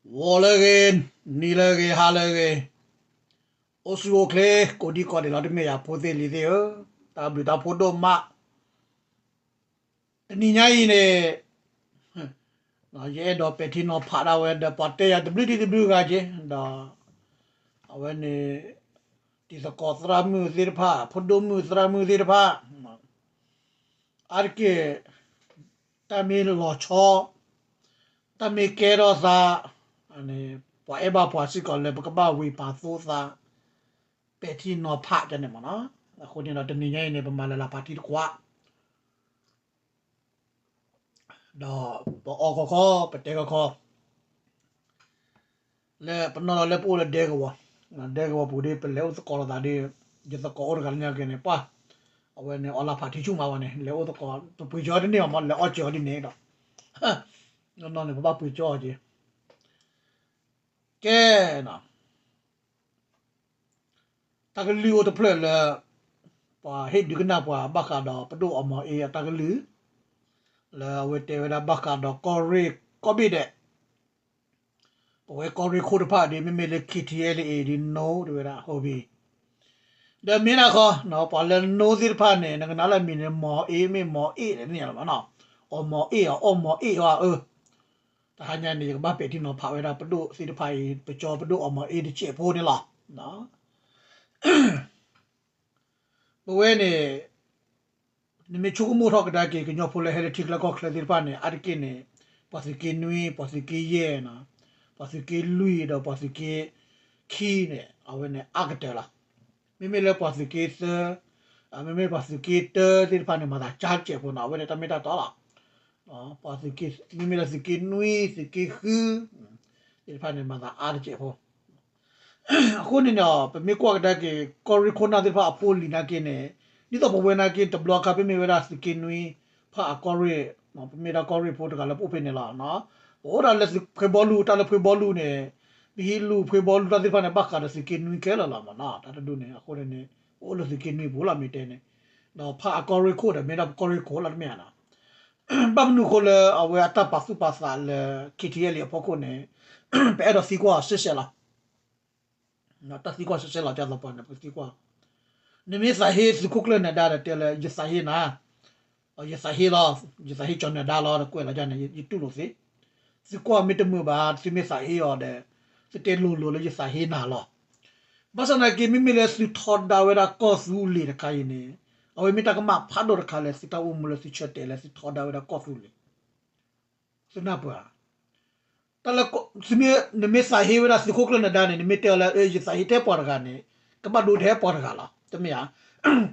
ဂီၤလၢအဂ့ၤ, နံၤလၢအဂ့ၤ, ဟါလၢအဂ့ၤ, အိၣ်ဆူၣ်အိၣ်ချ့ ကိးဒံကိးဒဲးလီၤ တမ့ၢ်ယၤဖိသ့ၣ်လံၤသ့ၣ်ဧၢ, တၢ်ဘျုးတၢ်ဖှိၣ်ဒိၣ်မး. တနံၤညါအံၤန့ၣ် ယအဲၣ်ဒိးပဲာ်ထံနီၤဖးဒၣ်ဝဲဒီး ပှၤတဲယၤတဘျုးဒံးတဘျုးဂၤက့ၤ ဒီး အဝဲန့ၣ် တံၤသကိးသရၣ်မုၣ်သ့ၣ်တဖၣ် ဖိဒိၣ်မုၣ်သရၣ်မုၣ်သ့ၣ်တဖၣ် အါတက့ၢ် တၢ်မ့ၢ်လီၤဆီ တၢ်မ့ၢ်ကဲထီၣ်သး ပှၤအဲၣ်ဘၣ်ပှၤစ့ၢ်ကီးလၢပကဘၣ်ဝံၤပာ်သိသး ပဲာ်ထံနီၤဖးကန့ၣ်မ့ၢ်နီၤ. အဃိန့ၣ်ဒီးတနံၤညါအံၤန့ၣ် ပမၤလၢလၢဖးထံတကွၢ် ဒီးပအီခီခီ ပတဲခီခီ လၢပနီၢ်လီၤလၢပအိၣ်လၢဒဲကဝီၤ, ဒဲကဝီၤပူၤဒီး ပလဲၤအိၣ်သကိးလိာ်သးဒီး ယသကိးအိၣ်တဂၤလၢညါက့ၤန့ၣ် ပှၤ အဝဲန့ၣ်အီလၢဖးထံဆူၣ်မးဝဲန့ၣ် လဲၤအိၣ်သကိး ပပှ့ၤကၠီတန့ၢ်ဘၣ်မ့ၢ် လဲၤအီၣ်ကၠီဒ်န့ၣ်ဒီး နီၢ်နီၢ်န့ၣ် ပဘၣ်ပှ့ၤကၠီအီၤက့ၤ ကဲနီၤ တၢ်ကလုၢ်အိၣ်တဖျၢၣ်လၢ ပှၤဟ့ၣ်ဒုးကနၣ်ပှၤဘၣ်ဃးဒီးပဒိၣ်အီမီၤအ့အတၢ်ကလုၢ် လၢအဝဲတဲဝဲဒၣ်ဘၣ်ဃးဒီးကီၢ်ရ့ၣ်ကီၢ်ဘ့ၣ်ဒဲး ပဝဲကီၢ်ရ့ၣ်ခိၣ်တဖၣ်ဒီး မ့မ့ၢ်လၢ ခ့ထံအဲလ်အ့ ဒီး နိ တဲဝဲဒၣ် ဟီဘံ ဒီးမ့ၢ်ဒၣ်ဃီ ပှၤလၢနိသ့ၣ်တဖၣ်န့ၣ် နကနၣ်လၢအမံၤန့ၣ် မီၤအ့မ့ၢ်မီၤအ့ၣ်န့ၣ်လီၤမ့ၢ်နီၤ, အီမီၤအ့ၣ်အီၤ အီမီၤအ့ၣ်အီၤအၢ တဟါညါန့ၣ် ယကဘၣ်ပဲာ်ထံနီၤဖးဝဲဒၣ်ပဒိၣ်သ့ၣ်တဖၣ်အံၤ ပကၠီပဒိၣ်အီမီၤအ့ၣ်တစဲးဖိန့ၣ်လီၤ. ပဝဲန့ၣ် နမ့ၢ်ဆိကမိၣ်ထီၣ်ကဒါက့ၤ ကညီဖိလၢဟဲလၢထံချၢကီၢ်ချၢသ့ၣ်တဖၣ်န့ၣ် အါတက့ၢ်န့ၣ် ပှၤသုးက့နွံ ပှၤသုးက့ယဲၢ် ပှၤသုးက့လွံၢ်ဒီးပှၤသုးက့ခံန့ၣ် အဝဲန့ၣ်အါကတၢၢ်လီၤ. မ့မ့ၢ်လၢပှၤသုးက့သၢ မ့မ့ၢ်ပှၤသုးက့တၢသ့ၣ်တဖၣ်န့ၣ် မၤသးကၠါတစဲးဖိနီၤ အဝဲန့ၣ်တၢ်မ့ၢ်တၢ်တီလီၤ. ပှၤသုးက့ မ့မ့ၢ်လၢသုးက့နွံ သုးက့ဃု သ့ၣ်တဖၣ်န့ၣ် မၤသးအါတစဲးဖိ အဃိန့ၣ်န့ၣ် ပမ့ၢ်ကွၢ်ကဒါက့ၤ ကီၢ်ရ့ၣ်ခိၣ်နၢ်သ့ၣ်တဖၣ်အဖိလံၤနာ်က့န့ၣ် ဒ်သိးပဝဲနာ်က့ တဘျီခါ ပမ့ၢ်ဝဲဒၣ်သုးက့နွံဖးအကီၢ်ရ့ၣ် ပမ့ၢ်ဒၣ်ကီၢ်ရ့ၣ်ဖိတဂၤလၢပအိၣ်ဖဲန့ၣ်လီၤ. ပအိၣ်ဒၣ်လၢဖှ့ဘီလူ တၢ်လၢဖှ့ဘီလူန့ၣ် ပဟံးလူၤဖှ့ဘီလူတၢ်သ့ၣ်တဖၣ်န့ၣ် ဘၣ်ဃးဒီးသုးက့နွံခဲလၢာ်လီၤမ့ၢ်နီၤ တၢ်တဒူၣ်န့ၣ် အဃိန့ၣ်န့ၣ် ပအိၣ်လၢသုးက့နွံပူၤလီၤမ့ၢ်တဲန့ၣ် ဒီးဖးအကီၢ်ရ့ၣ်ခိၣ်ဒီး မ့ၢ်ဒၣ်ပကီၢ်ရ့ၣ်ခိၣ်လီၤတမ့ၢ်ဧါနီၤ ဘၣ်မနုၤအဃိလၢအဝဲအတၢ်ပာ်သူၣ်ပာ်သးလၢ ခ့ထံအဲလ်အ့ အဖီခိၣ်န့ၣ် ပအဲၣ်ဒိးသံကွၢ်အီၤစဲးစဲးလီၤ. တၢ်သံကွၢ်စဲးစဲးလီၤ ဒ်သိးပှၤန့ၣ် ပကသံကွၢ် နမ့ၢ်သးဟ့သုးခိၣ်ကျၢၢ်နၢၤဒါဒီးတဲလၢ ယသးဟ့နၤ, ယသးဟ့လီၤ, ယသးဟ့ကၠီၤနၢၤဒါလီၤ ဒီးကွဲးလီၤဒ်န့ၣ် ယတူၢ်လိာ်သ့, သုကွၢ်မ့ၢ်တမုာ်ဘၣ် သုမ့ၢ်သးဟ့အီၤဒီး သုတဲလိၤလိၤလၢယသးဟ့နၤလီၤ. ဘၣ်ဆၣ်သနာ်က့ မ့မ့ၢ်လၢသုထီဒါဝဲဒၣ်ကီၢ်သူလ့ၤတခါအံၤန့ၣ် အဝဲမ့ၢ်တၢ်ကမၣ်ဖးဒိၣ်တခါလၢသုတၢ်အိၣ်မူလၢသုဆၢတဲာ်လၢသုထီဒါဝဲဒၣ်ကီၢ်သူလ့ၤ သုနၢ်ပၢၢ်ဧါ, တၢ်လၢ သုမ့ၢ် နမ့ၢ်သးဟ့ဝဲဒၣ်သုးခိၣ်ကျၢၢ်နၢၤဒါန့ၣ် နမ့ၢ်တဲအီၤလၢ ယသးဟ့ထဲပှၤတဂၤန့ၣ် ကဘၣ်ဒိထဲပှၤတဂၤလီၤ တမ့ၢ်ဧါ.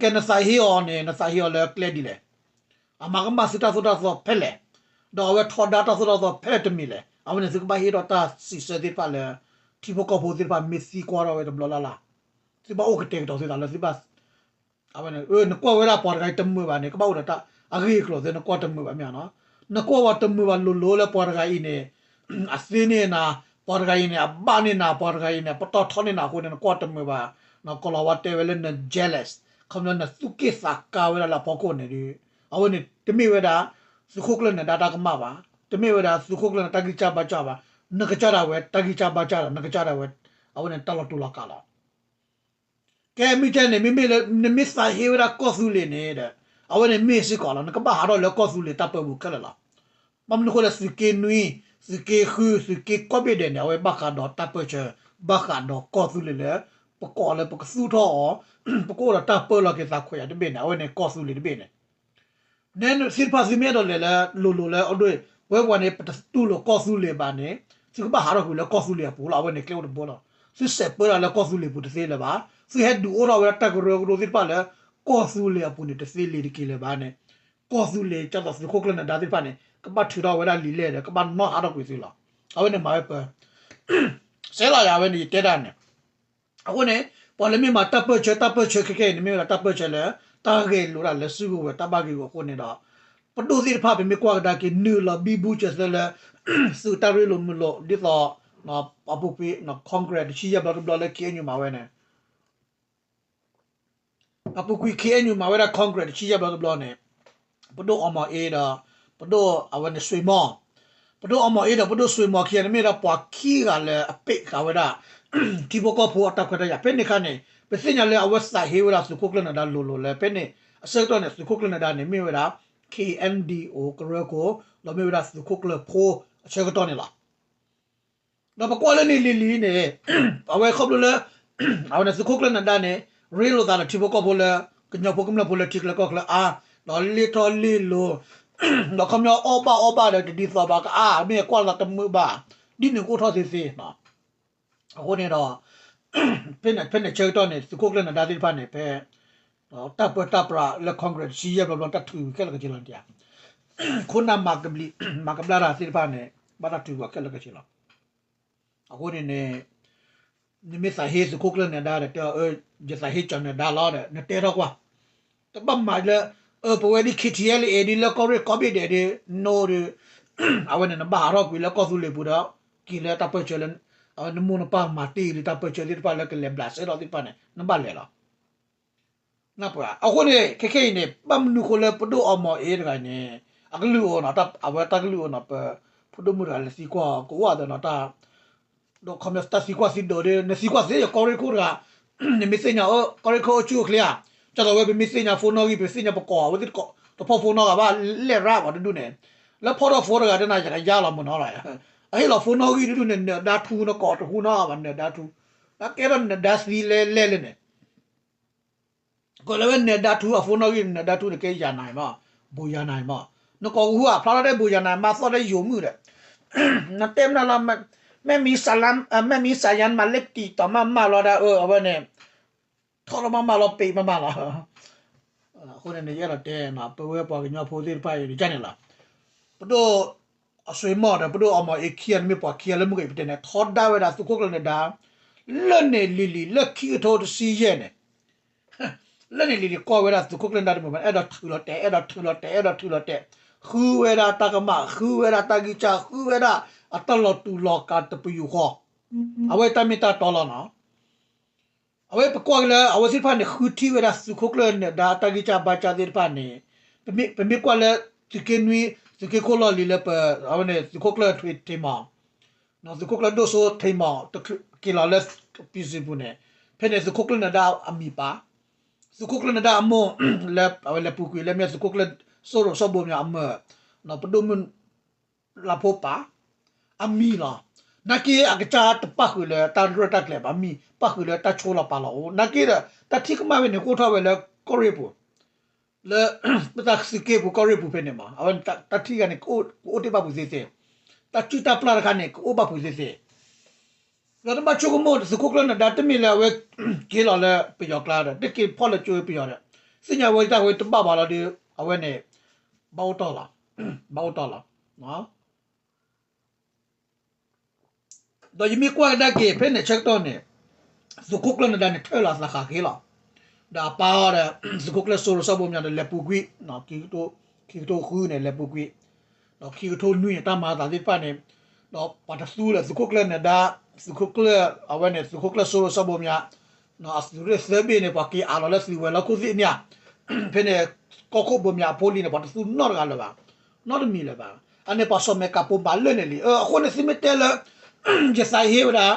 ကဲနသးဟ့အီၤန့ၣ် နသးဟ့အီၤလၢကျဲဒ်လဲၣ်, အမၤကမၣ်သုတၢ်သိၣ်တၢ်သီဖဲလဲၣ်, ဒီးအဝဲထီဒါတၢ်သိၣ်တၢ်သီဖဲလဲၣ်တမံၤလဲၣ်. အဝဲန့ၣ်သုကဘၣ်ဟ့ၣ်ဒီးတၢ်စံးဆၢသ့ၣ်တဖၣ်လၢ ထံဖိကီၢ်ဖိသ့ၣ်တဖၣ်မ့ၢ်သံကွၢ်ထီၣ်ဝဲတဘျီလၢ်လၢ်, သုဘၣ်အိၣ်ကတဲာ်ကတီၤသုသးလၢသုဘၣ် အဝဲန့ၣ် နကွၢ်ဝဲဒၣ်ပှၤတဂၤအံၤတမုာ်ဘၣ်န့ၣ် ကဘၣ်အိၣ်ဒီးတၢ်အဂ့ၢ်အကျိၤသ့ နကွၢ်တမုာ်ဘၣ်မ့ၢ်ဧါနီၤ, နကွၢ်ဝဲတမုာ်ဘၣ်လိၤလိၤလၢပှၤတဂၤအံၤန့ၣ် အသ့န့ၢ်နၤ, ပှၤတဂၤအံၤန့ၣ် အဘၣ်န့ၢ်နၤ, ပှၤတဂၤအံၤန့ၣ် အပတီၢ်ထီန့ၢ်နၤအဃိန့ၣ် နကွၢ်တမုာ်ဘၣ်, ကီၤလၤဝါတဲဝဲလၢန jealous, ခီဖျိနသူၣ်က့ၣ်သးကါဝဲဒၣ်လၢအဖီခိၣ်န့ၣ်ဒီး အဝဲန့ၣ်တမ့ၢ်ဝဲဒၣ် သုးခိၣ်ကျၢၢ်နၢၤဒါတၢ်ကမၣ်ဘၣ်, တမ့ၢ်ဝဲဒၣ်သုးခိၣ်ကျၢၢ်နၢၤဒါတၢ်ဂံၢ်စၢ်ဘါစၢ်ဘၣ်, နကစၢ်ဒၣ်ဝဲတၢ်ဂံၢ်စၢ်ဘါစၢ်ဒီး နကစၢ်ဒၣ်ဝဲ အဝဲန့ၣ်တၢ်လီၤတူာ်လီၤကာ်လီၤ ကဲမ့ၢ်ကဲန့ၣ် မ့မ့ၢ်လၢ နမ့ၢ်သးဟ့ဝဲဒၣ်ကီၢ်သူလ့ၤန့ၣ်ဒီး အဝဲန့ၣ်မ့ၢ်စ့ၢ်ကီးလီၤ နကဘၣ်ဟးထီၣ်လၢကီၢ်သူလ့ၤတၢ်ပၢပူၤခဲလၢာ်လီၤ. ဘၣ်မနုၤအဃိလဲၣ် သုးက့နွံ, သုးက့ဃု, သုးက့ကီၢ်ဘ့ၣ်ဒဲးန့ၣ် အဝဲဘၣ်ဃးဒီးတၢ်ပၢဆှၢ, ဘၣ်ဃးဒီးကီၢ်သူလ့ၤလၢ ပကိးလၢပကသူၣ်ထီၣ်အီၤ, ပကအိၣ်ဒီးတၢ်ပၢလီၤက့ၤသးခွဲးယာ်တဘ့ၣ်န့ၣ် အဝဲန့ၣ်ကီၢ်သူလ့ၤတဘ့ၣ်န့ၣ် နဲသ့ၣ်တဖၣ်သုမ့ၢ်အဲၣ်ဒိးလဲၤလၢလိၤလိၤလၢအဒိ ပဝဲပှၤန့ၣ် ပတတူၢ်လိာ်ကီၢ်သူလ့ၤဘၣ်န့ၣ် သုကဘၣ်ဟးထီၣ်ကွံာ်လၢကီၢ်သူလ့ၤအပူၤလီၤ. အဝဲန့ၣ်ကျဲအိၣ်တဘိလီၤ. သုစဲးပၢတၢ်လၢကီၢ်သူလ့ၤပူၤတသ့လၢၤဘၣ်. သုဟဲဒုးအိၣ်ထီၣ်ဝဲဒၣ်တၢ်ကရၢကရိသ့ၣ်တဖၣ်လၢ ကီၢ်သူလ့ၤအပူၤန့ၣ် တသ့လၢၤတက့ၢ်လၢၤဘၣ်န့ၣ် ကီၢ်သူလ့ၤ ကၢ်သိးသုးခိၣ်ကျၢၢ်နၢၤဒါသ့ၣ်တဖၣ်န့ၣ် ကဘၣ်ထုးထီၣ်ဝဲဒၣ်လံာ်လဲၢ်ဒီး ကဘၣ်နီၣ်ဟးထီၣ်ကွံာ်သုလီၤ. အဝဲန့ၣ်မၤဝဲပၢ စဲးလီၤယၤ အဝဲန့ၣ်ယတဲတၢ်န့ၣ် အဃိန့ၣ် ပှၤလၢမ့ၢ်မၤတၢ်ပၢၢ်ဆၢ တၢ်ပၢၢ်ဆၢခဲခဲအံၤန့ၣ် မ့ၢ်ဝဲဒၣ်တၢ်ပၢၢ်ဆၢလၢ တၢ်ဂဲၤလိာ်ဒၣ်လၢစုကဝဲၤတၢ်ဘၣ်ဂ့ၢ်ဂီၢ်အဃိန့ၣ်ဒီး ပဒိၣ်သ့ၣ်တဖၣ် ပမ့ၢ်ကွၢ်ကဒါက့ၤ နုာ်လီၤဘံဘူစၢၤသၢလၢ သုးတၢ်ရ့လိာ်မုာ်လိာ် ဒ်သိး အပူၤကွံာ် Congress တဆံယဲၢ်ဘျီတဘျီလၢ ခ့ၣ်အဲၣ်ယူၣ် မၤဝဲန့ၣ် အပူၤကွံာ် ခ့ၣ်အဲၣ်ယူၣ် မၤဝဲဒၣ် Congress တဆံယဲၢ်ဘျီတဘျီန့ၣ် ပဒိၣ်အီမီၤအ့ဒီး ပဒိၣ်အဝဲန့ၣ် ဆွ့မီၢ် ပဒိၣ်အီမီၤအ့ဒီးပဒိၣ်စွ့မီၤခံဂၤန့ၣ် မ့ၢ်ဝဲဒၣ်ပှၤခံဂၤလၢအပ့ၢ်ဃာ်ဝဲဒၣ် ထံဖိကီၢ်ဖိအတၢ်ခွဲးတၢ်ယာ် ဖဲန့ၣ်အခါန့ၣ် ပသ့ၣ်ညါလၢအဝဲသးဟ့ဝဲဒၣ်သုးခိၣ်ကျၢၢ်နဒါလိၤလိၤလၢ ဖဲန့ၣ်အဆၢကတီၢ်န့ၣ် သုးခိၣ်ကျၢၢ်နဒါန့ၣ် မ့ၢ်ဝဲဒၣ် ခ့ၣ်အဲၣ်ဒံၣ်အိၣ်ကရၢခိၣ် ဒီးမ့ၢ်ဝဲဒၣ်သုးခိၣ်ကျၢၢ်ဖိအဆၢကတီၢ်န့ၣ်လီၤ. ဒီးပကွၢ်လၢန့ၣ်လံၤလံၤန့ၣ် အဝဲခီဖျိလၢ အဝဲန့ၣ်သုးခိၣ်ကျၢၢ်နဒါန့ၣ် ရ့လိာ်သးဒီးထံဖိကီၢ်ဖိလၢ ကညီဖိကမျၢၢ်ဖိလၢထံချၢကီၢ်ချၢအါ ဒီးလ့ၢ်ထီၣ်လ့ၢ်လီၤ ဒီးခီပညီအီၣ်ဘၣ်အီဘၣ်ဒီးတဒ်သိးဘၣ်ကအါ မ့ၢ်ကွၢ်လီၤတမုာ်ဘၣ် ဒ်န့ၣ်ကအိၣ်ထီၣ်သ့သ့ အဃိန့ၣ်ဒီး ဖဲန့ၣ်ဆၢကတီၢ်န့ၣ် သုးခိၣ်ကျၢၢ်နဒါသ့ၣ်တဖၣ်န့ၣ် ဖဲ တၢ်ပၢတၢ်ပြးလၢ Congress တဆံယဲၢ်ဘျီဘျီ တၢ်ထုးဝံၤခဲလၢာ်ခဲဆ့လီၤန့ၣ် ခိၣ်နၢ်မၤကဘျံး မၤကဘျါတၢ်သ့ၣ်တဖၣ်န့ၣ် ဘၣ်တၢ်ထုးဝံၤခဲလၢာ်ခဲဆ့လီၤ. အဃိန့ၣ်န့ၣ် နမ့ၢ်သးဟ့သုးခိၣ်ကျၢၢ်နဒါဒီး တဲအီၤ ယသးဟ့ကၠီၤနဒါလီၤဒီး နတဲထီၣ်ကွၢ် တဘၣ်မၤလၢ ပဝဲဒ် ခ့ၣ်ထံၣ်အဲလ်အ့ၣ် ဒ်လၢကီၢ်ရ့ၣ်ကီၢ်ဘ့ၣ်ဒဲးဒ် နိဒီး အဝဲန့ၣ် နဘၣ်ဟးထီၣ်ကွံာ်လၢကီၢ်သူလ့ၤပူၤဒီး က့ၤလၢတၢ်ပၢၢ်ဆၢလၢ အဝဲနမိၢ်နပၢ်မၤတ့ၢ်လံတၢ်ပၢၢ်ဆၢသ့ၣ်တဖၣ်လၢကလဲၤဘျးစဲထီၣ်သ့ၣ်တဖၣ်န့ၣ် နဘၣ်လဲၤလီၤ. အဃိန့ၣ် ခဲခဲအံၤန့ၣ် ဘၣ်မနုၤဃိလၢပဒိၣ်အီမီၤအ့တဂၤန့ၣ် အကလုၢ်အိၣ်နီၤ အဝဲတၢ်ကလုၢ်အိၣ်နီၤ ပဖိဒိၣ်မုၣ်တဂၤလဲၤသံကွၢ်အီၤ ကအိၣ်ဒီးနီၤ တၢ် ဒီးခီပညီတၢ်သံကွၢ်သံဒိးဒီး နသံကွၢ်သ့ယကီၢ်ရ့ၣ်ခိၣ်တဂၤ နမ့ၢ်သ့ၣ်ညါ ကီၢ်ရ့ၣ်ခိၣ်အိၣ်ဆူၣ်အိၣ်ချ့ဧါ ကၢ်သိးဝဲပမ့ၢ်သ့ၣ်ညါ phone နီၣ်ဂံၢ် ပသ့ၣ်ညါပကိး အဝဲသ့ၣ်တဖီ phone နီၣ်ဂံၢ်ဘၣ် လဲၣ်ရၣ်ပှၤတဒူၣ်န့ၣ် လၢဖီၣ်ထီၣ် phone တဂၤတနၤ ယကယါလီၤမနီၤလီၤ အဟ့ၣ်လီၤ phone နီၣ်ဂံၢ်တဒူၣ်န့ၣ် နၢၤဒါထူနီၤ ကိးတဟူနီၤဘၣ် နၢၤဒါထူ နကဲထီၣ်နၢၤဒါသံလဲၣ်လဲၣ်လဲၣ်န့ၣ် ကလၢဝဲနၢၤဒါထူအ phone နီၣ်ဂံၢ် နၢၤဒါထူန့ၣ်ကဲယၤနၤမး ဘိးယၤနၤမး နကိးကဟူအဖျါထီၣ်တဲဘိးယၤနၤ မၤသီၣ်တဲယိၤမုၣ်ဒီး နတဲမနုၤလီၤ မ့ၢ်မံၤစယၢ် မ့ၢ်မံၤစယၢ်မၤလၢတံၢ်တီၤမးမးလီၤဒၣ်အၢ အဝဲန့ၣ် ထီၣ်လီၤမးမးလီၤ ပံးမးမးလီၤ အဃိန့ၣ် ယအဲၣ်ဒိးတဲ ပဝဲပှၤကညီဖိသ့ၣ်တဖၣ်အံၤန့ၣ် ကန့ၣ်လီၤ ပဒိၣ် အစွ့မီၣ်ဒီး ပဒိၣ်အီမီၤအ့ခံဂၤန့ၣ်မ့ၢ်ပှၤခံဂၤလၢမုၢ်က့ၤပတဲန့ၣ် ထီဒါဝဲဒၣ်သုးခိၣ်ကျၢၢ်နဒါ လၢန့ၣ်လံၤလံၤ လၢခံကထိတဆံယဲၢ်န့ၣ် လၢန့ၣ်လံၤလံၤကိးဝဲဒၣ်သုးခိၣ်ကျၢၢ်နဒါတမုာ်ဘၣ် အဲၣ်ဒိးထုးလီၤတဲာ် အဲၣ်ဒိးထုးလီၤတဲာ် အဲၣ်ဒိးထုးလီၤတဲာ် ဃုဝဲဒၣ်တၢ်ကမၣ် ဃုဝဲဒၣ်တၢ်ဂံၢ်စၢ် ဃုဝဲဒၣ်အတၢ်လီၤတူာ်လီၤကာ်တပယူာ်ဃီ အဝဲတၢ်မ့ၢ်တၢ်တီလီၤနီၤ အဝဲပကွၢ်က့ၤလၢ အဝဲသ့ၣ်တဖၣ်န့ၣ် ဃုထံၣ်ဝဲဒၣ်သုးခိၣ်ကျၢၢ်နဒါတၢ်ဂံၢ်စၢ်ဘါစၢ်သ့ၣ်တဖၣ်န့ၣ် ပမ့ၢ်ကွၢ်လၢ သုးက့နွံ သုးက့ခိၣ်လီၢ်လံၤလၢပ အဝဲန့ၣ် သုးခိၣ်ကျၢၢ်ထွ့ထံမီၤ သုးခိၣ်ကျၢၢ်ဒိၣ်စိထံမီၤ က့ၤလီၤလၢ ပံစံပူၤန့ၣ် ဖဲန့ၣ်သုးခိၣ်ကျၢၢ်နဒါအမံၤပာ် သုးခိၣ်ကျၢၢ်နဒါအမိၢ် လၢအဝဲလဲၤပူၤကွံာ်လၢမ့ၢ်သုးခိၣ်ကျၢၢ်စိရိၤစီၤဘိမၠးအမၢၢ် ပဒိၣ်မုၣ် လါဖိပာ် အမံၤလီၤ. နာ်က့အကစၢ်တပၣ်ဃုာ်လၢတၢ်ရဲၣ်တၢ်ကျဲၤဘၣ် မံၤပၣ်ဃုာ်လၢတၢ်ဆိလီၤပာ်လီၤအိၣ် နာ်က့ဒီး တၢ်ထံၣ်ကမၣ်ဖဲန့ၣ် ကအိၣ်ထီၣ်ဝဲလၢကီၢ်ရ့ၣ်ပူၤ လၢ ပတၢ်သုးက့ပူၤကီၢ်ရ့ၣ်ပူၤဖဲန့ၣ်မး အဝဲတၢ်ထံၣ်ဂၤန့ၣ် ကအိၣ်တ့ၢ်ဘၣ်ပူၤသ့သ့ တၢ်စုၣ်တၢ်ပျၢ်တခါန့ၣ် ကအိၣ်ဘၣ်ပူၤသ့သ့ ဒီးတဘၣ်ဆိကမိၣ်သုးခိၣ်ကျၢၢ်နဒါတမ့ၢ်လၢအဝဲက့ၤလီၤလၢပယီၤကျါဒီး တက့ၤဖီၣ်လၢကၠိဝဲပယီၤဒီး သ့ၣ်ညါဝဲတၢ်ဝဲတဘၣ်ဘၣ်လီၤဒီး အဝဲန့ၣ် ဘၣ်အိၣ်တီၢ်လီၤ ဘၣ်အိၣ်တီၢ်လီၤ ဒီးယမ့ၢ်ကွၢ်ကဒါက့ၤ ဖဲန့ၣ်ဆၢကတီၢ်န့ၣ် သုးခိၣ်ကျၢၢ်နဒါန့ၣ် ထၢၣ်လီၤသးဃးဃ့လီၤ. ဒီးအပၢ်အီၤဒီး သုးခိၣ်ကျၢၢ်စိရိၤစီၤဘိမၠးဒီး လဲၤပူၤကွံာ် ခံကထိဃုန့ၣ် လဲၤပူၤကွံာ် ဒီးခံကထိနွံန့ၣ် တၢ်မၤအသးသ့ၣ်တဖၣ်န့ၣ် ဒီးပှၤတသူလၢသုးခိၣ်ကျၢၢ်နဒါ သုးခိၣ်ကျၢၢ် အဝဲန့ၣ် သုးခိၣ်ကျၢၢ်စိရိၤစီၤဘိမၠး အသုးရ့ၣ်သၢဘ့ၣ်န့ၣ် ပှၤက့ၤအးလီၤလၢသုးဝဲၤလီၢ်ခိၣ်သ့ၣ်မၠး ဖဲန့ၣ် ကီၢ်ခိၣ်ဘိမၠးအဖိလံၤန့ၣ် ပှၤတသူနီတဂၤလၢၤဘၣ် နီတမံၤလၢၤဘၣ်. အန့ၣ်ပှၤစီၤမဲးကးပိာ်မၤလၢာ်န့ၣ်လံ. အဃိန့ၣ်သုမ့ၢ်တဲလၢ ယသးဟ့ဝဲဒၣ်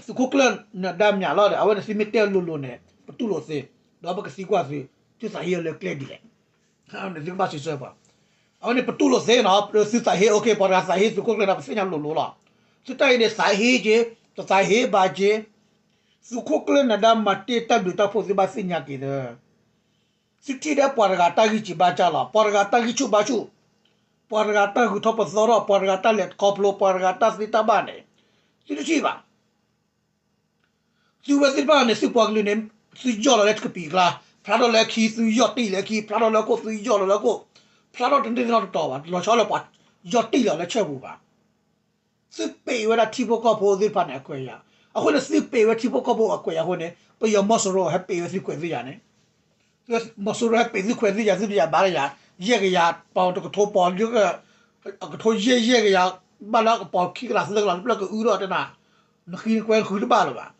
သုးခိၣ်ကျၢၢ်နဒါမၠးလီၤဒီး အဝဲန့ၣ်သုမ့ၢ်တဲလိၤလိၤန့ၣ် ပတူၢ်လိာ်သ့, ဒီးပကသံကွၢ်သု, သုသးဟ့အီၤလၢကျဲဒ်လဲၣ်. သုကဘၣ်စံးဆၢပှၤ. အဝဲန့ၣ်ပတူၢ်လိာ်သ့နီၤ, သုသးဟ့ okay ပှၤတဂၤသးဟ့သုးခိၣ်ကျၢၢ်နဒါ ပသ့ၣ်ညါလိၤလိၤလီၤ. သုတၢ်အံၤန့ၣ်သးဟ့က့ၤ, တသးဟ့ဘၣ်က့ၤ. သုးခိၣ်ကျၢၢ်နဒါမၤတ့ၢ်တၢ်ဘျုးတၢ်ဖှိၣ်သုဘၣ်သ့ၣ်ညါက့ၤသၢ သုထံၣ်ဒၣ်ပှၤတဂၤတၢ်ဂံၢ်စၢ်ဘါစၢ်လီၤ, ပှၤတဂၤတၢ်ဂံၢ်ဆူၣ်ဘါဆူၣ်, ပှၤတဂၤတၢ်ဂုၤထီၣ်ပသီထီၣ်, ပှၤတဂၤတၢ်လဲၤခီဖျိ, ပှၤတဂၤတၢ်သ့တၢ်ဘၣ်န့ၣ်, သုတထံၣ်ဘၣ်. သုဝဲသ့ၣ်တဖၣ်န့ၣ် သုပှၤကလုာ်န့ၣ် သုယီၢ်လီၤလၢကပံာ်ကျါ, ဖျါထီၣ်လၢခံ သုယီၢ်တံၢ်လၢခံ, ဖျါထီၣ်လၢခိၣ် သုယီၢ်လီၤလၢခိၣ်, ဖျါထီၣ်တန့ၢ်နီတတီၤဘၣ်, လီၤဆီလၢပှၤယီၢ်တံၢ်လီၤလၢဆၢပူၤဘၣ်. သုပ့းဝဲဒၣ်ထံဖိကီၢ်ဖိသ့ၣ်တဖၣ်န့ၣ်အခွဲးယာ်, အဃိန့ၣ် သုပ့းဝဲထံဖိကီၢ်ဖိအခွဲးယာ်အဃိန့ၣ် ပယီၤမီၢ်စိရိၤဟဲပ့းဝဲသုခွဲးသုယာ်န့ၣ်, မီၢ်စိရိၤဟဲပ့းသုခွဲးသုယာ် သုတယာ်ဘၣ်တယာ်, ယဲၢ်ကယၤ, ပီၣ်တကထိပီၣ်လၢ, အကထိယဲၢ်ယဲၢ်ကယၤ, ဘၣ်လၢကပီၣ်ခံကလးသၢကလးတဖျၢၣ်ကအုဒီးတဲနၤ, နဃံနကွဲနဃုတဘၣ်လၢၤဘၣ်.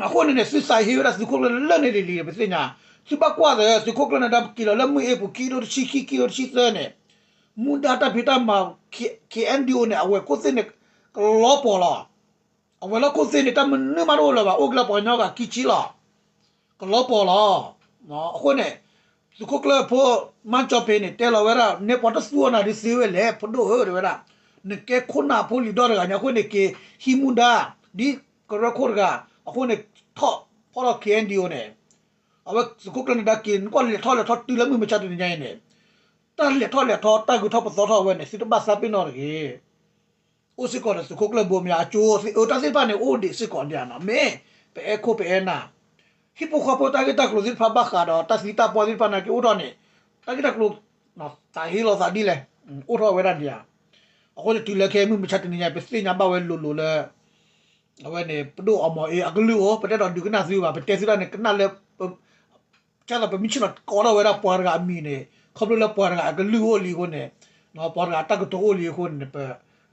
အဃိန့ၣ်န့ၣ် သုသးဟ့ဝဲဒၣ်သုးခိၣ်ကျၢၢ်လၢန့ၣ်လံၤလံၤ ပသ့ၣ်ညါ, သုဘၣ်ကွၢ်သး သုးခိၣ်ကျၢၢ်နဒါက့ၤလီၤလၢမုၢ်အ့ပူၤခံကထိတဆံခံ ခံကထိတဆံသၢန့ၣ်, မူဒါတၢ်ဖံးတၢ်မၤ K- KNDO န့ၣ် အဝဲၢ်ခိၣ်သ့ၣ်န့ၣ် ကလီၤပှီၢ်လီၤ. အဝဲၢ်လၢခိၣ်သ့ၣ်န့ၣ် တၢ်မနုၤမးတအိၣ်လၢၤဘၣ်, အိၣ်ကလၢပှၤကညီဂၤခံဆံလီၤ. ကလီၤပှီၢ်လီၤ. အဃိန့ၣ် သုးခိၣ်ကျၢၢ်ဖိ မန်းကျော်ဖေ န့ၣ် တဲလီၤဝဲဒၣ် နဲပှၤတသူအီၤနၤဒ်သ့ဝဲလဲၣ် ဖိဒိၣ်ဧၢ တဲဝဲဒၣ်, နကဲခိၣ်နၢ်ဖိလံၤဒီတဂၤညါအဃိန့ၣ် က့ၤဟံးမူဒါ ဒ်ကရၢခိၣ်တဂၤ အဃိန့ၣ် ထီၣ်ဖီၣ်ထီၣ် KNDO န့ၣ် အဝဲသုးခိၣ်ကျၢၢ်န့ၣ်ဒါက့ၤ နကွၢ်လဲၤထီၣ်လဲၤထီတုၤလၢမုၢ်မဆါတနံၤညါအံၤန့ၣ် တၢ်လဲၤထီၣ်လဲၤထီ တၢ်ဂုၤထီၣ်ပသီထီၣ်ဝဲန့ၣ် သုတဘၣ်သးပ့ၤနီၣ်တဂ့ၤ. အိၣ်စ့ၢ်ကီးဒီးသုးခိၣ်ကျၢၢ်ဘိမၠါအကၠိ အတၢ်သ့ၣ်တဖၣ်န့ၣ် အိၣ်ဒံးစ့ၢ်ကီးဒံးနီၤ မ့ၢ်ပအဲၣ်ခိၣ်ပအဲၣ်နၢ် ဟံၣ်ဖိဃီဖိတၢ်ဂ့ၢ်တၢ်ကျိၤသ့ၣ်တဖၣ်ဘၣ်ဃးဒီးတၢ်သံတၢ်ပှၢ်သ့ၣ်တဖၣ်နာ်က့အိၣ်ထီၣ်န့ၣ် တၢ်ဂ့ၢ်တၢ်ကျိၤ သးဟ့လီၤသးဒ်လဲၣ် အိၣ်ထီၣ်ဝဲဒၣ်ဒံးဧါ. အဃိန့ၣ်တုၤလၢခဲအံၤမုၢ်မဆါတနံၤညါ ပသ့ၣ်ညါဘၣ်ဝဲလိၤလိၤလၢ အဝဲန့ၣ် ပဒိၣ်အီမီၤအ့အကလုၢ်အိၣ် ပတအဲၣ်ဒိးဒုးကနၣ်သုဘၣ် ပတဲသုတၢ်န့ၣ် ကနၣ်လၢ ကၢ်သိးပမ့ၢ်ဆ့ၣ်နီၤကိးထီၣ်ဝဲဒၣ်ပှၤတဂၤအမံၤန့ၣ် ခီဖျိလၢပှၤတဂၤအကလုၢ်အိၣ်လံအဃိန့ၣ် ပှၤတဂၤအတၢ်ကတိၤအိၣ်လံအဃိန့ၣ် ပ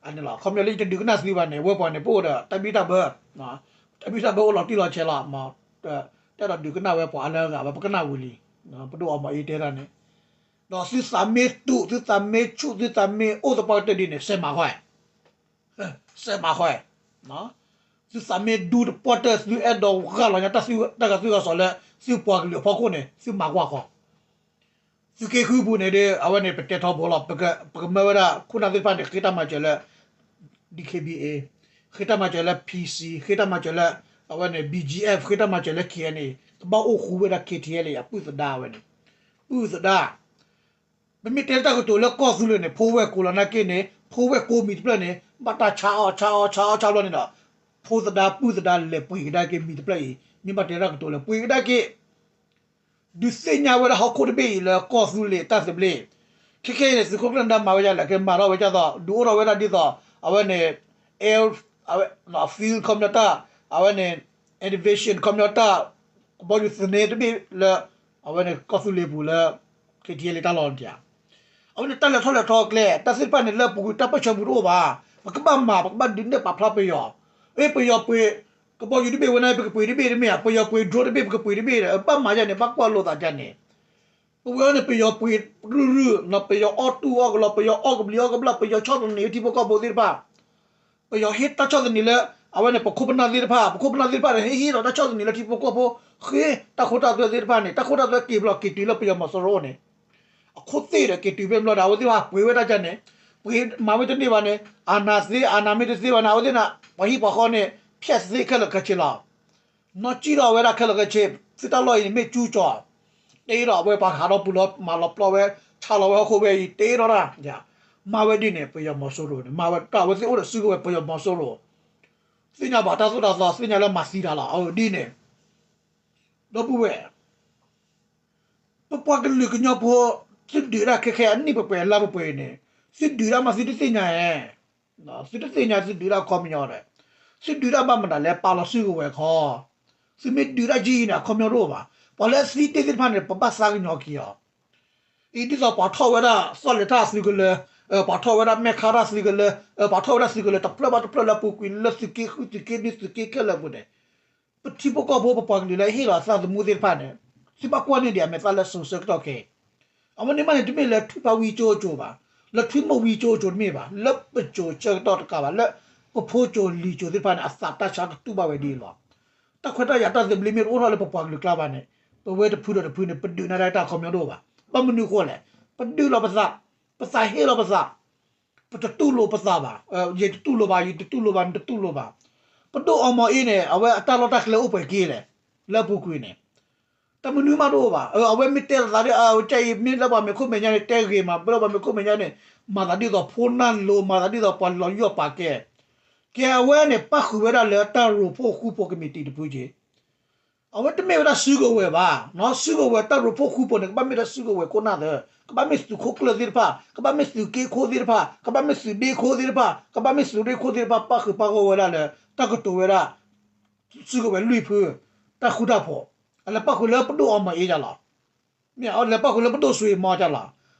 အန့ၣ်လီၤ. ခီပညီလၢယတဒုးကနၣ်သုဘၣ်န့ၣ် ဝဲပှၤန့ၣ် ပအိၣ်ဒီးတၢ်ဘံၣ်တၢ်ဘၢ တၢ်ဘံၣ်တၢ်ဘၢအိၣ်လီၤတံၢ်လီၤဆဲးလီၤ. တအဲၣ်ဒိးဒုးကနၣ်ဝဲပှၤအါလၢအဂၤဘၣ် ပကနၣ်ဝံၤလံ ပဒိၣ်အီမီၤအ့တဲတၢ်န့ၣ် ဒီးသုသးမ့ၢ်တူး သုသးမ့ၢ်ဆူၣ် သုသးမ့ၢ်အိၣ်သပှၢ်ကတၢၢ်ဒ်န့ၣ် စဲးမၤဃီ စဲးမၤဃီ သုသးမ့ၢ်ဒူတပှၢ်ကတၢၢ် သုအဲၣ်ဒိးဂၢ်လီၤညါတၢ်ဂၤသုဂၤစီၤလၢ သုပှၤကလုာ်အဖီခိၣ်န့ၣ် သုမၤကွၢ်ဃီ သုးက့ဃုပူၤန့ၣ်ဒီး အဝဲန့ၣ် ပတဲထီဘိလီၤ. ပကမၢဝဲဒၣ်ခိၣ်နၢ်သ့ၣ်တဖၣ်န့ၣ် ဃ့တၢ်မၤစၢၤလၢ DKBA ဃ့တၢ်မၤစၢၤလၢ PC ဃ့တၢ်မၤစၢၤလၢ အဝဲန့ၣ် BGF ဃ့တၢ်မၤစၢၤလၢ KNA ကဘၣ်အိၣ်ဃူဝဲဒၣ် KTLA အပုၢ်သဒါဝဲန့ၣ် ပုၢ်သဒါ ပမ့ၢ်တဲလၢတၢ်ကတိၤလၢကီၢ်သူလ့ၤန့ၣ် ဖိဝဲၢ်ကိးလီၤနာ်က့န့ၣ် ဖိဝဲၢ်ကိးမံၤတဖျၢၣ်န့ၣ် ဘၣ်တၢ်ဆါအီၣ် ဆါအီၣ် ဆါအီၣ် ဆါဘျီန့ၣ်ဒီး ဖိသဒါပုၢ်သဒါလဲၤပှ့ၤကဒါက့ၤမံၤတဖျၢၣ်အံၤ မ့ၢ်ဘၣ်တဲတၢ်ကတိၤလဲၤပှ့ၤကဒါက့ၤ ဒုးသ့ၣ်ညါဝဲဒၣ်ဟီၣ်ခိၣ်တဘ့ၣ်အံၤလၢကီၢ်သူလ့ၤတၢ်သဘျ့ ခဲခဲအံၤန့ၣ် သုးခိၣ်ကျၢၢ်နဒါမၤဝဲဒ်လဲၣ် ကမၤထီၣ်ဝဲဒ်သိး ဒုးအိၣ်ထီၣ်ဝဲဒၣ်ဒ်သိး အဝဲန့ၣ် air အဝဲ field ခီပညီတၢ် အဝဲန့ၣ် elevation ခီပညီတၢ် ကဘီယူၤသန့တဘ့ၣ်လၢ အဝဲန့ၣ်ကီၢ်သူလ့ၤပူၤလၢ KTLA တၢ်လီၢ်န့ၣ်ဧါ အဝဲန့ၣ်တၢ်လဲၤထီၣ်လဲၤထီကျဲ တၢ်သ့ၣ်တဖၣ်န့ၣ် လၢအပူၤကွံာ်တၢ်ပၢၢ်ဆၢပူၤတအိၣ်ဘၣ်. ပကဘၣ်မၤ ပကဘၣ်ဒုးနဲၣ်ပာ်ဖျါပယီၤ အ့ ပယီၤပှ့ၤ ကဘီယူၤတဘ့ၣ်ဝဲန့ၣ် ပကပှ့ၤတဘ့ၣ်တမ့ၢ်ဧါ, ပယီၤပှ့ၤ drone တဘ့ၣ် ပကပှ့ၤတဘ့ၣ်ဒီး ဘၣ်မၤယါန့ၣ် ဘၣ်ကွၢ်လိာ်သးယါန့ၣ် ပဝဲန့ၣ် ပယီၤပှ့ၤရုၢ်ရုၢ် ပယီၤအီၣ်တူၢ်အီၣ်ကလီ ပယီၤအီၣ်ကဘျံးအီၣ်ကဘျၣ် ပယီၤဆီၣ်သနံးထံဖိကီၢ်ဖိသ့ၣ်တဖၣ် ပယီၤဟ့ၣ်တၢ်ဆီၣ်သနံးလၢ အဝဲန့ၣ် ပခိၣ်ပနၢ်သ့ၣ်တဖၣ် ပခိၣ်ပနၢ်သ့ၣ်တဖၣ်န့ၣ် ဟ့ၣ်ဟ့ၣ်ဒီးတၢ်ဆီၣ်သနံးလၢထံဖိကီၢ်ဖိ ဃ့တၢ်ခိတၢ်သွဲသ့ၣ်တဖၣ်န့ၣ် တၢ်ခိတၢ်သွဲက့ၤဘျီက့ၤတုၤလၢပယီၤမီၤစိရိၤန့ၣ် အခိၣ်သ့ၣ်ဒီးက့ၤတုၤဖဲဘျီဒီး အဝဲသ့ၣ်တဖၣ်ပှ့ၤဝဲဒၣ်ယါန့ၣ် ပှ့ၤမၤဝဲတန့ၢ်ဘၣ်န့ၣ် အာဏာသ့ အာဏာမ့ၢ်တသ့ဘၣ်န့ၣ် အဝဲသ့ၣ်န့ၣ် ပှၤဟံၣ်ပှၤဃီန့ၣ် ဖျက်သ့ခဲလၢာ်ခဲဆ့လီၤ. နီၢ်ကံၣ်ထီၣ်ဝဲဒၣ်ခဲလၢာ်ခဲဆ့ သုတၢ်လီၢ်အံၤန့ၣ်မ့ၢ်ကၠူကၠီၤ တ့ဒီးအဝဲပှၤဟးထီၣ်ပူၤလီၤ မၤလီၤပျီဝဲ ဆါလီၤဝဲဟီၣ်ခိၣ်ဝဲအံၤ တ့ထီၣ်တၢ် မၤဝဲဒ်န့ၣ် ပယီၤမီၤစိရိၤန့ၣ် မၤဝဲတၢ်ဝဲသ့ၣ်အိၣ်ဒီးစုကဝဲၤပယီၤမီၤစိရိၤ သ့ၣ်ညါဘၣ်တၢ်သိၣ်တၢ်သီ သ့ၣ်ညါလၢမၤသံတၢ်လီၤ အဝဲဒ်န့ၣ် ဒီပုၢ်ဝဲၢ် ပပှၤကလုာ်ကညီဖိ သုဒုးတၢ်ခဲခဲအနံၣ်ပှဲၤပှဲၤလါပှဲၤပှဲၤအံၤန့ၣ် သုဒုးတၢ်မးသုတသ့ၣ်ညါဧါ သုတသ့ၣ်ညါသုဒုးတၢ်ခီပညီဒီး သုဒုးတၢ်ဘၣ်မတၤလဲၣ် ပာ်လီၤစုကဝဲၤခီ သုမ့ၢ်ဒုးတၢ်ကံအံၤန့ၣ် အခီပညီတအိၣ်ဘၣ်. ပှၤလၢသံတ့ၢ်သ့ၣ်တဖၣ်န့ၣ် ပဘၣ်သးကညီၤက့ၤအီၤ အံၤဒ်သိးပှၤထီၣ်ဝဲဒၣ် သီၣ်လဲၤထၣ်သုကလၢၤ ပှၤထီၣ်ဝဲဒၣ်မဲၣ်ခါထၣ်သုကလၢၤ ပှၤထီၣ်ဝဲဒၣ်သုကလၢၤ တဖျၢၣ်ဘၣ်တဖျၢၣ်လၢအပူၤကွံာ်လၢသုးက့ဃုသုးက့နွံသုးက့ခဲလၢာ်အပူၤန့ၣ် ပထံဖိကီၢ်ဖိပပှၤကလုာ်လၢအဟ့ၣ်လီၤအသးသမူသ့ၣ်တဖၣ်န့ၣ် သုဘၣ်ကွၢ်န့ၢ်ဒံးအမဲာ်သၣ်လၢစိၤဆၢကတီၢ်ခဲအံၤ အဝဲန့ၣ်မးန့ၣ် တမ့ၢ်လၢထွံၣ်ဖးဝံကၠိကၠိဘၣ်, လၢထွံၣ်မိၢ်ဝံကၠိကၠိတမ့ၢ်ဘၣ်, လၢပစိၤဆၢကတီၢ်တကးဘၣ်, လၢပစိၤဆၢလံၤစိၤသ့ၣ်တဖၣ်န့ၣ် အသးတၢ်ဆါကတူၢ်ဘၣ်ဝဲဒ်အံၤလီၤ. တၢ်ခွဲးတၢ်ယာ်တၢ်သဘျ့မ့ၢ်တအိၣ်ထီၣ်လၢပပှၤကလုာ်ကျါဘၣ်န့ၣ် ပဝဲတဖုဒီးတဖုန့ၣ် ပဒုးနၢ်တၢ်တၢ်ခီပညီတအိၣ်ဘၣ်. ဘၣ်မနုၤအဃိလဲၣ်, ပဒုးလီၤပသး, ပသးဟ့လီၤပသး ပတတူၢ်လိာ်ပသးဘၣ်, ယတတူၢ်လိာ်ဘၣ်, ယတတူၢ်လိာ်ဘၣ်, နတတူၢ်လိာ်ဘၣ်. ပဒိၣ်အီမီၤအ့န့ၣ် အဝဲအတၢ်လီၢ်တၢ်ကျဲအိၣ်ပှဲၤက့လဲၣ်, လၢအပူၤကွံာ်န့ၣ် တၢ်မနုၤမးတအိၣ်ဘၣ်. အဝဲမ့ၢ်တဲလီၤသးဒီး အဝဲကဲအံၤ မ့ၢ်လၢပှၤမ့ၢ်ခိၣ်မဲာ်ညါန့ၣ် တဲဂ့ၤမး, ဘၣ်လၢပှၤမ့ၢ်ခိၣ်မဲာ်ညါန့ၣ် မၤသးဒ်သိးဖိနၢ်လိၤ, မၤသးဒ်သိးပှၤလီၤယီၢ်ပာ်ကဲ. ကဲအဝဲန့ၣ် ပၣ်ဃုာ်ဝဲဒၣ်လၢတၢ်ရိဖှိၣ်ဃူဖိးကမံးတံာ်တဖုက့ အဝဲတမ့ၢ်ဝဲဒၣ်စုကဝဲၤဘၣ်. စုကဝဲၤတၢ်ရိဖှိၣ်ဃူဖိးန့ၣ် ကဘၣ်မ့ၢ်ဒၣ်စုကဝဲၤခိၣ်နၢ်သၢ, ကဘၣ်မ့ၢ်သုးခိၣ်ကျၢၢ်သ့ၣ်တဖၣ်, ကဘၣ်မ့ၢ်သုးက့ခိၣ်သ့ၣ်တဖၣ်, ကဘၣ်မ့ၢ်သုးဒ့ခိၣ်သ့ၣ်တဖၣ်, ကဘၣ်မ့ၢ်သုးရ့ၣ်ခိၣ်သ့ၣ်တဖၣ် ပၣ်ဃုာ်ပၣ်ဂီၢ်ဝဲဒၣ်လၢ တၢ်ကတိၤဝဲဒၣ် စုကဝဲၤလွံၢ်ဖု တၢ်ဃူတၢ်ဖိး, အလဲၤပၣ်ဃုာ်လၢပဒိၣ်အီမီၤအ့ဒ်လီၤ. မ့ၢ်အလဲၤပၣ်ဃုာ်လၢပဒိၣ်စွ့ၤမီၤဒ်လီၤ.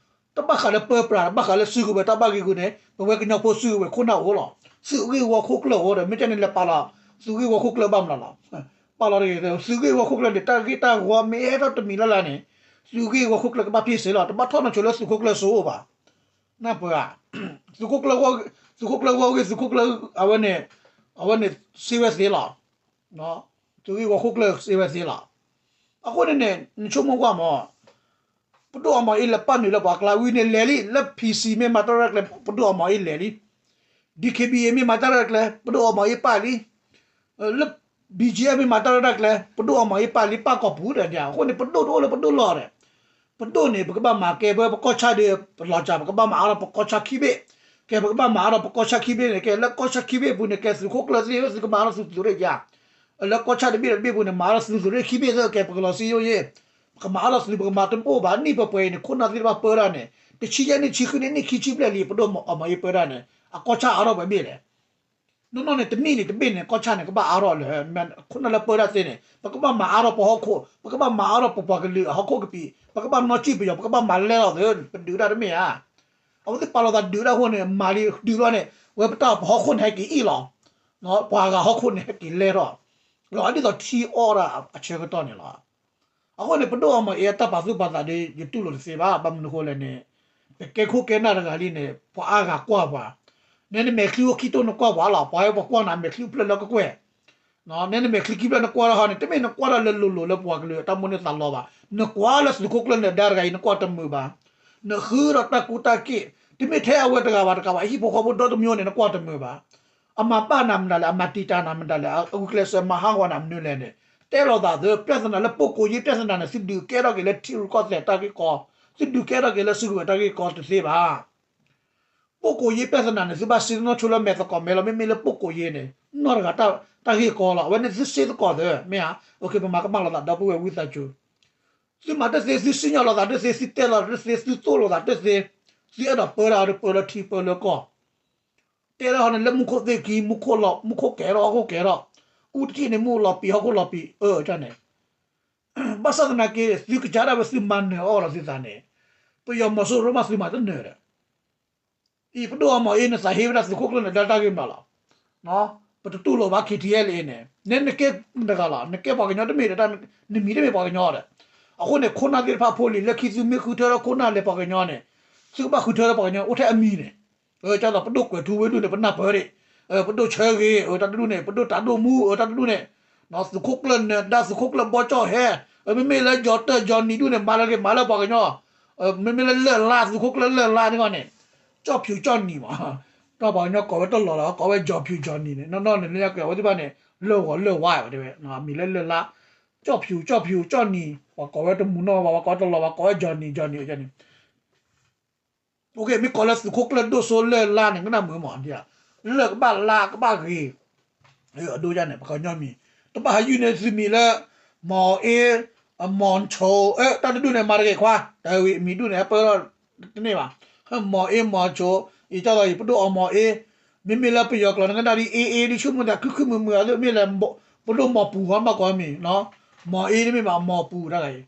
တဘၣ်ဃးလၢပၢပြး, တဘၣ်ဃးလၢစုကဝဲၤတၢ်ဘၣ်ဂ့ၤဂူာ်န့ၣ် ပဝဲကညီဖိစုကဝဲၤခိၣ်နၢ်အိၣ်လီၤ. သုးဂ့ၢ်ဝီခိၣ်ကျၢၢ်အိၣ်ဒီး မ့ၢ်ကဲန့ၣ်လဲၤပာ်လီၤ သုးဂ့ၢ်ဝီခိၣ်ကျၢၢ်ဘၣ်မနုၤလီၤ. ပာ်လီၤတဂ့ၤ, သုးဂ့ၢ်ဝီခိၣ်ကျၢၢ်န့ၣ် တၢ်ဂ့ၢ်တၢ်ဝီမ့ၢ်ဟဲထီၣ်တမံၤလၢ်လၢ်န့ၣ် သုးဂ့ၢ်ဝီခိၣ်ကျၢၢ်ကဘၣ်ဖ့ၣ်စ့လီၤ. တဘၣ်ထီၣ်နီၢ်ဆိလၢသုးခိၣ်ကျၢၢ်စိအိၣ်ဘၣ်. နၢ်ပၢၢ်ဧါ, သုးခိၣ်ကျၢၢ်ဂီၢ်, သုးခိၣ်ကျၢၢ်ဂီၢ်ဂ့ၢ် သုးခိၣ်ကျၢၢ် အဝဲန့ၣ်, အဝဲန့ၣ်စ့ဝဲသ့လီၤ. သုးဂ့ၢ်ဝီခိၣ်ကျၢၢ်စ့ဝဲသ့လီၤ. အဃိန့ၣ်န့ၣ် နဆိကမိၣ်ကွၢ်မး, ပဒိၣ်အီမီၤအ့လဲၤပာ်နုာ်လၢပှၤကျါဝံၤန့ၣ်လဲၤလံ, လၢ P C မ့ၢ်မၤတၢ်ရဲၣ်ကျဲၤ ပဒိၣ်အီမီၤအ့လဲၤလံ, D K B A မ့ၢ်မၤတၢ်ရဲၣ်ကျဲၤ ပဒိၣ်အီမီၤအ့ပာ်လံ, လၢ B G F မ့ၢ်မၤတၢ်ရဲၣ်တၢ်ကျဲၤ ပဒိၣ်အီမီၤအ့ပာ်လံ ပာ်ကီၢ်ပူၤဒီး, အဃိန့ၣ် ပဒိၣ်တအိၣ်လၢပဒိၣ်လီၢ်ဒီး, ပဒိၣ်န့ၣ် ပကဘၣ်မၤကဲ ပဝဲပကီၢ်ဆၣ်ဒီး ပလီၤစှၤ ပကဘၣ်မၤအါထီၣ်ပကီၢ်ဆၣ်ခံဘ့ၣ်, ကဲ ပကဘၣ်မၤအါထီၣ်ပကီၢ်ဆၣ်ခံဘ့ၣ်န့ၣ် ကဲ လၢကီၢ်ဆၣ်ခံဘ့ၣ်ပူၤန့ၣ် ကဲ သုးခိၣ်ကျၢၢ်သ့ၣ်ဧၢ သုကမၤအါထီၣ်သုးသုးရ့ၣ်ယါ, လၢကီၢ်ဆၣ်တဘ့ၣ်တဘ့ၣ်ပူၤန့ၣ် မၤအါထီၣ်သုးသုးရ့ၣ်ခံဘ့ၣ်သ့ ကဲ ပကလီၤစံယိၣ်ယ့ၣ်, ပကမၤအါထီၣ်သုး ပကမၤတအိၣ်ဘၣ် နံၣ်ပှဲၤပှဲၤအံၤန့ၣ် ခိၣ်နၢ်သ့ၣ်တဖၣ်ပၢတၢ်န့ၣ် တဆံယဲၢ်နံၣ် ဆံဃုနံၣ် နံၣ်ခံဆံဘျဲၣ်လံ ပဒိၣ်အီမီၤအ့ပၢတၢ်န့ၣ် အကီၢ်ဆၣ်အါထီၣ်ပှဲၤဘ့ၣ်လဲၣ်. နီၢ်နီၢ်န့ၣ် တနံၣ်န့ၣ် တဘ့ၣ်န့ၣ် ကီၢ်ဆၣ်န့ၣ် ကဘၣ်အါထီၣ်လၢ ခိၣ်နၢ်လၢပၢတၢ်သ့န့ၣ် ပကဘၣ်မၤအါထီၣ်ပဟီၣ်ခိၣ်, ပကဘၣ်မၤအါထီၣ်ပပှၤကလုာ်အဟီၣ်ခိၣ်ကပံာ်, ပကဘၣ်နီၣ်စံၣ်ပယီၤ, ပကဘၣ်မၤလဲၢ်ထီၣ်သ့, ပဒုးတၢ်တမ့ၢ်ဧါ. အဝဲသ့ၣ်ပာ်လီၤသးဒုးတၢ်အဃိန့ၣ် မၤလံဒုးလီၤန့ၣ် ဝဲပတၢ်ပဟီၣ်ခိၣ်န့ၣ် ဟဲက့ၤအ့ၣ်လီၤ, ပှၤဂၤဟီၣ်ခိၣ်န့ၣ် ဟဲက့ၤလဲၢ်ထီၣ်, လီၤဒ်သိးထံအီၣ်တၢ်အဆၢကတီၢ်န့ၣ်လီၤ. အဃိန့ၣ် ပဒိၣ်အီမီၤအ့အတၢ်ပာ်သူၣ်ပာ်သးဒီး ယတူၢ်လိာ်တသ့ဘၣ်. ဘၣ်မနုၤဃိလဲၣ်န့ၣ် ပကဲခိၣ်ကဲနၢ်တဂၤလံန့ၣ် ပှၤအါဂၤကွၢ်ပှၤ, နဲနမဲာ်ချံအိၣ်ခံတိၢ်နကွၢ်ပှၤလီၤ, ပှၤဟဲပှၤကွၢ်နၤမဲာ်ချံအိၣ်ဖျၢၣ်လၢကကွဲၢ်, နဲနမဲာ်ချံခံဖျၢၣ်နကွၢ်လၢဟီန့ၣ် တမ့ၢ်နကွၢ်တၢ်လၢလိၤလိၤလၢပှၤကလုာ်အတၢ်မိၣ်န့ၢ်သးလီဘၣ်. နကွၢ်လၢသုးခိၣ်ကျၢၢ်နဒါတဂၤအံၤ နကွၢ်တမုာ်ဘၣ်. နဃုဒီးတၢ်ကူတၢ်က့ၢ် တမ့ၢ်ထဲအဝဲတဂၤဘၣ်တဂၤဘၣ် အဟံၣ်ဖိဃီဖိဒီတမံၤန့ၣ် နကွၢ်တမုာ်ဘၣ်. အမၤဘၣ်နၤမနုၤလဲၣ်, အမၤတံာ်တာ်နၤမနုၤလဲၣ်, အဂုာ်ကျဲးစၢးမၤဟးဂီၤနၤမနုၤလဲၣ်န့ၣ် တဲလိာ်သးသု ပြဿနာလၢ ပုဂ္ဂိုလ်ရေး ပြဿနာန့ၣ် သုဒုးကဲထီၣ်က့ၤလၢထံရူၢ်ကီၢ်သဲးတၢ်ဂ့ၢ်ကီ, သုဒုးကဲထီၣ်က့ၤလၢစုကဝဲၤတၢ်ဂ့ၢ်ကီတသ့ဘၣ်. ပုဂ္ဂိုလ်ရေး ပြဿနာန့ၣ် သုဘၣ်စံးနီၣ်ဆိလၢမဲာ်သကိးမဲာ်လီၤ. မ့မ့ၢ်လၢ ပုဂ္ဂိုလ်ရေး န့ၣ် နီၢ်တဂၤတၢ်ဂ့ၢ်ကီလီၤ. အဝဲန့ၣ်သုစ့သကိးသု မ့ၢ်ဧါ. ပမၤကမၣ်လိာ်သးဒီပုၢ်ဝဲၢ်ဝံသးစူၤ သုမၤတသ့, သုစံၣ်ညီၣ်လိာ်သးတသ့, သုတဲလိာ်သးတသ့, သုသိၣ်လိာ်သးတသ့, သုအဲၣ်ဒိးပၢတၢ်ဒီးပၢလၢထံပၢလၢကီၢ်, တဲလၢဟီန့ၣ် လၢမူခိၣ်သ့ၣ်ခံ မူခိၣ်လီၤ, မူခိၣ်ကဲထီၣ် ဟီၣ်ခိၣ်ကဲထီၣ်, အူတထံၣ်န့ၣ် မူလီၤပံာ် ဟီၣ်ခိၣ်လီၤပံာ် အၢၣ်န့ၣ်, ဘၣ်ဆၣ်သနာ်က့ သုကစၢ်ဒၣ်ဝဲသုမၤနၢၤအီၤလီၤသုသးန့ၣ်, ပယီၤမီၤစိရိၤမးသုမၤတနၢၤဒီး အံၤ ပဒိၣ်အီမီၤအ့ နသးဟ့ဝဲဒၣ်သုးခိၣ်ကျၢၢ်နဒါတၢ်ဂ့ၢ်မနုၤလီၤ. ပတတူၢ်လိာ်ဘၣ် K T L A န့ၣ်, နဲနကဲမတၤတဂၤလီၤ, နကဲပှၤကညီတမ့ၢ်ဒီး နမံၤတမ့ၢ်ပှၤကညီဒီး, အဃိန့ၣ် ခိၣ်နၢ်သ့ၣ်တဖၣ်ဖိလံၤ လၢခံသုမ့ၢ်ဃုထၢထီၣ်ခိၣ်နၢ်လၢပှၤကညီန့ၣ်, သုကဘၣ်ဃုထၢထီၣ်ပှၤကညီအိၣ်ထဲအမံၤန့ၣ်, ကသိးပဒိၣ်ကွဲးထူဝ့ဒူၣ်န့ၣ် ပနၢ်ပၢၢ်ဒံး, ပဒိၣ်ဆၢဂ့ၤ တၢ်တဒူၣ်န့ၣ်, ပဒိၣ်တၢ်ဒိၣ်မူ တၢ်တဒူၣ်န့ၣ်, သုးခိၣ်ကျၢၢ်နဒါ သုးခိၣ်ကျၢၢ်ဘီကၠီၣ်ဟဲ, မ့မ့ၢ်လၢ ယီၤတၢၢ် ယီၤနံၤ ဒူၣ်န့ၣ် မၤလၢက့ၤမၤလၢပှၤကညီ, မ့မ့ၢ်လၢလၢၢ်လါ သုးခိၣ်ကျၢၢ်လၢၢ်လါန့ၣ်ဂီၢ်န့ၣ်, ကၠီၣ်ဖၠူးကၠီၣ်နံၤမး, တၢ်ပှၤကညီကိးဝဲတလီၤလီၤ ကိးဝဲ ယီၤဖၠူး ယီၤနံၤ န့ၣ် နီၢ်နီၢ်န့ၣ် လၢကဲအဝဲသ့ၣ်တဖၣ်န့ၣ် လၢၢ်ဂီၤလၢၢ်ဝါဝဲတဲဝဲ, မံၤလၢလၢၢ်လါ, ကၠီၣ်ဖၠူး ကၠီၣ်ဖၠူး ကၠီၣ်နံၤ ပှၤကိးဝဲတမူနီၢ်ဘၣ် ပှၤကိးတလီၤဘၣ် ကိးဝဲ ယီၤနံၤ ယီၤနံၤ ယီၤနံၤ မ့ၢ်ကိးလၢသုးခိၣ်ကျၢၢ်ဒိၣ်စိလၢၢ်လါန့ၣ် ကနၣ်မုာ်မး, လၢၢ်ကဘၣ်လါကဘၣ်ဂ့ၤ, အဒိယါန့ၣ် ပှၤကညီမံၤ, တဘၣ်ဟးယုၢ်န့ၢ်သုမံၤလၢ မီၤအ့, မီၤဆိ, တၢ်တဒူၣ်န့ၣ် မၤတဂ့ၤခွါ, တၢ်ဝံၤမံၤဒူၣ်န့ၣ် ဟဲပၢထီၣ်တန့ၢ်ဘၣ်, မီၤအ့ မီၤဆိ, အံၤကသိးအံၤ ပဒိၣ်အီမီၤအ့, မ့မ့ၢ်လၢပယီၤကျိာ်န့ၣ် ကနၣ်ဒ်အ့အ့ ဒ်ဆူၣ်မုာ်သး ခုခုမုာ်မုာ်အသိး မ့ၢ်လဲၣ်, ပဒိၣ်မီၤပူၤ မ့ၢ်ကိးမံၤ, မီၤအ့န့ၣ်မ့ၢ်ဘၣ် မီၤပူၤတၢ်ဂၤအံၤ,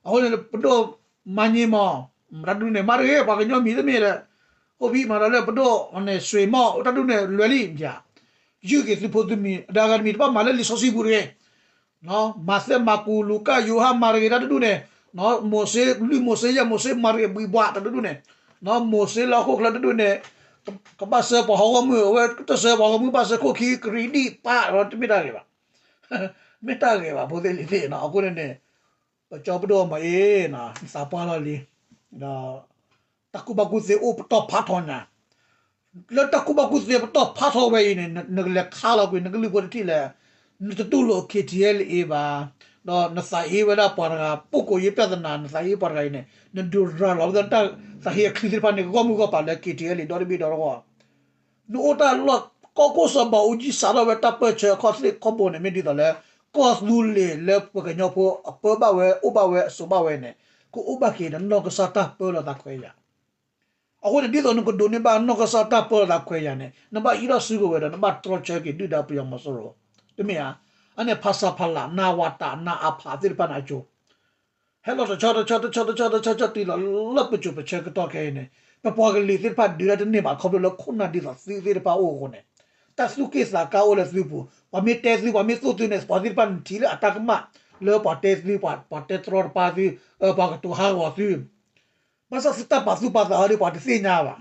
အဃိန့ၣ် ပဒိၣ်မၤညံမီၤ, တၢ်တဒူၣ်န့ၣ် မၤတဂ့ၤ ပှၤကညီမံၤတမ့ၢ်ဒီး, အိၣ်ဘံၣ်မၤဒီးလၢပဒိၣ်န့ၣ် ဆွ့မီၣ် တၢ်တဒူၣ်န့ၣ် လွဲၤလံ, ယုၢ်က့ၤသုဖိသုမံၤ ဒီးအဂၤတမံၤ တဘၣ်မၤလၢလံာ်စီဆှံပူၤတဂ့ၤ, မးသဲ မၢ်ကူး လူၤကၣ် ယိၤဟၣ် မၤတဂ့ၤ တၢ်တဒူၣ်န့ၣ်, မိၤၡ့ လွံၢ်မိၤၡ့ ယဲၢ်မိၤၡ့ မၤတဂ့ၤ ဘှံးဘှး တၢ်တဒူၣ်န့ၣ်, မိၤၡ့လၢဟီၣ်ခိၣ်ချၢတဒူၣ်န့ၣ်, ကဘၣ်စၢပှၤဟီၣ်ဂီၢ်မုၢ် အဝဲတစၢပှၤဟီၣ်ဂီၢ်မုၢ် ဘၣ်စၢခိၣ်ခံ ကရံၣ်ဒံၣ်ပၣ် တမ့ၢ်တၢ်ဂ့ၤဘၣ်, မ့ၢ်တၢ်ဂ့ၤဘၣ် ဖိသ့ၣ်လံၤသ့ၣ်နီၤ, အဃိန့ၣ်န့ၣ် ပကၠီပဒိၣ်အီမီၤအ့ သးပှၢ်လီၤလံ, ဒီး တၢ်ကူၣ်ဘၣ်ကူၣ်သ့အိၣ်ပတီၢ်ဖးထီညါ, လၢတၢ်ကူၣ်ဘၣ်ကူၣ်သ့ပတီၢ်ဖးထီဝဲအံၤန့ၣ် နကလဲၤခါလီၤကွံာ် နကလုၢ်ဖိတထံၣ်လဲၣ်, နတတူၢ်လိာ် K T L A ဘၣ်, ဒီးနသးဟ့ဝဲဒၣ်ပှၤတဂၤ ပုဂ္ဂိုလ်ရေးပြဿနာ နသးဟ့ပှၤတဂၤအံၤန့ၣ် နဒုးရၤလီၤဝဲဒၣ်တၢ်သးဟ့အချံသ့ၣ်တဖၣ်န့ၣ် ဂီၢ်မုၢ်ဂီၢ်ပၤလၢ K T L A ဒီတဘ့ၣ်ဒီတဂီၢ် နအိၣ်တၢ်လီၢ် ကီၢ်ခိၣ်စီၤဘးအူကၠံ စးထီၣ်ဝဲတၢ်ပၢၢ်ဆၢအခီၣ်ထံးခီၣ်ဘိန့ၣ် မ့ၢ်ဒ်သိးလၢ ကီၢ်သူလ့ၤလၢပှၤကညီဖိအပၢဘၣ်ဝဲ အိၣ်ဘၣ်ဝဲ အစိာ်ဘၣ်ဝဲန့ၣ် ကအိၣ်ဘၣ်က့ၤဒီးနီၢ်ကစၢ်တၢ်ပၢလီၤသးခွဲးယာ်. အဃိန့ၣ် ဒ်သိးနကဒိးန့ၢ်ဘၣ်နီၢ်ကစၢ်တၢ်ပၢလီၤသးခွဲးယာ်န့ၣ် နဘၣ်ဟံးထီၣ်စုကဝဲၤဒီး နဘၣ်တြီဆၢက့ၤဒုၣ်ဒါပယီၤမီၤစိရိၤ တမ့ၢ်ဧါ. အန့ၣ် ဖဆပလ နဝတ နအဖ သ့ၣ်တဖၣ်န့ၣ်အစိၤ ဟဲလီၤတဆီတဆီတဆီတဆီတဆီတဆီတုၤလီၤလၢပစိၤပဆၢကတီၢ်ခဲအံၤန့ၣ် ပပှၤကလုာ်သ့ၣ်တဖၣ်ဒုးတၢ်တန့ၢ်ဘၣ် ခီဖျိလၢခိၣ်နၢ်ဒ်သိးသုသ့ၣ်တဖၣ်အိၣ်အဃိန့ၣ် တၢ်သူၣ်က့ၣ်သးကါအိၣ်လၢသုပူၤ ပှၤမ့ၢ်တဲသု ပှၤမ့ၢ်သိၣ်သုန့ၣ် ပှၤသ့ၣ်တဖၣ်န့ၣ်ထံၣ်လၢအတၢ်ကမၣ် လၢပှၤတဲသု ပှၤတဲတြီတပါသု ပှၤကတိၤဟးဂီၤသု ဘၣ်ဆၣ်သုတၢ်ပာ်သူၣ်ပာ်သးအီၤဒီးပှၤတသ့ၣ်ညါဘၣ်.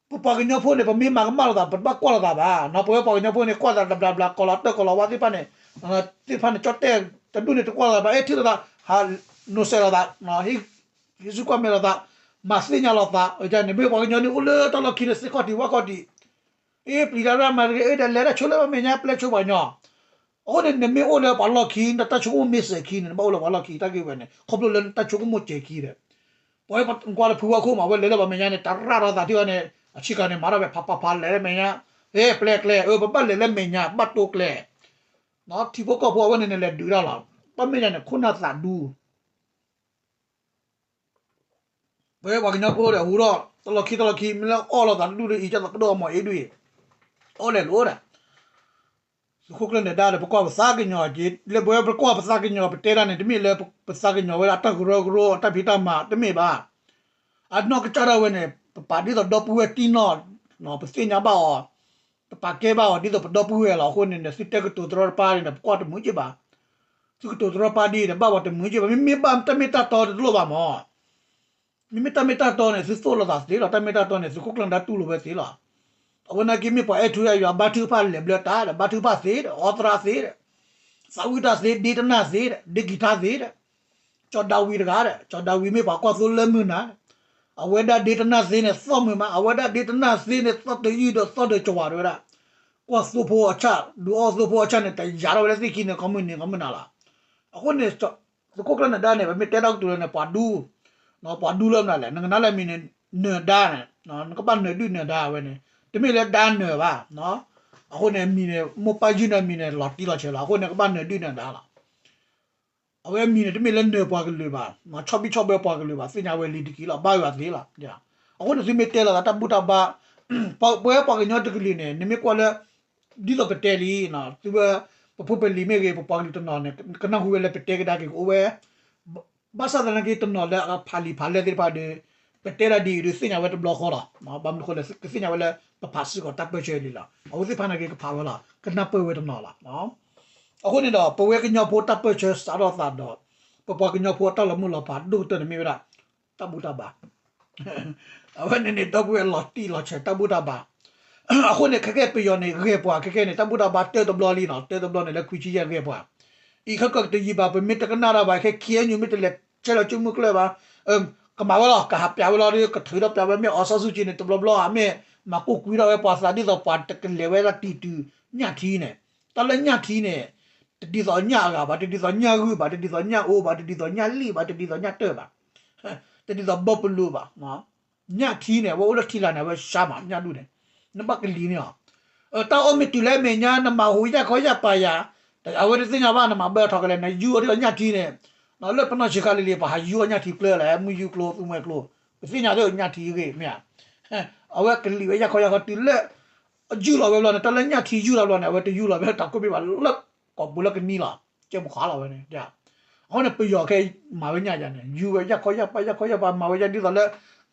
ပပှၤကညီဖိန့ၣ် ပမ့ၢ်မၤကမၣ်လိာ်သး ပတဘၣ်ကွၢ်လိာ်သးဘၣ်. ပဝဲပှၤကညီဖိန့ၣ် ကွၢ်သးတဘျီဘျီ ကီၤလီၤတၢၢ်ကီၤလီၤဝါသ့ၣ်တဖၣ်န့ၣ်, သ့ၣ်တဖၣ်န့ၣ် ကၠီၣ်တဲၣ်တဒူၣ်န့ၣ် တကွၢ်လိာ်သးဘၣ်, အဲၣ်ထံၣ်လိာ်သး ဟးနိးစဲးလိာ်သး, ဟံးစုကွၢ်မဲာ်လိာ်သး, မၤသ့ၣ်ညါလိာ်သး, န့ၣ်မ့ၢ်ပှၤကညီန့ၣ် အိၣ်လၢတၢ်လီၢ်ခံန့ၣ် သ့ၣ်ခီၣ်ထံးဝၣ်ခီၣ်ထံး, အ့ ပျံၤတၢ်ရၣ်မၤတဂ့ၤ အ့ ဒီးလဲၤတၢ်ဆိလၢပမဲာ်ညါ ပျဲဆိပှၤကညီ အဃိန့ၣ် နမ့ၢ်အိၣ်လၢပှၤလီၢ်ခံ နတၢ်ဆိကမိၣ်မ့ၢ်စဲၤခံန့ၣ် နဘၣ်အိၣ်လၢပှၤလီၢ်ခံ တၢ်ဂ့ၢ်ဝဲန့ၣ် ခီဖျိလၢနတၢ်ဆိကမိၣ်စဲၤခံဒီး ပှၤကွၢ်လၢဖုဝါခိၣ်မး အဝဲလဲၤလၢပှၤမဲာ်ညါန့ၣ် တရၣ်ထီၣ်သးထံၣ်ဝဲန့ၣ် အဆံးခါန့ၣ် မၤထီၣ်ဝဲဖးဖးဖးလဲၤလၢမဲာ်ညါ, ဟဲပျဲကျဲ အၢ ပဘၣ်လဲၤလၢမဲာ်ညါ ဘၣ်တိကျဲ, ထံဖိကီၢ်ဖိအဝဲန့ၣ်န့ၣ် လဲၤဒုးတၢ်လီၤ. ဘၣ်မ့ၢ်ညါန့ၣ် ခိၣ်နၢ်သးဒူ ပဝဲပှၤကညီဖိဒီး ဟူထီၣ် တၢ်လီၢ်ခံတၢ်လီၢ်ခံ မ့ၢ်လၢအီၣ်လိာ်သးတဒူၣ်ဒီး အံၤကသိးကဒိၣ်အမီၤအ့ဒူၣ်အံၤ အီၣ်လဲၤလိာ်ဒီး သုးခိၣ်ကျၢၢ်နၢၤဒါဒီး ပကွၢ်ပသးကညီၤက့ၤ လၢပဝဲပကွၢ်ပသးကညီၤ ပတဲတၢ်န့ၣ် တမ့ၢ်လၢပသးကညီၤဝဲဒၣ်တၢ်ကရၢကရိ တၢ်ဖံးတၢ်မၤ တမ့ၢ်ဘၣ်. အနီၢ်ကစၢ်ဒၣ်ဝဲန့ၣ် ပပာ်ဒ်သိးဒီပုၢ်ဝဲၢ်တံၢ်နီၢ် ပသ့ၣ်ညါဘၣ်အီၤ, ပပာ်ကဲဘၣ်အီၤ ဒ်သိးပဒီပုၢ်ဝဲၢ်လီၤ. အဃိန့ၣ် သုတဲကတိၤတရီတပါန့ၣ် ပကွၢ်တမုာ်က့ဘၣ်. သုကတိၤတရီတပါဒ်အံၤဒီး ဘၣ်ပှၤတမုာ်က့ဘၣ်. မ့မ့ၢ်ဘၣ်တၢ်မ့ၢ်တၢ်တီတလိၣ်ဘၣ်မး မ့မ့ၢ်တၢ်မ့ၢ်တၢ်တီန့ၣ် သုသိၣ်လိာ်သးသ့လီၤ. တၢ်မ့ၢ်တၢ်တီန့ၣ် သုးခိၣ်ကျၢၢ်နၢၤဒါတူၢ်လိာ်ဝဲသ့လီၤ. အဝဲနာ်က့မ့ၢ်ပှၤအဲၣ်ထူအဲၣ်ယွၤ ဘါထုကဖၣ်လဲၤဘျၢတၢ်ဒီး ဘါထုကဖၣ်သ့ဒီး အီသရၣ်သ့ဒီး သးဝံၣ်တၢ်သ့ ဒ့တနၢ်သ့ဒီး ဒ့ကံၤထါသ့ဒီး ကၠီၤဒၤဝံးတဂၤဒီး ကၠီၤဒၤဝံးမ့ၢ်ပှၤကွၢ်သိလၢမုၢ်နၤ အဝဲဒၣ်ဒ့တနၢ်သ့န့ၣ် သီၣ်မုာ်မး အဝဲဒၣ်ဒ့တနၢ်သ့န့ၣ် သီၣ်တယုၢ်ဒီးသီၣ်ဒီးကဝၤတဝဲဒၣ် ကွၢ်သိဖိအဆၣ် ဒုးအီၣ်သိဖိအဆၣ်န့ၣ် တယာ်ထီၣ်ဝဲလၢသ့ၣ်ခံန့ၣ် ကီမုၢ်နံၤကီမုၢ်နၤလီၤ. အဃိန့ၣ် သုးခိၣ်ကျၢၢ်နၢၤဒါန့ၣ် ပမ့ၢ်တဲတၢ်ကတိၤလၢန့ၣ် ပှၤဒူ ပှၤဒူလၢမနုၤလဲၣ် နကနၣ်လၢအမံၤန့ၣ် နၢၤဒါန့ၣ် နကဘၣ်နၢၤဒုၣ်နၢၤဒါဝဲန့ၣ် တမ့ၢ်လၢဒါနၢၤဘၣ်. အဃိန့ၣ် အမံၤန့ၣ် မိၢ်ပၢ်ယုၢ်န့ၢ်အမံၤန့ၣ် လီၤတံၢ်လီၤဆဲးလီၤ. အဃိန့ၣ် ကဘၣ်နၢၤဒုၣ်နၢၤဒါလီၤ. အဝဲအမံၤန့ၣ် တမ့ၢ်လၢနၢၤပှၤကလုာ်ဘၣ်, ဆီၣ်ဘံၣ်ဆီၣ်ဘၢပှၤကလုာ်ဘၣ်, သ့ၣ်ညါဝဲလံတက့ၢ်လီၤ, ဘါယွၤသ့လီၤ. အဃိန့ၣ် သုမ့ၢ်တဲလိာ်သးတၢ်ဘူၣ်တၢ်ဘါ, ပဝဲပှၤကညီတကလုာ်န့ၣ် နမ့ၢ်ကွၢ်လၢ ဒ်သိးပတဲလံ, သုဝဲ ပဖိပလံၤမ့ၢ်ဂ့ၤ, ပပှၤကလုာ်တနီၤန့ၣ် ကနၢ်ဟူဝဲလၢပတဲကဒါက့ၤကအိၣ်ဝဲ ဘၣ်ဆၣ်သနာ်က့တနီၤလၢအဖးလံာ်ဖးလဲၢ်သ့ၣ်တဖၣ်ဒီး ပတဲဒၣ်ဒ်အံၤဒီး သ့ၣ်ညါဝဲတဘျီဃီလီၤ. ဘၣ်မနုၤအဃိလဲၣ် ကသ့ၣ်ညါဝဲလၢ ပဖးစ့ၢ်ကီးတၢ်ပၢၢ်ဆၢလံလီၤ. အဝဲသ့ၣ်တဖၣ်နာ်က့ကဖးဝဲလီၤ, ကနၢ်ပၢၢ်ဝဲတနီၤလီၤ. အဃိန့ၣ်ဒီး ပဝဲကညီဖိတၢ်ပၢၢ်ဆၢစးထီၣ်သးဒီး ပပှၤကညီဖိအတၢ်လီၤမုၢ်လီၤဖးဒိၣ်ကတၢၢ်န့ၣ်မ့ၢ်ဝဲဒၣ် တၢ်ဘူၣ်တၢ်ဘါ အဝဲန့ၣ်န့ၣ် ဒီပုၢ်ဝဲၢ်လီၤတံၢ်လီၤဆဲးတၢ်ဘူၣ်တၢ်ဘါ, အဃိန့ၣ် ခဲကဲပယီၤန့ၣ် ဂဲၤပှၤ ခဲကဲန့ၣ် တၢ်ဘူၣ်တၢ်ဘါတၢတဘျီလံနီၤ, တၢတဘျီန့ၣ်လၢခွံဆံယဲၢ်ဂဲၤပှၤ, အံၤခဲကီးတယံာ်ဘၣ် ပမ့ၢ်တကနၣ်တၢ်ဘၣ် ခဲ ခ့ၣ်အဲၣ်ယူၣ် မ့ၢ်တလဲၤဆဲးလီၤကၠိမုၢ်ကျၢၢ်ဘၣ်, ကမၤဝဲလီၤ ကဟးပျးဝဲလီၤဒီး ကထုးထီၣ်ပျးဝဲ မ့ၢ်အီၣ်စီဆူၣ်က့န့ၣ် တဘျီဘျီဧါ မ့ၢ်မၤကိၢ်ကွံထီၣ်ဝဲပှၤသးဒ်သိးပှၤတကလဲၤဝဲဒၣ်တံၤတုၤညၣ်ထံန့ၣ်, တၢ်လၢညၣ်ထံန့ၣ် တဒ်သိးညၣ်အဂၤဘၣ်, တဒ်သိးညၣ်ဂုၢ်ဘၣ်, တဒ်သိးညၣ်အိဘၣ်, တဒ်သိးညၣ်လံၣ်ဘၣ်, တဒ်သိးညၣ်တၢၢ်ဘၣ် တဒ်သိးဘီပလူးဘၣ်. ညၣ်ထံန့ၣ် အဝဲအိၣ်လၢထံလာ်န့ၣ် အဝဲဆါမး ညၣ်ဒူၣ်န့ၣ်, နဘၣ်ကလံၤန့ၢ်အီၤ, တၢ်အိၣ်မ့ၢ်တုၤလၢမဲာ်ညါ နမၤဟူးယၣ်ခီယၣ်ပာ်ယၤ, အဝဲတသ့ၣ်ညါဘၣ် နမၤဘၢအထီၣ်ကလဲာ် နယူၢ်အီၤဒ်သိးညၣ်ထံန့ၣ်, လၢပနီၢ်ဆံးခါလံၤလံၤ ပှၤဟးယူၢ်အီၤညၣ်ထံကျၢလဲၣ်, မုၢ်ယူၢ်ကျိ သူမှဲကျိ, ပသ့ၣ်ညါသ့ၣ်ညၣ်ထံဂ့ၤမ့ၢ်ဧါ, အဝဲကလံၤဝဲယၣ်ခီယၣ်ခီတုၤလၢ ယူၢ်လီၤဝဲဘျီန့ၣ် တၢ်လၢညၣ်ထံယူၢ်လီၤဘျီန့ၣ် အဝဲတယူၢ်လီၤဝဲတၢ်ကိၣ်ဘ့ၣ်ဘၣ်လၢ ကိာ်ပူၤလၢကနံလီၤ, ကဲမခးလီၤဝဲန့ၣ်, အဃိန့ၣ် ပယီၤခဲအံၤမၤဝဲညၣ်ယၤန့ၣ် ယူၢ်ဝဲယၣ်ခီယၣ်ပာ် ယၣ်ခီယၣ်ပာ် မၤဝဲယၣ်ဒ်သိးလၢ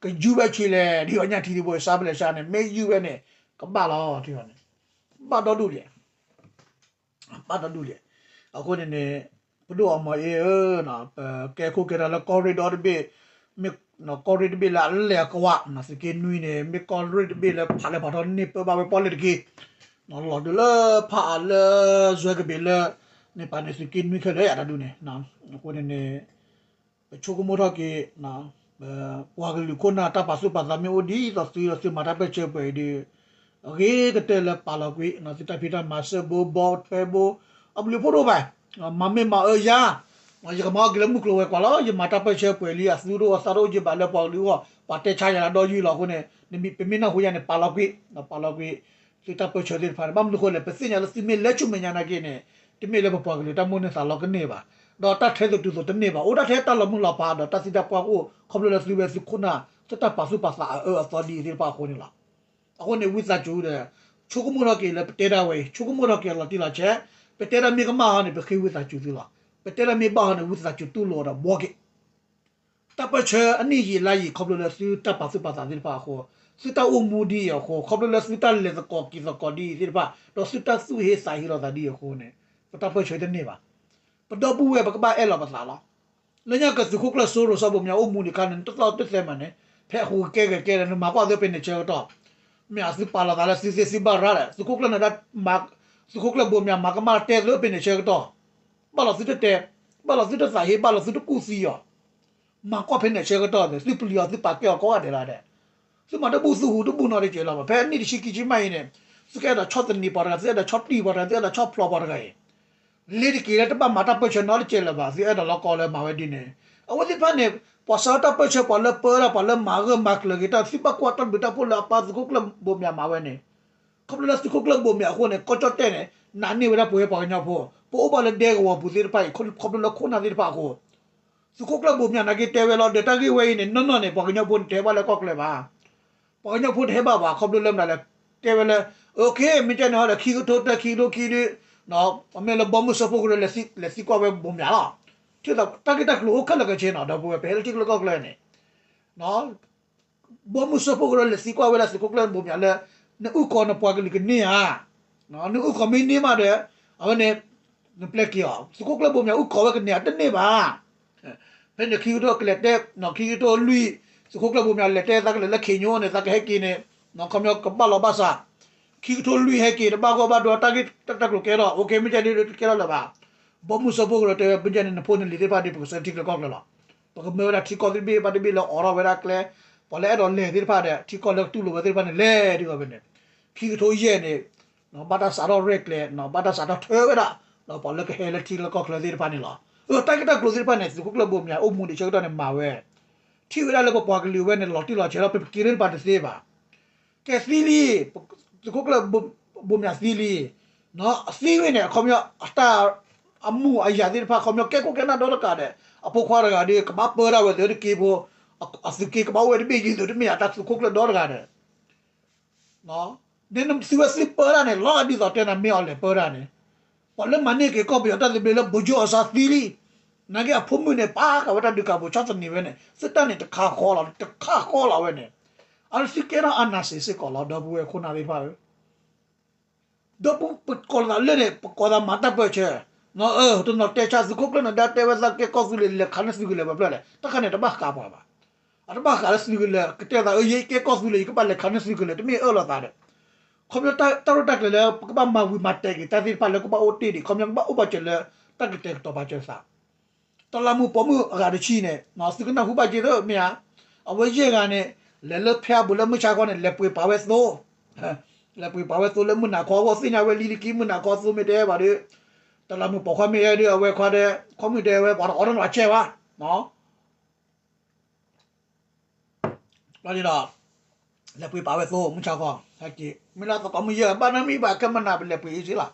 ကယူၢ်ဝဲဆံးလဲၣ် ဒ်သိးညၣ်ထံဒံးဘိ ဆါပလဲၣ်ဆါန့ၣ် မ့ၢ်ယူၢ်ဝဲန့ၣ် ကဘၣ်လီၤ ထံၣ်န့ၣ်, ဘၣ်ဒီဒူၣ်လဲၣ် ဘၣ်ဒီဒူၣ်လဲၣ်. အဃိန့ၣ်န့ၣ် ပဒိၣ်အီမီၤအ့ဧၢ, ပကဲခိၣ်ကဲတၢ်လၢကီၢ်ရ့ၣ်ဒီတဘ့ၣ်, မ့ၢ်ကီၢ်ရ့ၣ်တဘ့ၣ်လၢအလဲၢ်အကဝး သုးက့နွံန့ၣ် မ့ၢ်ကီၢ်ရ့ၣ်တဘ့ၣ်လၢဖးလဲၢ်ဖးထီန့ၢ်ပၢဘၣ်ဝဲပီၣ်လဲၣ်တက့ၢ်, လီၤဒုးလၢဖးအါလၢ စွဲကဘ့ၣ်လၢ န့ၣ်ပာ်န့ၣ်သုးက့နွံခဲလၢာ်ယၤတၢ်ဒုးန့ၣ်, အဃိန့ၣ်န့ၣ် ပဆိကမိၣ်ထီၣ်က့ၤ ပပှၤကလုာ်ခိၣ်နၢ်တၢ်ပာ်သူၣ်ပာ်သးမ့ၢ်အိၣ်ဒ်သိးသုဒီး သုမၤတၢ်ပၢၢ်ဆၢပှဲၤအံၤဒီး အဂ့ၤကတၢၢ်လၢပာ်လီၤကွံာ် သုတၢ်ဖံးတၢ်မၤစၢၢ်ဘိဘီထွဲဘိ အဘျုးဖှိၣ်ဒိၣ်ဘၣ်, မၤမ့ၢ်မၤအၢယၤ, ယကမၤအီၣ်က့ၤလၢမုၢ်ကျိၤဝဲၤကွာ်လီၤ, ယမၤတၢ်ပၢၢ်ဆၢပှဲၤလံ အသူတအိၣ်အသးတအိၣ်က့ဘၣ်လၢပှၤကလုာ်အဂီၢ်, ပှၤတဲဆါယၤလၢဒီယုၢ်လီၤအဃိန့ၣ် ပမ့ၢ်နၢ်ဟူယၤန့ၣ် ပာ်လီၤကွံာ်, ပာ်လီၤကွံာ် သုတၢ်ပၢၢ်ဆၢသ့ၣ်တဖၣ်န့ၣ် ဘၣ်မနုၤအဃိလဲၣ် ပသ့ၣ်ညါလၢသုမ့ၢ်လဲၤဆူမဲာ်ညါနာ်က့န့ၣ် တမ့ၢ်လၢပပှၤကလုာ်တၢ်မိၣ်န့ၢ်သးလီကန့ၢ်ဘၣ်, ဒီးတၢ်ထဲသိးတုၤသိးတန့ၢ်ဘၣ်, အိၣ်ဒၣ်ထဲတၢ်လီၤမုၢ်လီၤဖးဒီးတၢ်သံတၢ်ပှၢ်အိၣ် ခီဖျိလၢသုဝဲသုခိၣ်နၢ် သုတၢ်ပာ်သူၣ်ပာ်သးအအၢအသီဒ်အံၤသ့ၣ်တဖၣ်အဃိန့ၣ်လီၤ. အဃိန့ၣ် ဝံသးစူၤဒီး ဆိကမိၣ်ထီၣ်က့ၤလၢပတဲဒၣ်ဝဲအံၤ ဆိကမိၣ်ထီၣ်က့ၤအလီၤတံၢ်လီၤဆဲး, ပတဲဒၣ်မ့ၢ်ကမၣ်ဟီန့ၣ် ပဃ့ဝံသးစူၤသုလီၤ, ပတဲဒၣ်မ့ၢ်ဘၣ်ဟီန့ၣ် ဝံသးစူၤတူၢ်လိာ်ဒီးဘှီက့ၤ တၢ်ပၢၢ်ဆၢအနံၣ်ယံာ်လါယံာ် ခီဖျိလၢသုတၢ်ပာ်သူၣ်ပာ်သးသ့ၣ်တဖၣ်အဃိ, သုတၢ်အိၣ်မူဒ်အံၤအဃိ, ခီဖျိလၢသုတၢ်လဲၤသကိးက့ၤသကိးဒ်အံၤသ့ၣ်တဖၣ်, ဒီးသုတၢ်သူၣ်ဟ့သးဟ့လိာ်သးဒ်အံၤအဃိန့ၣ် ပတၢ်ပၢၢ်ဆၢတန့ၢ်ဘၣ်. ပဒီပုၢ်ဝဲၢ် ပကဘၣ်အဲၣ်လီၤပသးလီၤ. လၢညါကသုးခိၣ်ကျၢၢ်စိရိၤစီဘိမၠးအိၣ်မူဒံးအခါန့ၣ် နတသီၣ်တသဲမးန့ၣ် ဖဲအဃိကကဲဂဲၤကဲဒီး နမၤကွၢ်သ့ဖဲန့ၣ်ဆၢကတီၢ် မ့ၢ်သုပာ်လီၤသးလၢသုသ့သုဘၣ်ရၤဒီး သုးခိၣ်ကျၢၢ်နဒါ သုးခိၣ်ကျၢၢ်ဘိမၠးမၤကမၣ်တဲသုဖဲန့ၣ်ဆၢကတီၢ်, ဘၣ်လီၤသုတတဲ, ဘၣ်လီၤသုတသးဟ့ ဘၣ်လီၤသုတကူၣ်သံအီၤ, မၤကွၢ်ဖဲန့ၣ်ဆၢကတီၢ်န့ၣ် သုပျံၤအီၤသုပာ်ကဲအီၤကိးဂၤဒဲးလီၤဒီး, သုမၤတဘူၣ်သုဟူးတဘူၣ်နီတစဲးလီၤဘၣ်. ဖဲနံၣ်တဆံခံဆံမးအံၤန့ၣ် သုကအဲၣ်ဒိးဆီၣ်သနံးပှၤတဂၤ သုအဲၣ်ဒိးဆီၣ်တံၢ်ပှၤတဂၤ သုအဲၣ်ဒိးဆီၣ်ဖျိးပှၤတဂၤအံၤ လ့ၤတက့ၤလၢတဘၣ်မၤတၢ်ပၢၢ်ဆၢနီတစဲးလၢၤဘၣ်. သုအဲၣ်ဒိးလီၤကီလၢမၤဝဲဒ်န့ၣ် အဝဲသ့ၣ်တဖၣ်န့ၣ် ပှၤဆှၢတၢ်ပၢၢ်ဆၢ ပှၤလၢပၢတၢ် ပှၤလၢမၤဂၢၢ်မၤကျၢၤက့ၤတၢ် သုဘၣ်ကွၢ်တၢ်ဘျုးတၢ်ဖှိၣ်လၢအပၢ်သုးခိၣ်ကျၢၢ်ဘိမၠးမၤဝဲန့ၣ်, ခီဖျိလၢသုးခိၣ်ကျၢၢ်ဘိမၠးအဃိန့ၣ် ကီၢ်ကၠီၣ်တဲၣ်န့ၣ် နာ်န့ၢ်ဝဲဒၣ်ပဝဲပှၤကညီဖိ ပအိၣ်ဘၣ်လၢဒဲကဝီၤပူၤသ့ၣ်တဖၣ်အံၤ ခီဖျိလၢခိၣ်နၢ်သ့ၣ်တဖၣ်အဃိ သုးခိၣ်ကျၢၢ်ဘိမၠးနာ်က့တဲဝဲလီၤ ဒီးတၢ်ဂ့ၢ်ဝဲအံၤန့ၣ် နီၢ်နီၢ်န့ၣ် ပှၤကညီဖိန့ၣ်တဟဲဘၣ်လၢကီၢ်ချၢဘၣ်. ပှၤကညီဖိတဟဲဘၣ်ဘၣ် ခီဖျိလၢမနုၤလဲၣ် တဲဝဲလၢ OK မ့ၢ်ကဲန့ၣ်ဟီဒီး ခံကထိတၢ ခံကထိခံဒု မ့ၢ်လၢဘီမုၢ်စၢဖှိၣ်ကရၢ လဲၤသံကွၢ်ဝဲဘိမၠးလီၤ. ထံၣ်တၢ်ဂ့ၢ်တၢ်ကျိၤအိၣ်ခဲလၢာ်ခဲဆ့နီၤ ဒီပုၢ်ဝဲၢ် ပဟဲလၢထံချၢကီၢ်ချၢန့ၣ် ဘီမုၢ်စၢဖှိၣ်ကရၢလဲၤသံကွၢ်ဝဲဒၣ်သုးခိၣ်ကျၢၢ်ဘိမၠးလၢ နအုၣ်ကီၤနပှၤကလုာ်ကန့ၢ်ဧါ, နအုၣ်ကီၤမ့ၢ်န့ၢ်မးဒီး အဝဲန့ၣ် နပျဲက့ၤအီၤ သုးခိၣ်ကျၢၢ်ဘိမၠးအုၣ်ကီၤဝဲကန့ၢ်ဧါ တန့ၢ်ဘၣ်. ဖဲန့ၣ်ခံကထိကလဲၤတဲ ခံကထိလွံၢ် သုးခိၣ်ကျၢၢ်ဘိမၠးလဲၤတဲသးကလဲၤလၢခ့ညိန့ၣ် သးကဟဲက့ၤန့ၣ် ခီပညီကဘၣ်လီၤဘၣ်စး ခံကထိလွံၢ်ဟဲက့ၤ တဘၣ်ဂီၢ်ဘၣ်ဒိ တၢ်ဂ့ၢ်တၢ်ကျိၤကဲထီၣ် OK မ့ၢ်ကဲန့ၣ်တကဲထီၣ်လၢၤဘၣ်. ဘီမုၢ်စၢဖှိၣ်ကရၢတဲဝဲ မ့ၢ်ကဲန့ၣ် နဖိနလံၤသ့ၣ်တဖၣ်ဒီး ပကဆှၢထံချၢကီၢ်ချၢလီၤ. ပကမၢဝဲဒၣ်ထံကီၢ်သ့ၣ်တဘ့ၣ်ဘၣ်တဘ့ၣ်လၢအိးထီၣ်ဝဲဒၣ်ကျဲ ပှၤလၢအဲၣ်ဒိးလဲၤသ့ၣ်တဖၣ်ဒီး ထံကီၢ်လၢကတူၢ်လိာ်ဝဲသ့ၣ်တဖၣ်န့ၣ် လဲၤဒ်အီၤဖဲန့ၣ် ခံကထိယဲၢ်န့ၣ် ဘၣ်တၢ်စးထီၣ်ရဲၣ်ကျဲၤ ဘၣ်တၢ်စးထီၣ်ထၢဝဲဒၣ် ပှၤလၢကဟဲလၢထံလၢကီၢ်ချၢသ့ၣ်တဖၣ်န့ၣ်လီၤ. တၢ်ဂ့ၢ်တၢ်ကျိၤသ့ၣ်တဖၣ်န့ၣ် သုးခိၣ်ကျၢၢ်ဘိမၠး အိၣ်မူဒံးဆၢကတီၢ်န့ၣ်မၤဝဲ ထံၣ်ဝဲဒၣ်လၢပပှၤကလုာ်ဝဲန့ၣ် လီၤတံၢ်လီၤဆဲးလီၤ ပက့ၤလၢပှၤတသ့ဘၣ်. ကဲသံလံ သုးခိၣ်ကျၢၢ်ဘိမၠးသံလံ သံဝဲန့ၣ် အခီပညီ အတၢ် အမူးအယၤသ့ၣ်တဖၣ် ခီပညီ ကဲခိၣ်ကဲနၢ်ဒီတကးဒီး အဖိခွါတဂၤဒီး ကဘၣ်ပၢတၢ်ဝဲသုတက့ဖိ အသုးက့ကဘၣ်အိၣ်ဝဲတဘ့ၣ်ယံၤသုးတမ့ၢ်ဧါ တၢ်သုးခိၣ်ကျၢၢ်ဒီတဂၤဒီး သုဝဲသုပၢတၢ်န့ၣ် လီၤဂာ်ဒ်သိးတဲနၤမ့ၢ်အီၤလဲၤပၢတၢ်န့ၣ် ပှၤလၢမၤန့ၢ်က့ၤကီၢ်ပယီၤတၢ်သဘျ့လၢ ဘိကၠိအီၤစါသံလံ. နာ်က့အဖိမုၣ်န့ၣ် ပာ်ဃာ်ဝဲတၢ်ဒုးကးပူၤဆီၣ်သနံးဝဲန့ၣ် သုတၢ်န့ၣ်တခါဃီလီၤ တခါဃီလီၤဝဲန့ၣ် အသုကဲထီၣ်အနၢ်စ့ၤစ့ၢ်ကီးလီၤ ဒီပုၢ်ဝဲၢ်ခိၣ်နၢ်သ့ၣ်တဖၣ်ဧၢ ဒီပုၢ်ပကိးလီၤသးလၢန့ၣ် ပကိးသးမၤတၢ်ပၢၢ်ဆၢ, တနီၤတဲဆါသုးခိၣ်ကျၢၢ်နဒါတဲဝဲသးကဲကီၢ်သူလ့ၤလဲၤခးန့ၢ်သုးကလၢၤပှဲၤဖျၢၣ်လဲၣ် တၢ်ခါန့ၣ်တဘၣ်ဃးပှၤဘၣ်. အတဘၣ်ဃးလၢသုးကလၢၤ ကတဲသးအၢ ယကဲကီၢ်သူလ့ၤ ယကဘၣ်လဲၤခးန့ၢ်သုးကလၢၤ တမ့ၢ်အၢၣ်လီၤသးဒီး ခီပညီတၢ်ရဲၣ်တၢ်ကျဲၤလၢ ပကဘၣ်မၤဝံၤမၤတဲာ်က့ၤတၢ်သ့ၣ်တဖၣ်လၢကဘၣ်အိၣ်တ့ၢ်ဒံး ခီပညီကဘၣ်အိၣ်ပာ်စၢၤလၢ တၢ်ကတဲာ်ကတီၤပာ်စၢၤသး တလးမူးပိာ်မုၣ်အဂၤတဆံန့ၣ် သုကနၢ်ဟူဘၣ်က့ၤသ့မ့ၢ်ဧါ, အဝဲယဲၢ်ဂၤန့ၣ် လဲၤလၢဖဲအဘူးလၢမုၢ်ဆါခီန့ၣ် လဲၤပှ့ၤပာ်ဝဲသိ, လဲၤပှ့ၤပာ်ဝဲသိလၢမုၢ်နၤခီအဂီၢ် သ့ၣ်ညါဝဲလံလံက့ မုၢ်နၤခီသိမ့ၢ်တဲဘၣ်ဒီး တလးမူးပိာ်ခွါမ့ၢ်အဲၣ်ဒီး အဝဲခွါဒီး ခွါမုၣ်တဲဝဲ ပှၤတအီၣ်တနီၤဆဲးဘၣ် လီၤဒီး လဲၤပှ့ၤပာ်ဝဲသိမုၢ်ဆါခီ ဟဲက့ၤ မ့ၢ်လၢသကိးမုၢ်ယဲၢ် ဘၣ်နမံၤဘၣ်ခဲမနၤ ပလဲၤပှ့ၤအံၤစ့လီၤ.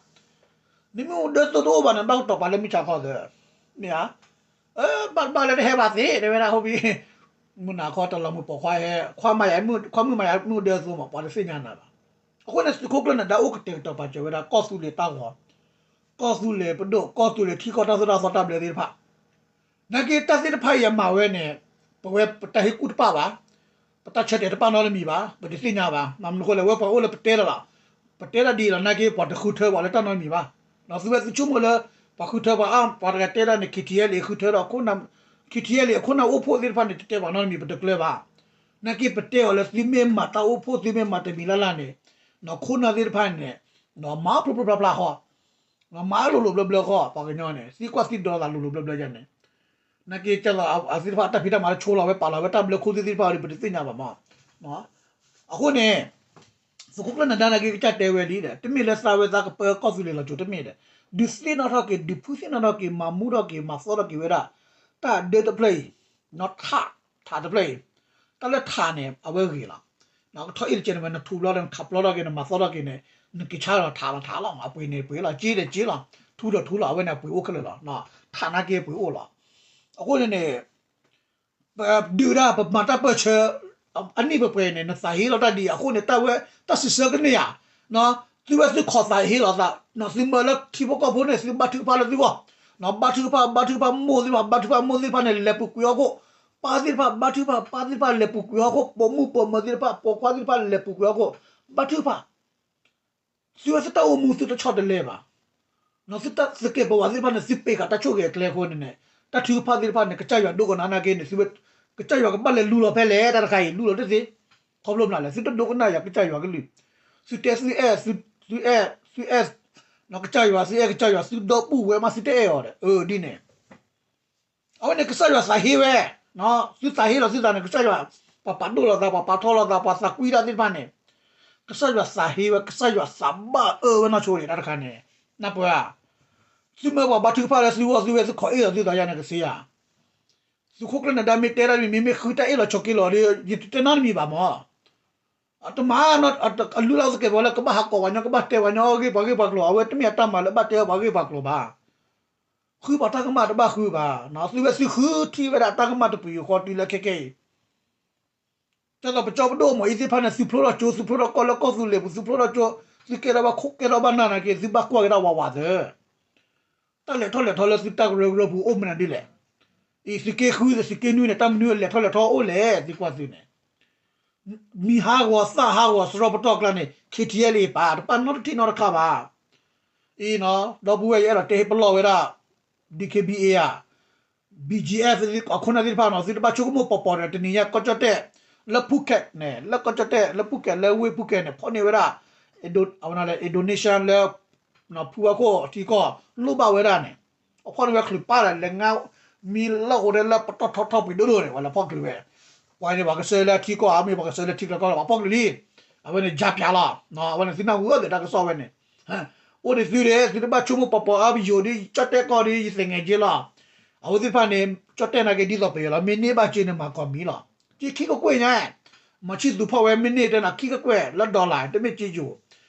နမ့ၢ်အိၣ်ဒၢသိတအိၣ်ဘၣ်န့ၣ် ဘၣ်ကတီၤပာ်လၢမုၢ်ဆါခီသၢ, မ့ၢ်ဧါ, ဘၣ်ဘၣ်လၢတဟဲဘၣ်သ့ တဲဝဲဒၣ် ဟိဘံ မုၢ်နၤခီတလးမူးပိာ်ခွါဟဲ ခွါမၤယၤ ခွါမုၣ်မၤယၤမ့ၢ်အိၣ်ဒၢသိမး ပှၤတသ့ၣ်ညါနၤဘၣ်. အဃိန့ၣ် သုးခိၣ်ကျၢၢ်နဒါအိၣ်ကတဲာ်ကတီၤပာ်စၢၤဝဲဒၣ် ကီၢ်သူလ့ၤတၢ်ဂီၤ, ကီၢ်သူလ့ၤပဒိၣ် ကီၢ်သူလ့ၤထံကီၢ်တၢ်သိၣ်တၢ်သီတၢ်ဘျၢသ့ၣ်တဖၣ် နာ်က့တၢ်သ့ၣ်တဖၣ်အံၤအမၤဝဲန့ၣ် ပဝဲပတၢ်ဟ့ၣ်ကူၣ်တပၣ်ဘၣ်, ပတၢ်ဆၢတဲာ်တပၣ်နီတမံၤဘၣ်, ပတသ့ၣ်ညါဘၣ်. မနုၤဃိလဲၣ် ဝဲပှၤအိၣ်လၢပတဲလီၤလီၤ, ပတဲတၢ်ဒ်အံၤလီၤ နာ်က့ပှၤတဃုထၢပှၤလၢတၢ်နီတမံၤဘၣ်. သုဝဲသုဆိကမိၣ်လၢ ပှၤဃုထၢပှၤအါ ပှၤတဂၤတဲဒၣ်န့ၣ် ခံထံအဲလ့ၣ်ဃုထၢဒီး ခံထံအဲလ့ၣ် ခိၣ်နၢ်အိၣ်ဖှိၣ်သ့ၣ်တဖၣ်န့ၣ် တတဲပှၤနီတမံၤ ပတကျၢၤဘၣ်. နာ်က့ပတဲအီၤလၢသုမ့ၢ်မၤတၢ်အိၣ်ဖှိၣ် သုမ့ၢ်မၤတမံၤလၢ်လၢ်န့ၣ် ခိၣ်နၢ်သ့ၣ်တဖၣ်န့ၣ် မၤဖျိဖျိဖျါဖျါဃီ မၤလိၤလိၤဘျၢဘျၢဃီ ပှၤကညီန့ၣ် သံကွၢ်သံဒိးသးလိၤလိၤဘျၢဘျၢယဲန့ၣ်, နာ်က့ကလီၤအသ့ၣ်တဖၣ်အတၢ်ဖံးတၢ်မၤလၢဆိလီၤဝဲပာ်လီၤဝဲတၢ်ဘျၢခိၣ်သ့ၣ်တဖၣ်ဒီး ပတသ့ၣ်ညါဘၣ်မး. အဃိန့ၣ် သုးခိၣ်ကျၢၢ်နဒါနာ်က့ကစၢ်တဲဝဲလံဒီး တမ့ၢ်လၢသးဝဲသးကပၢကီၢ်သူလ့ၤလီၤစိၤတမ့ၢ်ဒီး ဒုးသ့ၣ်နီၣ်ထီၣ်က့ၤ ဒုးဖုသ့ၣ်နီၣ်ထီၣ်က့ၤ မၤမူထီၣ်က့ၤ မၤသီထီၣ်က့ၤဝဲဒၣ် တၢ်ဒၢတဖျၢၣ်အံၤ ထး ထးတဖျၢၣ်အံၤ တၢ်လၢထးန့ၣ် အဝဲဂ့ၤလီၤ. ကထီၣ်အ့ၣ်တကဲန့ၣ်ဝဲ နထူးဘျီဒီး နထးပျီထီၣ်က့ၤ နမၤသီထီၣ်က့ၤန့ၣ် နက့ၤဆါလီၤထးလီၤထးလီၤ အပှ့ၤန့ၣ်ပှ့ၤလီၤ က့ဒီးက့လီၤ ထူဒီးထူလီၤ အဝဲန့ၣ်အပှ့ၤအိၣ်ခဲလၢာ်လီၤ. ထးနာ်က့ပှ့ၤအိၣ်လီၤ. အဃိန့ၣ်န့ၣ် ပဒုးဒၣ်ပမၤတၢ်ပၢၢ်ဆၢ အနံၣ်ပှဲၤပှဲၤန့ၣ် နသးဟ့လီၤတၢ်ဒ်အံၤ အဃိန့ၣ် တၢ်ဝဲ တၢ်စံးဆၢကန့ၢ်ဧါ, သုဝဲသုခိးသးဟ့လီၤသး သုမၢလၢထံဖိကီၢ်ဖိန့ၣ် သုဘါထုကဖၣ်လၢသုဂီၢ်, ဘါထုကဖၣ် ဘါထုကဖၣ်မိၢ်သ့ၣ်တဖၣ် ဘါထုကဖၣ်မိၢ်သ့ၣ်တဖၣ်န့ၣ် လဲၤပူၤကွံာ်ဟီၣ်ခိၣ်, ပၢ်သ့ၣ်တဖၣ် ဘါထုကဖၣ် ပၢ်သ့ၣ်တဖၣ်လဲၤပူၤကွံာ်ဟီၣ်ခိၣ် ပိာ်မုၣ်ပိာ်မၢၤသ့ၣ်တဖၣ် ပိာ်ခွါသ့ၣ်တဖၣ်လဲၤပူၤကွံာ်ဟီၣ်ခိၣ်, ဘါထုကဖၣ် သုဝဲသုတၢ်အိၣ်မူသုတဆီတလဲဘၣ်, သုတၢ်သုးက့ၤပဝးသ့ၣ်တဖၣ်န့ၣ် သုပ့ၤဃာ်တၢ်ဆိၣ်ဂ့ၤအကျဲအဃိန့ၣ်န့ၣ် တၢ်ထုကဖၣ်သ့ၣ်တဖၣ်န့ၣ် ကစၢ်ယွၤဒိကနၣ်နာ်က့န့ၣ် သုဝဲ ကစၢ်ယွၤကဘၣ်လဲၤလူလီၤဖဲလဲၣ် တၢ်တခါအံၤ လူလီၤတသ့, ခီဖျိမနုၤလဲၣ် သုတဒိကနၣ်ယၤကစၢ်ယွၤကလုၢ်, သုတဲသုအဲၣ်, သုအဲၣ်, သုအဲၣ်, ကစၢ်ယွၤ သုအဲၣ်ကစၢ်ယွၤ သုဒီပုၢ်ဝဲၢ်မး သုတအဲၣ်အီၤဒီး အၢ ဒ်န့ၣ် အဝဲန့ၣ် ကစၢ်ယွၤသးဟ့ဝဲ, သုသးဟ့လီၤသုသးန့ၣ် ကစၢ်ယွၤ ပှၤပာ်ဒိၣ်လိာ်သး ပှၤပာ်ထီၣ်လိာ်သး ပှၤသးကွံတၢ်သ့ၣ်တဖၣ်န့ၣ်, ကစၢ်ယွၤသးဟ့ဝဲ ကစၢ်ယွၤသးဘၣ်အၢဝဲနီၢ်ဆိန့ၣ် တၢ်တခါန့ၣ်, နၢ်ပၢၢ်ဧါ, သုမၢပှၤဘါထုကဖၣ်လၢသုဂီၢ်သုဝဲ သုခိးအ့ၣ်လီၤသုသးယါန့ၣ် ကသ့ဧါ, သုးခိၣ်ကျၢၢ်နဒါမ့ၢ်တဲတၢ်တမံၤ မ့မ့ၢ်ဃုတၢ်အ့ၣ်လီၤဆိးက့လီၤဒီး ယတတဲနီတမံၤဘၣ်မၢ် အတမၤ, အလုၢ်အလၢ်သကဲးပဝးလၢကဘၣ်ဟးကိးပှၤညီ ကဘၣ်တဲပှၤညီအဂ့ၢ်ပှၤဂ့ၢ်ပှၤကျိၤ အဝဲတမ့ၢ်အတၢ်မၤလၢဘၣ်တဲပှၤဂ့ၢ်ပှၤကျိၤဘၣ်. ဃုပှၤတၢ်ကမၣ်တဘၣ်ဃုဘၣ်, သုဝဲသုဃုထံၣ်ဝဲဒၣ်တၢ်ကမၣ်တပူၤဃီတုၤလၢခဲကနံၣ်အံၤ, ဒ်သိးပကၠီပဒိၣ်အမီၤအံၤသ့ၣ်တဖၣ်န့ၣ် သုဖျိထီၣ်ကၠိ သုဖျိထီၣ်ကီၢ်လၢကီၢ်သူလ့ၤပူၤ သုဖျိထီၣ်ကၠိ, သုကဲထီၣ်ဘၣ်ခိၣ်ကဲထီၣ်ဘၣ်နၢ်နာ်က့ သုဘၣ်ကွၢ်က့ၤဒၣ်ဝးဝးသၢ တၢ်လဲၤထီၣ်လဲၤထီလၢသုတၢ်ကရၢကရိပူၤအိၣ်မနုၤဒ်လဲၣ်. အံၤသုးက့ဃုသုးက့နွံန့ၣ် တၢ်မနုၤလဲၤထီၣ်လဲၤထီအိၣ်လဲၣ် သုကွၢ်သုန့ၣ်, မံၤဟးဂီၤသၣ်ဟးဂီၤစရီပတီၢ်ကျါန့ၣ် KTLA ပာ်တပာ်နီတထံၣ်နီတခါဘၣ်. အံၤ ဒီပုၢ်ဝဲၢ်ယအဲၣ်ဒိးတဲဟ့ၣ်ပလီၢ်ဝဲဒၣ် DKBA ဧါ BGF အခိၣ်နၢ်သ့ၣ်တဖၣ်နီၤ သုတဘၣ်ဆိကမိၣ်ပီၤပီၤဒီး တနံၤညါကီၢ်ကၠီၣ်တဲၣ် လၢဖူကဲးန့ၣ် လၢကီၢ်ကၠီၣ်တဲၣ် လၢဖူကဲး လၢဝ့ၢ်ဖူကဲးန့ၣ် ဖီၣ်န့ၢ်ဝဲဒၣ် Indonesia လၢ ဖုဝါခိၣ်ထံကီၢ် လိၣ်ဘၣ်ဝဲဒၣ်န့ၣ် အဖီၣ်န့ၢ်ဝဲချုးပၢ်ဒီး လဲၤငါ မံလၢဃိးဒဲလၢပတီၢ်ထီထီၣ်ပှ့ၤဒိၣ်ဒိၣ်န့ၣ် ပှၤလဲၤဖီၣ်ချုးဝဲ ပှၤန့ၣ် ပှၤကစၢၢ်လၢထံကီၢ်ဧါ မ့ၢ်ပှၤကစၢၢ်လၢထံကျါကီၢ်လၢပှၤဖီၣ်ချုးလံ အဝဲန့ၣ် ယါပျးလီၤ အဝဲန့ၣ်သုနၢ်ဟူအၢသ့ၣ်တၢ်ကစီၣ်ဝဲန့ၣ် အိၣ်ဒံးသုဒံး သုတဘၣ်ဆိကမိၣ်ပီၤပီၤအါပယိၤဒ် ကၠီၣ်တဲၣ်ကီၢ်ဒ်ယသ့ၣ်ငဲၤက့လီၤ အဝဲသ့ၣ်တဖၣ်န့ၣ် ကၠီၣ်တဲၣ်နာ်က့ဒ်သိးပယီၤလီၤ မ့ၢ်န့ၢ်ဘၣ်စ့န့ၣ် မၤကီၢ်မံၤလီၤ က့ခံကကွဲၢ်ညါ မၤဆံၣ်သူၣ်ဖီၣ်ဝဲမ့ၢ်န့ၢ်တဲနၤခံကကွဲၢ်လၢ dollar တမ့ၢ်က့ယိၤ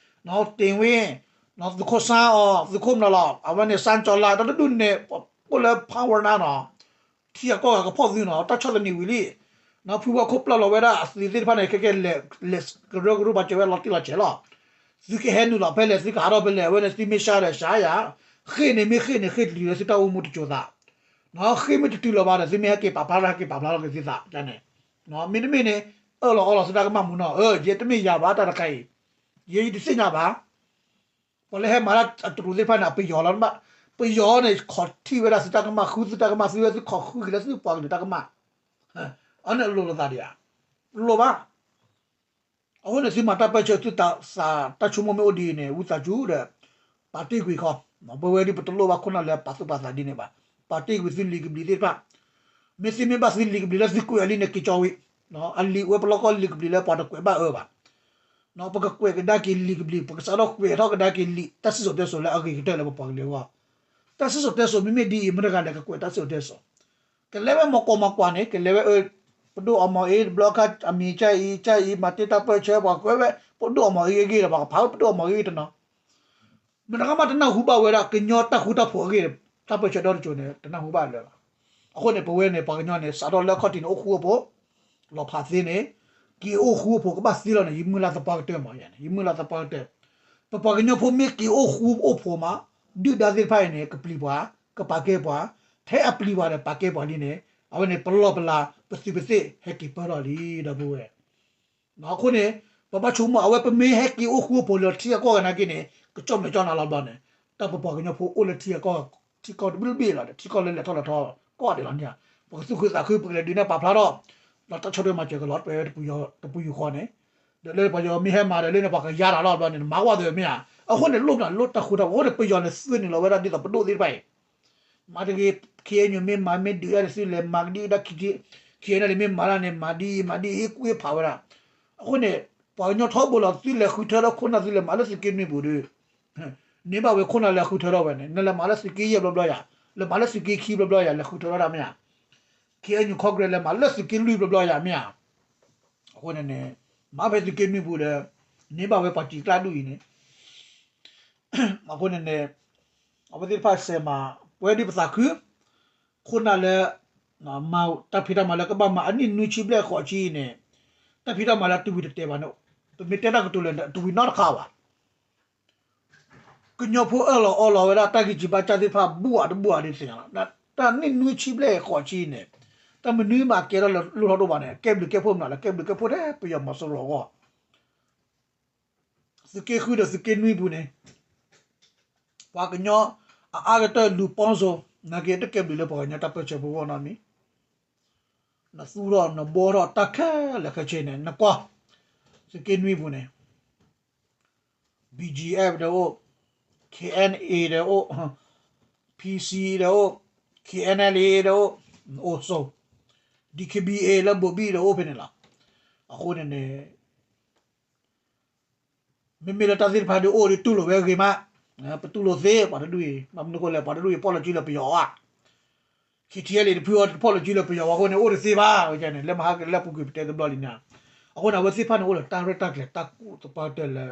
တ့ၢ်ဝ့ၢ် သုးခိၣ်ဆါအီၤ သုးခိၣ်မနီၤလီၤ အဝဲန့ၣ် စါကၠီၤလါ တၢ်တဒူၣ်န့ၣ် အိၣ်လၢ power နၤနီၤ ထံအကီၢ်ဂၤကဖီၣ်သုနီၤ တၢ်ဆီၣ်သနံးဝံၤလံ ဖုဝါခိၣ်ပျၢ်လီၤဝဲဒၣ်အသုးသ့ၣ်တဖၣ်န့ၣ် ခဲကဲလဲၤ လဲၤကရၢကရိပှၤစၢၤဝဲလီၤတံၢ်လီၤဆဲးလီၤ သုကဟဲနုာ်လီၤဖဲလဲၣ် သုကဟးထီၣ်ဖဲလဲၣ် အဝဲန့ၣ်သုမ့ၢ်ရှါဒီးရှါယၤ ဃ့ၢ်န့ၣ်မ့ၢ်ဃ့ၢ်န့ၣ်ဃ့ၢ်တလံၤလၢသုတၢ်အိၣ်မူတစိၤသး ဃ့ၢ်မ့ၢ်တတုၤလီၤဘၣ်ဒီး သုမ့ၢ်ဟဲက့ၤပာ်ဖျါထီၣ် ဟဲက့ၤပာ်ဖျါထီၣ်က့ၤသုသးန့ၣ် မ့တမ့ၢ်န့ၣ် အၢၣ်လီၤအီလီၤသုတၢ်ကမၣ်မူနီၤ ယဲတမ့ၢ်ယၤဘၣ်တၢ်တခါအံၤ ယဲယတသ့ၣ်ညါဘၣ် ပှၤလၢဟဲမၤတၢ်အတရူးသ့ၣ်တဖၣ်န့ၣ် ပယီၤလီၤ ပယီၤန့ၣ် ခီၣ်ထံၣ်ဝဲဒၣ်သုတၢ်ကမၣ် ဃုသုတၢ်ကမၣ် သုဝဲသုခီၣ်ဃုက့ၤလၢသုပှၤကလုာ်တၢ်ကမၣ် အန့ၣ်အလိၤလိာ်သးဒံးဧါ လိၣ်ဘၣ် အဃိန့ၣ်သုမၤတၢ်ပၢၢ်ဆၢသုသးတၢ်ဆိကမိၣ်မ့ၢ်အိၣ်ဒ်အံၤန့ၣ် ဝံသးစူၤဒီး ပာ်တ့ၢ်ကွံာ်ခီ ပဝဲဒ်ပတလိၣ်ဘၣ်ခိၣ်နၢ်လၢပာ်သူၣ်ပာ်သးဒ်န့ၣ်ဘၣ် ပာ်တ့ၢ်ကွံာ်သုလံာ်ကဘျံးသ့ၣ်တဖၣ် မ့ၢ်သုမ့ၢ်ဘၣ်သုလံာ်ကဘျံးလၢသုကွဲးအီၤလံန့ၣ် က့ၤကၠီဝံၤ အလံာ်ဝဲပလီၢ်ကီၢ်လံာ်ကဘျံးလၢပှၤတကွဲးဘၣ်အၢဘၣ် ပကကွဲးကဒါက့ၤလံာ်ကဘျံး ပကစးထီၣ်ကွဲးထီၣ်ကဒါက့ၤလံာ် တၢ်စံၣ်စိၤတဲစိၤလၢအဂ့ၤကတၢၢ်လၢပပှၤကလုာ်အဂီၢ် တၢ်စံၣ်စိၤတဲစိၤမ့မ့ၢ်ဒ်အံၤ မတၤတဂၤလဲၤကကွဲးတၢ်စံၣ်စိၤတဲစိၤ ကလဲၤဝဲမီၤကိးမီၤကွၢ်န့ၣ် ကလဲၤဝဲအၢ ပဒိၣ်အီမီၤအ့ တဘျီခါအမံၤကၢ်အံၤ ကၢ်အံၤ မၤတ့ၢ်တၢ်ပၢၢ်ဆၢ ပှၤကွဲးဝဲ ပဒိၣ်အီမီၤအ့အဂ့ၢ်ဒီး ပှၤကဖးဝဲပဒိၣ်အီမီၤအ့အဂ့ၢ်တနီၤ မတၤကမၣ်တနၢ်ဟူဘၣ်ဝဲဒၣ် ကညီတၢ်ဃူတၢ်ဖိးအဂ့ၢ် တၢ်ပၢၢ်ဆၢဒီတစိၤန့ၣ် တနၢ်ဟူဘၣ်လၢၤဘၣ်. အဃိန့ၣ် ပဝဲန့ၣ် ပှၤကညီန့ၣ် စးထီၣ်လၢအခီၣ်ထံးန့ၣ် အိၣ်ဃူအိၣ်ဖိး လီၤဖးသ့န့ၣ် က့ၤအိၣ်ဃူအိၣ်ဖိးကဘၣ်သ့လီၤန့ၣ် ယမုၢ်လၢ်သပှၢ်ကတၢၢ်မး ယမုၢ်လၢ်သပှၢ်ကတၢၢ် ပပှၤကညီဖိမ့ၢ်က့ၤအိၣ်ဃူအိၣ်ဖိးမး ဒုၣ်ဒါသ့ၣ်တဖၣ်အံၤန့ၣ် ကပျံၤပှၤ ကပာ်ကဲပှၤ ထဲအပျံၤပှၤဒီးပာ်ကဲပှၤလံန့ၣ် အဝဲန့ၣ် ပလီၢ်ပလၤ ပသုးပသ့ၣ် ဟဲက့ၤပၢၢ်ထီၣ်လံ ဒီပုၢ်ဝဲၢ် အဃိန့ၣ် ပဘၣ်ဆိကမိၣ် အဝဲပမ့ၢ်ဟဲက့ၤအိၣ်ဃူအိၣ်ဖိးလၢထံအကီၢ်ဂၤနာ်က့န့ၣ် ကကၠီၣ်မဲာ်ကၠီၣ်နါလီၤဘျီန့ၣ် တၢ်ပပှၤကညီဖိအိၣ်လၢထံအကီၢ် ထံကီၢ်တဘ့ၣ်လီၤ ထံကီၢ်လၢလဲၤထီၣ်လဲၤထီ ကီၢ်ဒဲးလီၤန့ၣ် ပကသူၣ်ခုသးခု ပကလဲၤဒုးနဲၣ်ပာ်ဖျါထီၣ် ဒီးတၢ်ဆီၣ်ထွဲမၤစၢၤကလီၤ ပဝဲတပူၤဃီန့ၣ် ဒီးလၢပှၤယီၤမ့ၢ်ဟဲမၤဒီးလၢန့ၣ် ပှၤကယါတၢ်လီၤဘျီန့ၣ် မၤဝဲသ့မ့ၢ်ဧါ အဃိန့ၣ် လိၣ်ပျၢ်လိၣ်တၢ်ဃူတၢ်ဖိး အဃိန့ၣ် ပယီၤန့ၣ် သွဲၣ်နုာ်လီၤဝဲဒၣ်ဒ်သိးပဒိၣ်သ့ၣ်တဖၣ်အံၤ မၤတဂ့ၤ ခ့ၣ်အဲၣ်ယူၣ်မ့ၢ်မၤမ့ၢ်ဒုးဒၣ်န့ၣ် သုလဲၤမၤကဒံဒၣ် ခ့ၣ်အဲၣ်ယူၣ်န့ၣ်မ့ၢ်မၤဒၣ်န့ၣ် မၤဒ်အံၤ မၤဒ်အံၤ ကွံာ်ဖးဝဲဒၣ် အဃိန့ၣ် ပှၤကညီထီဘိလီၤ သုလဲၤဃုထၢထီၣ်ခိၣ်နၢ် သုလဲၤမၤလၢသုးက့နွံပူၤဒီး န့ၢ်ဘၣ်ဝဲခိၣ်နၢ်လဲၤဃုထၢထီၣ်ဝဲန့ၣ် နလဲၤမၤလၢသုးက့ယဲၢ်ဘျီဘျီယၤ လဲၤမၤလၢသုးက့ခံဘျီဘျီယၤ လဲၤဃုထၢထီၣ်ဒၣ်မ့ၢ်ဧါ ခ့ၣ်အဲၣ်ယူၣ် ခီကရဲး လဲၤမၤလၢသုးက့လွံၢ်ဘျီဘျီယၤမ့ၢ်ဧါ အဃိန့ၣ်န့ၣ် မၤဖဲသုးက့နွံပူၤဒီး န့ၢ်ဘၣ်ဝဲပှၤစံၣ်ကျၢ်ဒူၣ်အံၤန့ၣ် အဃိန့ၣ်န့ၣ် အဝဲသ့ၣ်တဖၣ်စဲးမၤ ပဝဲဒ်ပသးခု ခိၣ်နၢ်လၢ မၤတၢ်ဖံးတၢ်မၤလၢကဘၣ်မၤအနံၣ်နွံဆံဘျဲၣ်ဃိးဆံအံၤန့ၣ် တၢ်ဖံးတၢ်မၤလၢတဝံၤတတဲာ်ဘၣ်န့ၣ် ပမ့ၢ်တဲတၢ်ကတိၤလၢတဝံၤနီတခါဘၣ် ကညီဖိအၢၣ်လီၤအီလီၤဝဲဒၣ်တၢ်ဂံၢ်စၢ်ဘါစၢ်သ့ၣ်တဖၣ် ဘူးဧါတဘူးဧါဒ်သ့ၣ်ညါလီၤ. တၢ်နံၣ်နွံဆံဘျဲၣ်ဃိးဆံန့ၣ် တၢ်မနုၤမးကဲထီၣ်လၢလိၣ်ထီၣ်ဒိၣ်ဘၣ်န့ၣ် ကဲဘျုးကဲဖှိၣ်မနုၤလဲၣ် ကဲဘျုးကဲဖှိၣ်ထဲပယီၤမီၤစိရိၤအဂီၢ် သုးက့ဃုဒီးသုးက့နွံပူၤန့ၣ် ပှၤကညီအအါကတၢၢ်လူၤပီစိ နာ်က့တကဲဘျုးလၢပှၤကညီတၢ်ပၢၢ်ဆၢဖိအဂီၢ်နီတမံၤ နသူၣ်ထီၣ်နဘှီထီၣ်တၢ်ခဲလၢာ်ခဲဆ့န့ၣ် နကွၢ် သုးက့နွံပူၤန့ၣ် BGF ဒီးအိၣ်, KNA ဒီးအိၣ်, PC ဒီးအိၣ်, KNLA ဒီးအိၣ်, အိၣ်ဆိ, DKBA လၢဘိးဘံၣ်ဒီးအိၣ်ဖဲန့ၣ်လီၤ. အဃိန့ၣ်န့ၣ် မ့မ့ၢ်လၢတၢ်သ့ၣ်တဖၣ်ဒုးအိၣ်ဒုးတူၢ်လိာ်ဝဲဂ့ၤမး, ပတူၢ်လိာ်သ့ ပှၤတဒူၣ်အံၤ, ဘၣ်မနုၤအဃိလဲၣ် ပှၤတဒူၣ်အံၤ ဖီၣ်လီၤစုလၢပယီၤအီၤ, KTLA တဖုအီၤ ဖီၣ်လီၤစုလၢပယီၤအီၤအဃိန့ၣ် အိၣ်တသ့ဘၣ်, ဝဲန့ၣ် လၢမဟါကလၢပူၤကွံာ်ပတဲတဘျီလံန့ၣ်, အဃိန့ၣ် အဝဲသ့ၣ်တဖၣ်န့ၣ်အိၣ်ဒီးတၢ်ရဲၣ်တၢ်ကျဲၤတၢ်ကူၣ်သပှၢ်ကတၢၢ်လၢ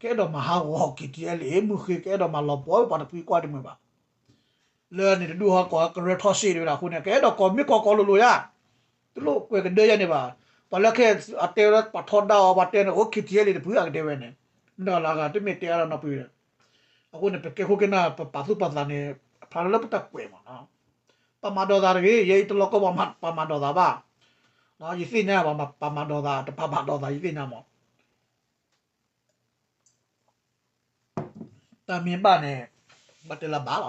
ကအဲၣ်ဒိးမၤဟးဂီၤ KTLA မုၢ်ဃ့ ကအဲၣ်ဒိးမၤလီၤပှီၢ်ပှၤတဖုကွၢ်တမုာ်ဘၣ် လၢန့ၣ်တဒူၣ်ဟီၣ်ကီၢ်ကရၢထီၣ်စ့ၣ်တဝဲဒၣ်အဃိန့ၣ် ကအဲၣ်ဒိးကီၢ်မ့ၢ်ကီၢ်ကီၢ်လိၤလိၤယါ, တလိၣ်ကွဲးကဒၢယါန့ၣ်ဘၣ်. ပှၤလၢခဲအံၤအတဲဝဲဒၣ်ပှၤထီဒါအီၤ ပှၤတဲန့ၣ် အိၣ် KTLA တဖုအကတဲဝဲန့ၣ်, မ့ၢ်တဂၤလၢအဂၤတမ့ၢ်တဲအါလီၤနီတဖုဒီး, အဃိန့ၣ် ပကဲခိၣ်ကနၢ် ပပာ်သူၣ်ပာ်သးန့ၣ် အဖျါလၢပတၢ်ကွဲးမးနီၤ, ပာ်မၤဒီးသးတဂ့ၤ, ယဲအံၤတလီၢ်ကီၢ်ပှၤမၤဒီးသးဘၣ်, ယသ့ၣ်ညါဘၣ် ပာ်မၤဒီးသး တပာ်မၤဒီးသး ယသ့ၣ်ညါမး တၢ်မ့ၢ်ဘၣ်န့ၣ် ဘၣ်တဲလၢဘၣ်လီ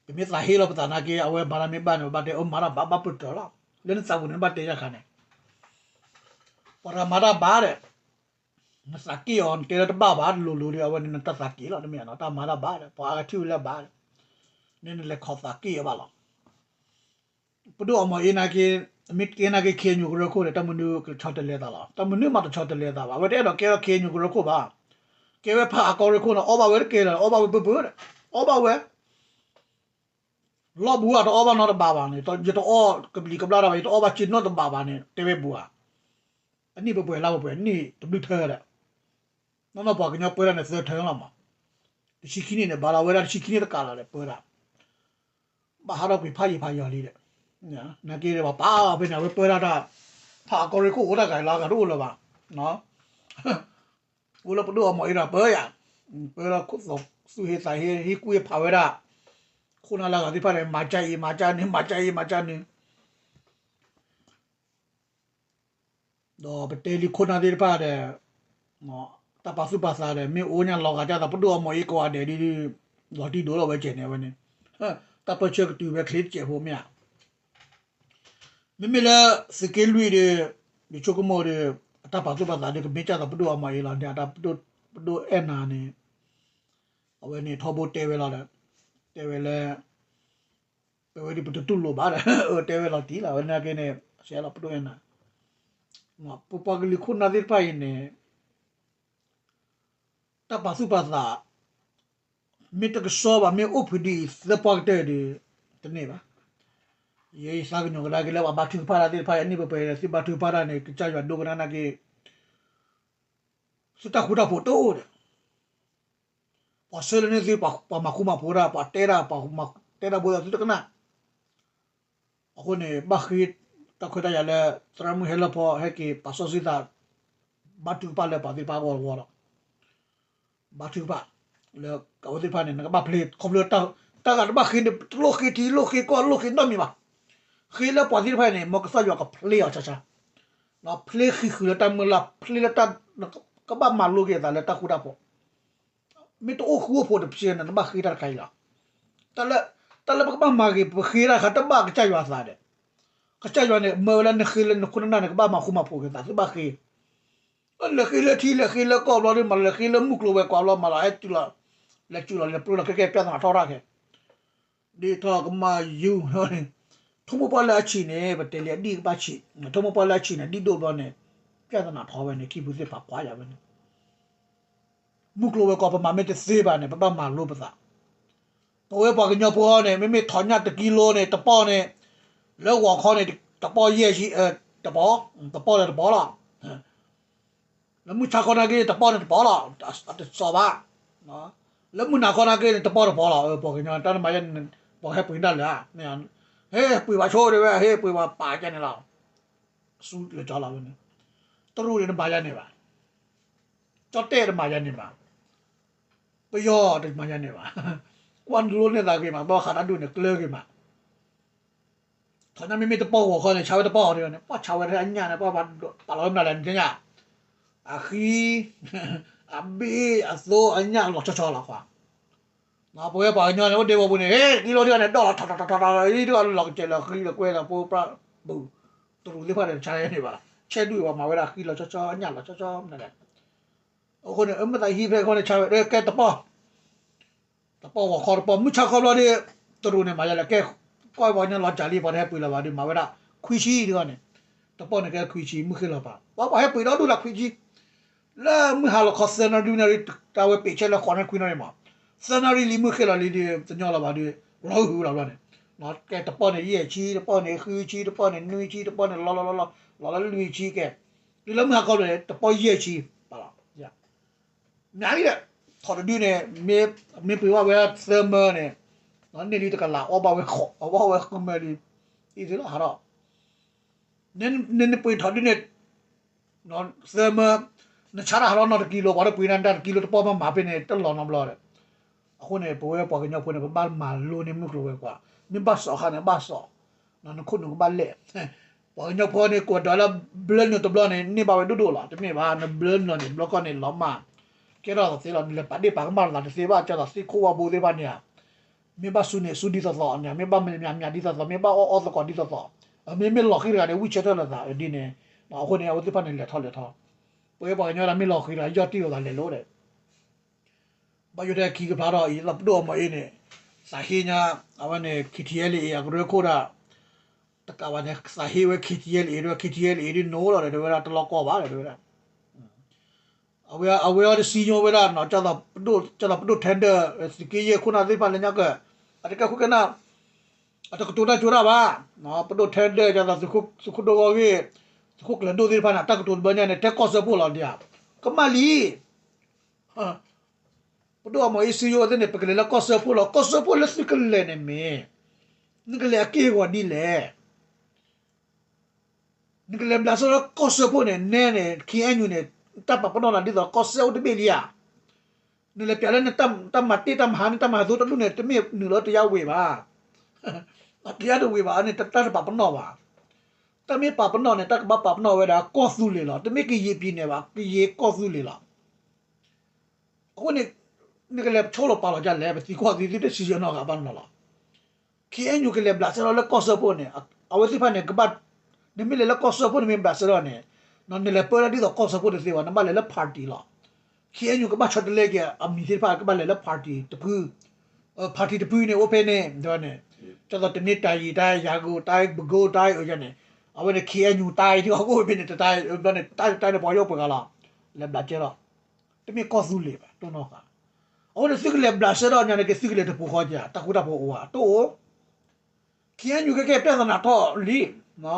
ၤ. ပမ့ၢ်သးဟ့လီၤပသးနာ်က့ အဝဲမၤတၢ်မ့ၢ်ဘၣ်န့ၣ် ပဘၣ်တဲအၢမၤတၢ်ဘၣ် ဘၣ်ပတၢၢ်လီၤ. လၢနသးပူၤန့ၣ် နဘၣ်တဲယၤခါန့ၣ် ပှၤတဂၤမၤတၢ်ဘၣ်ဒီး နသးက့ၣ်အီၤ နတဲလၢတဘၣ်ဘၣ် တလိၤလိၤဒီး အဝဲန့ၣ်နတၢ်သးက့ၣ်လီၤ တမ့ၢ်နီၤ တၢ်မၤတၢ်ဘၣ်ဒီး ပှၤအါဂၤထံၣ်ဝဲလၢဘၣ်ဒီး န့ၣ်နလဲၤခိးသးက့ၣ်အီၤဘၣ်လီၤ. ပဒိၣ်အီမီၤအ့နာ်က့ မ့ၢ်ကဲနာ်က့ ခ့ၣ်ညိၣ်ကရၢခိၣ်ဒီး တၢ်မနုၤကဆီတလဲသးလီၤ. တၢ်မနုၤမးတဆီတလဲသးဘၣ်. အဝဲတအဲၣ်ဒိးကဲထီၣ်ခ့ၣ်ညိၣ်ကရၢခိၣ်ဘၣ်. ကဲဝဲဖးအကီရၢခိၣ်န့ၣ် အီၣ်ဘၣ်ဝဲတကဲလၢၤ အီၣ်ဘၣ်ဝဲပၢပၢဒီး အီၣ်ဘၣ်ဝဲ လီၢ်ဘူးအတအီၣ်ဘၣ်နီတဘးဘၣ်န့ၣ် ယတအီၣ်ကဘျံးကဘျၣ်တၢ်ဘၣ် ယတအီၣ်ဘၣ်စ့နီတဘးဘၣ်န့ၣ် တဲဝဲဘူးဧါ. အနံၣ်ပှဲၤပှဲၤလါပှဲၤပှဲၤ နံၣ်တဘျုးထၢဒီး နီၢ်နီၢ်ပှၤကညီပၢတၢ်န့ၣ်သၢထၢလီၤမး. တဆံခံနံၣ်န့ၣ် ဘၣ်လီၤဝဲဒၣ်တဆံခံနံၣ်တကးလီၤဒီးပၢတၢ် ဘၣ်ဟးထီၣ်ကွံာ်ဖးယံာ်ဖးယီၤလံဒီး နာ်က့ဒီးပှၤပာ်အီၤဖဲန့ၣ် အဝဲပၢတၢ်တၢ် ဖးအကီရ့ခိၣ်အိၣ်တၢ်ဂၤလီၤ အဂၤတအိၣ်လၢၤဘၣ်. အိၣ်လၢပဒိၣ်အီမီၤအ့ဒီးပၢယၤ ပၢလီၤခိၣ်သီၣ်သူၣ်ဟ့သးဟ့ ဟ့ၣ်ကူၣ်ဟ့ၣ်ဖးဝဲဒၣ် ခိၣ်နၢ်လၢအဂၤသ့ၣ်တဖၣ်န့ၣ် မၤကၢအံၤ မၤကၢနုၤ မၤကၢနုၤ ဒီးပတဲလံခိၣ်နၢ်သ့ၣ်တဖၣ်ဒီး တၢ်ပာ်သူၣ်ပာ်သးဒီး မ့ၢ်အိၣ်ညါလီၤဂာ်ဒ်သိး ပဒိၣ်အီမီၤအ့ကိးဂၤဒဲးဒ် လီၤတံၢ်ဒိၣ်လီၤဝဲကဲးန့ၣ် အဝဲန့ၣ် တၢ်ပၢဆှၢကတုၤဝဲချ့တစဲးဖိမ့ၢ်ဧါ. မ့မ့ၢ်လၢသုးက့လွံၢ်ဒီး ယဆိကမိၣ်ဒီး အတၢ်ပာ်သူၣ်ပာ်သးဒီး ကမ့ၢ်ကၢ်သိးပဒိၣ်အီမီၤအ့လီၤန့ၣ် အတၢ်ပဒိၣ်အဲၣ်နၤန့ၣ် အဝဲန့ၣ်ထီဘိတဲဝဲလီၤဒီး တဲဝဲလၢ ပဝဲဒၣ်ပတတူၢ်လိာ်ဘၣ်ဒီး အတဲဝဲလီၤတံၢ်လီၤ အဝဲနာ်က့န့ၣ် ဆဲးလီၤပဒိၣ်အဲၣ်နၤ ပပှၤကလုာ်ခိၣ်နၢ်သ့ၣ်တဖၣ်အံၤန့ၣ် တၢ်ပာ်သူၣ်ပာ်သး မ့ၢ်တကဆှီဘၣ် မ့ၢ်အိၣ်ဖုးဒ်အံၤ သၢပှၢ်ကတၢၢ်ဒီး တန့ၢ်ဘၣ်. ယဲယသးကညီၤကဒါက့ၤလၢပှၤဘါထုကဖၣ်တၢ်သ့ၣ်တဖၣ် အနံၣ်ပှဲၤပှဲၤဒီး သုဘါထုကဖၣ်တၢ်န့ၣ် ကစၢ်ယွၤဒိကနၣ်နာ်က့ သုတၢ်ဃူတၢ်ဖိးတအိၣ်ဒီး ပှၤဆှၢလၢန့ၢ်သု ပှၤမၤဃူမၤဖိးတၢ် ပှၤတဲတၢ် ပှၤတဲတၢ်ဘိသးသုတကနၣ် အဃိန့ၣ် ဘၣ်ဃ့တၢ်ခွဲးတၢ်ယာ်လၢ သရၣ်မုၣ်ဟဲလၢဖီ ဟဲက့ၤပာ်စီဆှံသး ဘါထုကဖၣ်လၢပှၤသ့ၣ်တဖၣ်အဂီၢ်အဂီၢ်ဒီး ဘါထုကဖၣ် လၢအဝဲသ့ၣ်တဖၣ်န့ၣ် နကဘၣ်ဖျ့ ခီဖျိတၢ်ဂၤတဘၣ်ဃ့န့ၣ် တလိၣ်ဃ့ထံ လိၣ်ဃ့ကီၢ် လိၣ်ဃ့နီတမံၤဘၣ်. ဃ့လၢပှၤသ့ၣ်တဖၣ်န့ၣ် မ်ကစၢ်ယွၤကဖျ့အီၤဆါဆါ ဖျ့ဃံးဃုာ်လၢတၢ်မုၢ်လၢ် ဖျ့လၢတၢ် ကဘၣ်မၤလိက့ၤအသးလၢတၢ်ဃူတၢ်ဖိး မ့ၢ်တအိၣ်ဃူအိၣ်ဖိးတဖျ့န့ၣ် နဘၣ်ဃ့တၢ်တခါအံၤလီၤ. တၢ်လၢ တၢ်လၢပကဘၣ်မၤဂ့ၤ ပဃ့တၢ်ခါတဘၣ်ကစၢ်ယွၤအသးဒီး ကစၢ်ယွၤန့ၣ် မၢဝဲလၢနဃ့လၢနခိၣ်နၢ်န့ၣ် ကဘၣ်မၤဃူမၤဖိးက့ၤသး သုဘၣ်ဃ့ လဲၤဃ့လၢထံ လဲၤဃ့လၢကီၢ်ဘျီဒ်မး လဲၤဃ့လၢမုၢ်ကျိၤဝဲၤကွာ်ဘျီမးလီၤ ဟဲတုၤလီၤ လဲၤစုၤလီၤ လဲၤပျိလီၤ ခဲကဲ ပြဿနာထီၣ်တၢ်ခဲ ဒ်ထီၣ်ကမၢ်ယူၤ ထိမိၢ်ပှၢ်လၢအဆံးန့ၣ် ပတဲလံအဒံၣ်ကဘၣ်ဆံး ထိမိၢ်ပှၢ်လၢအဆံးန့ၣ် ဒံၣ်ဒိၣ်ဘျီန့ၣ် ပြဿနာထီၣ်ဝဲန့ၣ် ခံဖုသ့ၣ်ဖးကွၢ်ယၤဝဲန့ၣ် မုၢ်ကျိၤဝဲၤကွာ် ပမၤမ့ၢ်တသ့ဘၣ်န့ၣ် ပဘၣ်မၤလိပသး ပဝဲပှၤကညီဖိန့ၣ် မ့မ့ၢ်ထီၣ်ညၣ်တကံလိန့ၣ် တပီၢ်န့ၣ် လၢဂီၤခီန့ၣ် တပီၢ်ယဲၢ်ဆံ တပီၢ် တပီၢ်လၢတပီၢ်လီၤ လၢမုၢ်ဆါခီနာ်က့ တပီၢ်န့ၣ်တပီၢ်လီၤ တစီၤဘၣ် လၢမုၢ်နၤခီနာ်က့န့ၣ် တပီၢ်တပီၢ်လီၤ ပှၤကညီတၢ်နမၤယဲန့ၣ် ပှၤဟဲပှ့ၤဒၣ်လဲာ် ဟဲပှ့ၤဘၣ်ဆိဒ်ဝဲ ဟဲပှ့ၤဘၣ်ပာ်ကဲန့ၣ်လီၤ ဆူလဲၤကၠီလီၤဝဲန့ၣ် တရူးန့ၣ်တမၤယဲန့ၣ်ဘၣ် ကၠီၣ်တဲၣ်တမၤယဲန့ၣ်ဘၣ် ပယီၤတမၤယဲန့ၣ်ဘၣ် ကွၢ်လိန့ၢ်သးဂ့ၤမး ဘၣ်ဃးတၢ်ဒူၣ်န့ၣ် ကျၢၤဂ့ၤမး ထီၣ်ညၣ်မ့မ့ၢ်တပီၢ်ဂီၤခီန့ၣ် ဆါဝဲတပီၢ်အီၤဒ်န့ၣ် ပှၤဆါဝဲထဲအညၣ်န့ၣ် ပှၤပာ်လီၤဝဲမနုၤလဲၣ် နသ့ၣ်ညါ အဃံ အဘ့ၣ် အသိ အညၣ်လီၤဆီဆီလီၤခွါ ပဝဲပှၤကညီန့ၣ် အိၣ်ဒဲးဝီၤပူၤန့ၣ် ဟ့ၣ် ကံလိထံဂၤန့ၣ် ဒီၣ်လီၤထီၣ်ထီၣ်ထီၣ်ထီၣ် လီၤကစဲးလီၤဃံလီၤကွဲလီၤဖိပြၣ်ပူၤ တရူးသ့ၣ်တဖၣ်န့ၣ် တဆါန့ၣ်ဘၣ် ဆဲးဒုးဝဲမၤဝဲဒၣ်ဃံလီၤဆီဆီ ညၣ်လီၤဆီဆီမနုၤလဲၣ်. အဃိန့ၣ် အမ့ၢ်သးဟံးဖဲအဃိန့ၣ် ဆါဝဲကဲတပီၢ် တပီၢ်ဂီၤခီတပီၢ် မုၢ်ဆါခီဘျီဒီး တရူးန့ၣ်မၤယလဲၣ် ကဲ ကွၢ်ပှၤကညီလီၤစၢ်လံ ပှၤတဟဲပှ့ၤလၢၤဘၣ်ဒီး မၤဝဲဒၣ် ခွံဆံတဂီၢ်န့ၣ် တပီၢ်န့ၣ်ကဲခွံဆံ မုၢ်ဃ့လီၤပာ် ပှၤပှၤဟဲပှ့ၤဒီဒူၣ်လၢခွံဆံ လၢမုၢ်ဟါလီၤခီသၢနၣ်ရံၣ်နၣ်ရံၣ် တၢ်ဝဲပ့ၤဆဲလၢဃိးနၣ်ရံၣ်ခွံနၣ်ရံၣ်မး သၢနၣ်ရံၣ်လံ မုၢ်ဃ့လီၤလံဒီး တညီလီၤဘၣ်ဒီး လီၤဟုၣ်လီၤဘျီန့ၣ် ကဲတပီၢ်န့ၣ် ယဲၢ်ဆံ တပီၢ်န့ၣ် ဃုဆံ တပီၢ်န့ၣ် နွံဆံ တပီၢ်န့ၣ် လီၤလီၤလီၤလီၤ လီၤလီၤလွံၢ်ဆံကဲ တုၤလၢမုၢ်ဟါခီဘျီန့ၣ် တပီၢ်ယဲၢ်ဆံ ပာ်လီၤ မ့ၢ်လံဒီး ထီၣ်တဒုန့ၣ် မ့ၢ်ပှ့ၤဘၣ်ဝဲသၢမၢန့ၣ် န့ၢ်လံတကလး အီၣ်ဘၣ်ဝဲ အီၣ်ဘၣ်ဝဲဃုမၢလံ အံၤသ့လီၤဟးထီၣ် နနပှ့ၤထီၣ်ဒုန့ၣ် သၢမၢ နဆါတၢ်ဟးထီၣ်နီတကံလိၤ ပှၤတပှ့ၤနၤတကံလိၤ တပီၢ်မၤမၤဖဲန့ၣ် တလီၤနီတဘျီဒီး အဃိန့ၣ် ပဝဲပှၤကညီဖိန့ၣ် ပဘၣ်မၤလိန့ၢ်မုၢ်ကျိၤဝဲၤကွာ် မ့ၢ်ဘၣ်စီၣ်ခါန့ၣ်ဘၣ်စီၣ် နခိၣ်နူာ်ကဘၣ်လဲၣ် ပှၤကညီဖိန့ၣ် ကွဲးဒၣ်လၢဘျၢနုာ်တဘျီန့ၣ် န့ၢ်ဘၣ်ဝဲဒိၣ်ဒိၣ်လီၤ တမ့ၢ်ဘၣ် နဘျၢနုာ်န့ၣ် ဘျီကီၢ်န့ၣ်လီၤမၢ် ကဲထီၣ်သးသ့လီၤ နလဲၤပာ်ဒ့ၣ်ပာ်ကမၣ်လိာ်သးတသ့ဘၣ် ကၢ်သိးသ့ၣ်ခိၣ်ဝါဘိသ့ၣ်တဖၣ်န့ၣ်ဧါ မ့ၢ်ဘၣ်စူၤန့ၣ်စူၤဒ်သိးသိးန့ၣ် မ့ၢ်ဘၣ်မၤမၤဒ်သိးသိး မ့ၢ်ဘၣ်အီၣ်အီသကိးဒ်သိးသိး မ့မ့ၢ်လီၤဃံတဂၤန့ၣ် ဝံၢ်ဆၢထၢၣ်လိာ်သးဒ်န့ၣ် အဃိန့ၣ် အဝဲသ့ၣ်တဖၣ်န့ၣ်လဲၤထီၣ်လဲၤထီၣ် ပဝဲပှၤကညီဒၣ်မ့ၢ်လီၤဃံတဂၤ ယီၢ်တံၢ်လိာ်သးလဲၤလိၤဒီး ဘၣ်ယိၣ်ထဲခံကဖျါထီၣ်အံၤ ပဒိၣ်အမီၤအ့န့ၣ် သးဟ့ညါ အဝဲန့ၣ် KTLA အကရၢခိၣ်ဒၣ် တကးဘၣ်န့ၣ် သးဟ့ဝဲ KTLA ဒၣ် KTLA ဒၣ်နိလီၤဒီး တဝဲဒၣ်တလီၢ်ကီၢ်ဘၣ်ဒီး တဝဲဒၣ် အဝဲအဝဲအီၤတစံယိဝဲဒၣ်နီၤ ကၢ်သိးပဒိၣ် ကၢ်သိးပဒိၣ်ထဲဒၢၣ် သုးက့ယဲၢ်ခိၣ်နၢ်သ့ၣ်တဖၣ်လၢညါကၢၢ် အတကဲခိၣ်ကဲနၢ် အတကတိၤတၢ်ကၠိတၢ်ဘၣ် ပဒိၣ်ထဲဒၢၣ် ကၢ်သိးသုးခိၣ်ဒိၣ်ဂီၢ်ဂ့ၢ် သုးခိၣ်ကျၢၤဒိၣ်သ့ၣ်တဖၣ်န့ၣ် တၢ်ကတိၤတဘျီညါန့ၣ် တဲကီၢ်စၢဖှိၣ်လီၤဒံးဧါ ကမၣ်လံ ပဒိၣ်အမီၤအ့စံယိဝဲသ့ၣ်န့ၣ် ပကလဲၤလၢကီၢ်စၢဖှိၣ်လီၤ ကီၢ်စၢဖှိၣ်လၢသုကလဲၤန့ၣ်မ့ၢ် နကလဲၤအက့ၢ်အဂီၤဒ်လဲၣ် နကလဲၤဘျးစဲလၢကီၢ်စၢဖှိၣ်န့ၣ် နဲန့ၣ် KNU န့ၣ် တၢ်ပာ်ပနီၣ်နၤဒ်သိးကီၢ်စဲအိၣ်တဘ့ၣ်လံဧါ နလဲၤပျးလၢနတၢ်မၤတ့ၢ်တၢ်မၤဟးန့ၢ်တၢ်မၤဟးသိတဒူၣ်န့ၣ် တမ့ၢ်နုာ်လၢတယါဝ့ၤဘၣ် တယါတဝ့ၤဘၣ်န့ၣ် တၢ်တပာ်ပနီၣ်ဘၣ် တၢ်မ့ၢ်ပာ်ပနီၣ်န့ၣ် တၢ်ကဘၣ်ပာ်ပနီၣ်ဝဲဒၣ်ကီၢ်သူလ့ၤလီၤ တမ့ၢ်ကယံာ်ပံၤနဲၣ်ဘၣ် ကယံာ်ကီၢ်သူလ့ၤလီၤ အဃိန့ၣ် နကလဲၤဆိလီၤပာ်လီၤဒ်လဲၣ် ပသံကွၢ်သု သုတစံးဆၢနီတဂၤဘၣ်နီၤလီၤ KNU ကလဲၤဘျးစဲထီၣ်လၢကီၢ်စၢဖှိၣ်န့ၣ် အဝဲသ့ၣ်တဖၣ်န့ၣ် ကဘၣ် နမ့ၢ်လဲၤလၢကီၢ်စၢဖှိၣ် နမ့ၢ်ဘျးစဲထီၣ်န့ၣ် နလဲၤပၢတၢ်ဒ်သိးကီၢ်စၢဖှိၣ်တသ့ဘၣ် နဘၣ်လဲၤလၢ party လီၤ KNU ကဘၣ်ဆီတလဲက့ၤ အမံၤသ့ၣ်တဖၣ် ကဘၣ်လဲၤလၢ party တဖု party တဖုန့ၣ် အိၣ်ဖဲန့ၣ် တဲဝဲန့ၣ် ကၢ်သိးတနံၤတၢ်ယံာ်တၢ် ယၤကိၣ်တၢ် ပကိတၢ် အန့ၣ် အဝဲန့ၣ် KNU တၢ် ထံကီၢ်ကအိၣ်ဖဲန့ၣ် တတၢ်ဘျီန့ၣ် တၢ်တၢ်န့ၣ် ပှၤယီၣ်ပှဲၤဂၤလီၤ လဲၤဘျးစဲထီၣ် တမ့ၢ်ကီၢ်သူလ့ၤဘၣ် တိၢ်နီၣ်ဃာ် အဃိန့ၣ် သုကလဲၤဘျးစဲထီၣ်ညါန့ၣ်က့ၤ သုကလဲၤတပူၤဃီက့ၤ တၢ်ဃူတၢ်ဖိးအိၣ်ဧါ တအိၣ် KNU ကဲကဲ ပြဿနာ ထီၣ်လံ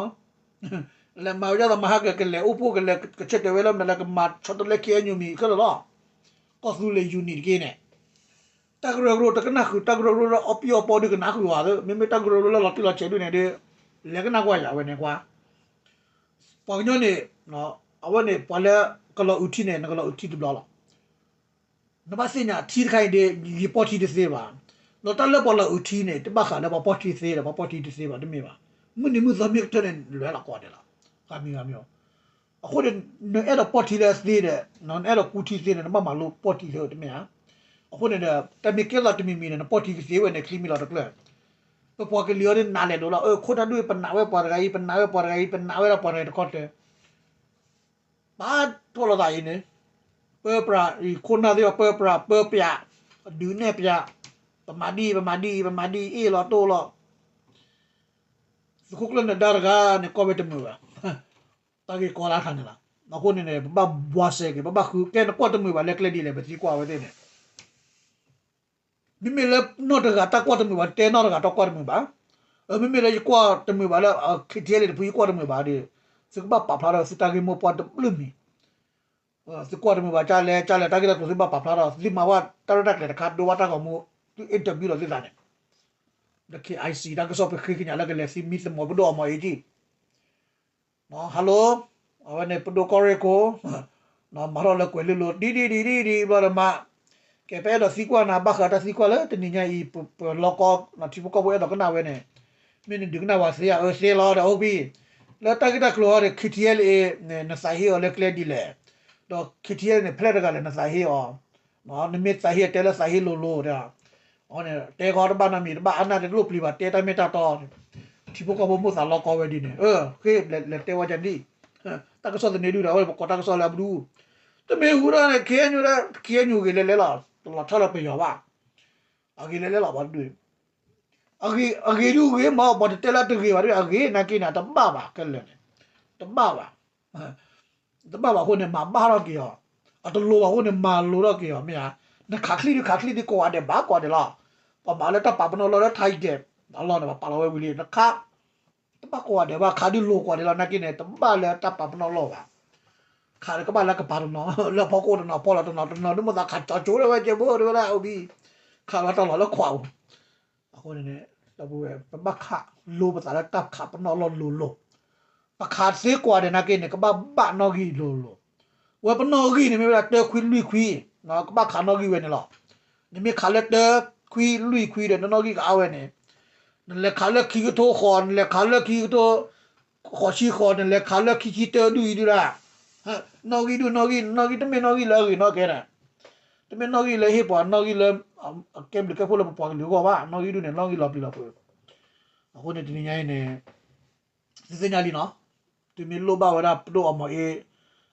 လဲၤမၤဝဲဒ်သိးမဟါက ကလဲၤအိၣ်ဖှိၣ် ကလဲၤကဆၢတဲာ်ဝဲလၢမနုၤလဲၣ် ကမၤဆီတလဲ KNU မံၤခဲလၢာ်လီၤ ကီၢ်သူလ့ၤ unit တက့ၢ်န့ၣ် တၢ်ကရၢကရိတကနၣ်ဃုာ် တၢ်ကရၢကရိလၢအီၣ်ပံၣ်အီပီဒုးကနၣ်ဃုာ်ဝဲ မ့မ့ၢ်တၢ်ကရၢကရိလၢလီၤတံၢ်လီၤဆဲးဒုးန့ၣ်ဒီး လဲၤကနၣ်ကွၢ်ယၤဝဲန့ၣ်ကွၢ် ပှၤကညီန့ၣ် အဝဲန့ၣ် ပှၤလၢကလီၤအုးထံန့ၣ် နကလီၤအုးထံတဘျီလီၤ. နဘၣ်သ့ၣ်ညါထံတခါအံၤဒီး ယပီၢ်ထံတသ့ဘၣ်. ဒီးတၢ်လၢပှၤလီၤအုးထံန့ၣ် တဘၣ်ဃးလၢပှၤပီၢ်ထံသ့ဒီး ပှၤပီၢ်ထံတသ့ဘၣ် တမ့ၢ်ဘၣ်. မုၢ်နံၤမုၢ်သီမ့ၢ်ကတၢၢ်န့ၣ် လဲၤလီၤကီးဒဲးလီၤ. ဂၤမံၤဂၤမံၤ အဃိန့ၣ် နအဲၣ်ဒိးပီၢ်ထံလၢသ့ဒီး နအဲၣ်ဒိးကူထံသ့န့ၣ် နဘၣ်မၤလိပီၢ်ထံသ့တမ့ၢ်ဧါ. အဃိန့ၣ်ဒီး တၢ်မ့ၢ်ကဲသိးတမံၤမံၤန့ၣ် နပီၢ်ထံကသ့ဝဲန့ၣ် ချံမံၤလီၤတကျၢၢ် ပပှၤကလံၤအီၤဒ်နးလဲၣ်ဒိးလီၤ. အခိၣ်နၢ်ဒူၣ် ပနာ်ဝဲပှၤတဂၤအံၤ ပနာ်ဝဲပှၤတဂၤအံၤ ပနာ်ဝဲဒၣ်ပှၤတဂၤအံၤတခီတၢၢ် ပာ်ထီၣ်လိာ်သးအံၤန့ၣ် ပၢပြးအံၤ ခိၣ်နၢ်သ့ၣ်တဖၣ် ပၢပြး ပၢပြး ဒုးနဲၣ်ပြး ပမၤဒ်အံၤ ပမၤဒ်အံၤ ပမၤဒ်အံၤ အ့ၣ်လီၤတိၢ်လီၤ. သုးခိၣ်ကျၢၢ်နဒါတဂၤန့ၣ် ကီၢ်ဝဲတမုာ်ဘၣ်. တၢ်ဂ့ၢ်ကီလၢထါန့ၣ်လီၤ. အဃိန့ၣ်န့ၣ် ပဘၣ်ဘှါစဲက့ၤ ပဘၣ်ဃုကဲ နကွၢ်တမုာ်ဘၣ်လၢကျဲဒ်လဲၣ် ပသံကွၢ်ဝဲသ့ၣ်န့ၣ် မ့မ့ၢ်လၢနီၢ်တဂၤတၢ်ကွၢ်တမုာ်ဘၣ် တဲနီၢ်တဂၤတၢ်ကွၢ်တမုာ်ဘၣ်. မ့မ့ၢ်လၢယကွၢ်တမုာ်ဘၣ်လၢ KTLA တဖုယကွၢ်တမုာ်ဘၣ်ဒီး သုကဘၣ်ပာ်ဖျါထီၣ်သုတၢ်ဂ့ၢ်မိၢ်ပှၢ်တဘျုးမံၤ သုကွၢ်တမုာ်ဘၣ်ကၢ်လဲၣ် ကၢ်လဲၣ် တၢ်ဂ့ၢ်တၢ်ကျိၤသုဘၣ်ပာ်ဖျါထီၣ် သုမၤဝဲတၢ်ရဲၣ်တၢ်ကျဲၤတခါ ဒိဝဲတၢ်ဂီၤမူ သု interview လီၤသုသးန့ၣ် ဒီး KIC တၢ်ကစီၣ်ပဃ့ကညးလၢကလဲၤသံမံသမိးပဒိၣ်အမီၤအ့ကံ hello အဝဲန့ၣ်ပဒိၣ်ကီၢ်ရ့ၣ်ခိၣ် မၤထီၣ်လၢကွဲၤလ့လိၤ ဒ်ဒ်ဒ်ဒ်ဒ်ဘျီဒီးမး ကဲပအဲၣ်ဒိးသံကွၢ်နၤ ဘၣ်ဃးတၢ်သံကွၢ်လၢတနံၤညါအံၤ ပလီကီ ထံဖိကီၢ်ဖိအဲၣ်ဒိးကနၣ်ဝဲန့ၣ် မ့ၢ်နဒုးကနၣ်ဝဲသ့ဧါ အၢသ့လီၤဒီးအိၣ်ဘံ လၢတၢ်ဂ့ၢ်တၢ်ကျိၤအံၤဒီး KTLA န့ၣ် နသးဟ့အီၤလၢကျဲဒ်လဲၣ် ဒီး KTLA န့ၣ် ဖဲလဲၣ်တဂၤလဲၣ်နသးဟ့အီၤ နမ့ၢ်သးဟ့တဲလၢသးဟ့လိၤလိၤတဲ အန့ၣ် တဲဃီတဘၣ်နီတမံၤ တဘၣ်အါနၢ်တလိၣ်ပျံၤဘၣ် တဲတၢ်မ့ၢ်တၢ်တီ ထံဖိကီၢ်ဖိမိၢ်သးလီကီဝဲဒ်န့ၣ် အၢ ဃ့လဲၤတဲဝဲဒ်န့ၣ် တၢ်ကစီၣ်သန့ဒုဒီး အဝဲပကိးတၢ်ကစီၣ်လၢအပဒူ, တမ့ၢ်ဟူဒၣ်န့ၣ် ခ့ၣ်အဲၣ်ယူၣ် ခ့ၣ်အဲၣ်ယူၣ်ဂ့ၤလဲၤလဲၤလီၤ, တလီၤဆီလၢပယီၤဘၣ်, အဂ့ၤလဲၤလဲၤလီၤပှၤတဒူ, အဂ့ၤဒုဂ့ၤမး ပှၤတတဲလၢတဂ့ၤဘၣ်တဘ့ၣ် အဂ့ၤနာ်က့န့ၣ် အတဘၣ်ဘၣ်ခဲလၢာ်န့ၣ်, တဘၣ်ဘၣ် တဘၣ်ဘၣ်အဃိန့ၣ် မၤဘၣ်ထီၣ်က့ၤအီၤ, အတလိၤဘၣ်အဃိန့ၣ် မၤလိထီၣ်က့ၤအီၤ မ့ၢ်ဧါ, နခးချံၣ်ဒုခးချံၣ်ဒုကိးဂၤဒဲးဘၣ်ကိးဂၤဒဲးလီၤ, ပှၤမၤလၢတၢ်ပာ်ပနီၣ်လီၢ်လၢထါအံၤဒဲး, အလီၢ်န့ၣ် ပှၤပာ်လီၤဝဲဝံၤလံ နခး, တဘၣ်ကိးဂၤဒဲးဘၣ် ခးဒုလိၤကိးဂၤဒဲးလီၤ နာ်က့န့ၣ် တဘၣ်လၢတၢ်ပာ်ပနီၣ်လီၢ်ဘၣ်, ခးဒီးကဘၣ်လၢကပၤတနီၤ လၢဖီခိၣ်တနီၤဖီလီၤတနီၤတနီၤ ဒုမ့ၢ်သးခးကၠီကၠိဒၣ်ဝဲကဲဘိဒၣ်ဝဲဒၣ်အိၣ်ဘံ, ခးလီၤတၢ်လီၢ်လၢခွးပူၤ အဃိန့ၣ်န့ၣ် ဒီပုၢ်ဝဲၢ် ပဘၣ်ခးလိပသးလၢတၢ်ခးပနီၣ်လီၢ်လိၤလိၤ, ပခးသ့ကိးဂၤဒဲးနာ်က့န့ၣ် ကဘၣ်ဘၣ်နီၣ်ဂံၢ်လိၤလိၤ, ဝဲပနီၣ်ဂံၢ်န့ၣ် မ့ၢ်ဝဲဒၣ်တၢခွံလွံၢ်ခွံ, ကဘၣ်ခးနီၣ်ဂံၢ်ဝဲန့ၣ်လီၤ, နမ့ၢ်ခးလၢတၢခွံလွံၢ်ခွံဒီး နနီၣ်ဂံၢ်ကအါဝဲန့ၣ်, နလဲၤခးလၢခံကထိဃီၤ နလဲၤခးလၢခံကထိ ဃိးဆံဃီၤ နလဲၤခးလၢခံဆံတၢဒုၣ်အံၤဒုၣ်ဒၣ်, နီၣ်ဂံၢ်ဒုၣ်နီၣ်ဂံၢ် နီၣ်ဂံၢ်တမ့ၢ်နီၣ်ဂံၢ်လၢအဂ့ၤနီၣ်ကဲန့ၣ်, တမ့ၢ်နီၣ်ဂံၢ်လၢဟ့ၣ်ပှၤ နီၣ်ဂံၢ်လၢ အကဲဘျုးကဲဖှိၣ်လၢပပှၤကလုာ်အဂီၢ်ဘၣ်, နီၣ်ဂံၢ်ဒုၣ်န့ၣ် နီၣ်ဂံၢ်လီၤပျံၤလီၤဖုး, အဃိန့ၣ်တနံၤညါအံၤန့ၣ် သုသ့ၣ်ညါလံနီၤ, သုမ့ၢ်လိၣ်ဘၣ်ဝဲဒၣ်ပဒိၣ်အီမီၤအ့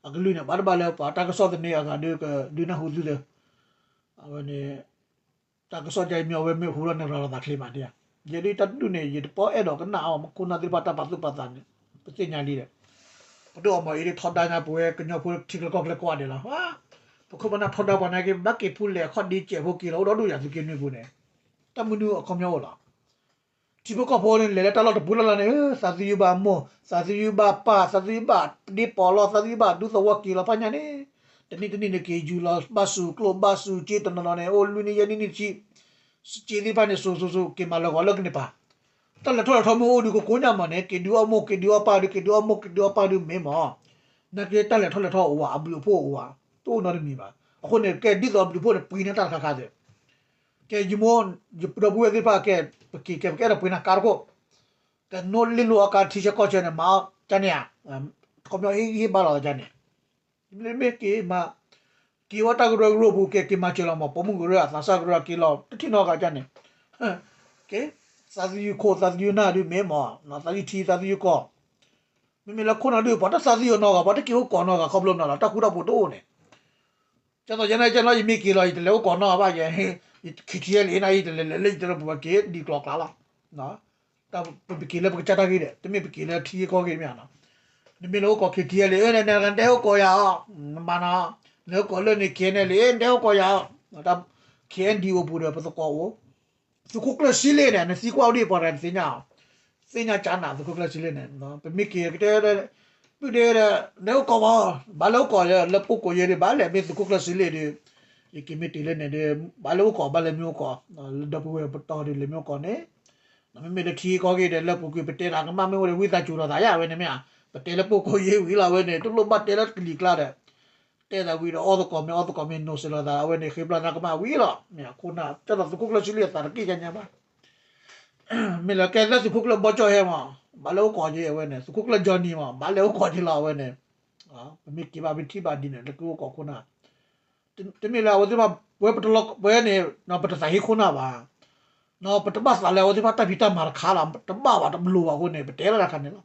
အကလုၢ်န့ၣ် ဘၣ်တဘၣ်လၢပှၤတၢ်ကစီၣ်သန့အဂၤဒီးကဒုးနၢ်ဟူသုသ့, အဝဲန့ၣ် တၢ်ကစီၣ်ဒ်အံၤမ့ၢ်အဝဲမ့ၢ်ဟူထီၣ်န့ၣ် ရၤလီၤသးချ့မးဒ်ဧါ, ယဲဒ်တၢ်တဒူၣ်န့ၣ် ယတပီအဲၣ်ဒိးကနၣ်အီၤ မ့ၢ်ခိၣ်နၢ်သ့ၣ်တဖၣ်တၢ်ပာ်သူၣ်ပာ်သးန့ၣ် ပသ့ၣ်ညါလံဒီး, ပဒိၣ်အီမီၤအ့ဒ်ထီဒါညါ ပဝဲကညီဖိထံကျိကီၢ်ကျဲကိးဂၤဒဲးလီၤ, ပခိၣ်ပနၢ်ထီဒါပှၤနာ်က့ ဘၣ်က့ၤဖူလဲၣ်ခီၣ်ဒ့စဲးဖိက့ၤလီၤ အိၣ်ဒီးဒိၣ်ယၤသုးက့နွံပူၤန့ၣ်, တၢ်မနုၤအခီပညီအိၣ်လီၤ ထံဖိကီၢ်ဖိန့ၣ် လဲၤလၢတၢ်လီၢ်တပူၤလၢ်လၢ်န့ၣ် သးသယုၢ်ဘၣ်မိၢ် သးသယုၢ်ဘၣ်ပၢ် သးသယုၢ်ဘၣ်ဒ့ပီးလီၤ သးသယုၢ်ဘၣ်ဒူသဝီက့ၤလီၤဖးညါန့ၣ်, တနံၣ်တနံၣ်န့ၣ် က့ၤယူၤလီၤ ဘၣ်စူၤကျိၣ်ဘၣ်စူၤစ့တနီၤနီၤန့ၣ် အိၣ်လွံၢ်နံၣ်ယဲၢ်နံၣ်နံၣ်တဆံ, စ့သ့ၣ်တဖၣ်န့ၣ် စိၤစိၤစိၤ က့ၤမၤလၢာ်ဂီၤလၢကန့ၣ်ပၤ, တၢ်လဲၤထီၣ်လဲၤထီမ့ၢ်အိၣ်ဒုး ကိကိညါမးန့ၣ် က့ၤဒုးအီၣ်မိၢ် က့ၤဒုးအီၣ်ပၢ်ဒုး က့ၤဒုးအီၣ်မိၢ် က့ၤဒုးအီၣ်ပၢ်ဒုးမ့ၢ်မး, နာ်က့တၢ်လဲၤထီၣ်လဲၤထီအိၣ်ဝဲ အဘျုးအဖှိၣ်အိၣ်ဝဲ, တအိၣ်နီတမံၤဘၣ်, အဃိန့ၣ် ကဲဒ်သိးအဘျုးအဖှိၣ်န့ၣ် ပှ့ၤန့ၢ်တၢ်တခါခါသ့ ကဲယမိၢ် ယဒီပုၢ်ဝဲၢ်သ့ၣ်တဖၣ်ကဲ ပက့ၤကဲ ပကအဲၣ်ဒိးပှ့ၤနၢ်ကါတခိၣ်, ကနိလ့လိအီၣ်ကါထံဆၢကီၢ်ဆၢန့ၣ် မၤအီၣ်ကန့ၣ်ဧါ, ခီပညီဟ့ၣ်ဂံၢ်ဟ့ၣ်ဘါလီၤကန့ၣ်, မ့မ့ၢ်က့ၤမး က့ၤဝဲတၢ်ကရၢကရိပူၤ ကဲက့ၤမၤစၢၤလီၤမး ပိာ်မုၣ်ကရၢ အသးစၢ်ကရၢက့ၤလီၤ တထံၣ်နီတဂၤကန့ၣ်, ကဲ သးသယုၢ်ခိၣ်သးသယုၢ်နၢ်ဒုးမ့ၢ်မး သးသယုၢ်ထံသးသယုၢ်ကီၢ်, မ့မ့ၢ်လၢခိၣ်နၢ်ဒုး ပှၤတသးသယုၢ်နီတဂၤ ပှၤတက့ၤအိၣ်ကီးနီတဂၤ ခီဖျိနီၤလီၤ တၢ်ဃူတၢ်ဖိးတအိၣ်န့ၣ် ကၢ်သိးယဲန့ၣ် ကၢ်နီၣ် ယမ့ၢ်က့ၤလီၤ ယတလဲၤအိၣ်ကီးနီၣ်ဘၣ်ယဲ, ခံထံၣ်လံနၤ ယတလဲၤလဲၤလၢယတရပူၤ က့ၤဒံကျီကျါလီၤ, တၢ်ပက့ၤလၢပကစၢ်တၢ်ဂ့ၢ်ဒီး တမ့ၢ်ပက့ၤလၢထံဂ့ၢ်ကီၢ်ဂ့ၢ်မ့ၢ်ဧါနီၤ, နမ့ၢ်လဲၤအိၣ်ကီး ခံထံၣ်လံ နတဲအိၣ်ကီးယၤအီၤ, နမၤနီၤ, လဲၤအိၣ်ကီးလၢန့ၣ် က့ၤနဲၣ်လံ နတဲအိၣ်ကီးယၤအီၤ, တၢ် ခ့ၣ်အဲၣ်ဒံအိၣ်ပူၤဒီး ပသကိးအိၣ် သုးခိၣ်ကျၢၢ်စံလ့ၣ်န့ၣ် နသံကွၢ်အိၣ်ဒံးပှၤတဂၤနသ့ၣ်ညါ, သ့ၣ်ညါကၠါနၤ သုးခိၣ်ကျၢၢ်စံလ့ၣ်န့ၣ်, ပမ့ၢ်က့ၤကတဲဒီး ပုၢ်ဒ့ဒီး နအိၣ်ကီးဘၣ်, ဘၣ်လဲၤအိၣ်ကီးလၢပှိၢ်ကိးယဲၢ်ဒံး ဘၣ်လဲၤမ့ၢ်သုးခိၣ်ကျၢၢ်စံလ့ၣ်ဒီး, ယက့ၤမ့ၢ်တ့ၢ်လၢန့ၣ်ဒီး ဘၣ်လဲၤအိၣ်ကီး ဘၣ်လဲၤမ့ၢ်အိၣ်ကီး, လၢဒီပုၢ်ဝဲၢ်ပတီၢ်ဒီး လဲၤမ့ၢ်အိၣ်ကီးန့ၣ်, မ့မ့ၢ်လၢထံကီၢ်ဂ့ၢ်ဒီး လၢပူၤကွံာ် ပတဲတၢ်ကမၣ်မ့ၢ်အိၣ်ဒီး ဝံသးစူၤလီၤသးယါ အဝဲန့ၣ်မ့ၢ်ဧါ, ပတဲလၢပှိၢ်ကိးယဲၢ်ဝံၤလီၤ အဝဲန့ၣ် တလိၣ်ဘၣ်တဲလၢကလံၤကျါဒီး တဲသးဝံၤဒီး အီၣ်သကိးမ့ၢ်အီၣ်သကိးမ့ၢ် နိးစဲးလီၤသး အဝဲန့ၣ် ဃ့ဘျါနၤကမၣ်ဝံၤလီၤ, မ့ၢ်အခိၣ်နၢ် ကၢ်သိးသုးခိၣ်ကျၢၢ်စံလ့ၣ်အသးတက့ၢ်ညါညါဘၣ် မ့ၢ်လၢကဲလၢသုးခိၣ်ကျၢၢ်ဘီကၠီၣ်ဟဲမး, ဘၣ်လဲၤအိၣ်ကီးက့ၤအဝဲန့ၣ်, သုးခိၣ်ကျၢၢ်ကၠီနံၤမး, ဘၣ်လဲၤအိၣ်ကီးက့ၤလီၤအဝဲန့ၣ်, ပမ့ၢ်က့ၤဘၣ်မ့ၢ်ထံၣ်ဘၣ်ဒ်န့ၣ် လၢကအိၣ်ကီးခိၣ်နၢ်, တမ့ၢ်လၢအဝဲသ့ၣ်တဖၣ် ပဝဲပတလီၤ ပဝဲန့ၣ် ပတသးဟ့ခိၣ်နၢ်ဘၣ်, ပတဘၣ်သးလၢအဝဲသ့ၣ်တဖၣ်တၢ်ဖံးတၢ်မၤတခါလီၤ, တဘၣ်ဘၣ်တဘျီဘၣ်အဃိန့ၣ် ပတဲလီၤတၢ်ခါန့ၣ်လီၤ,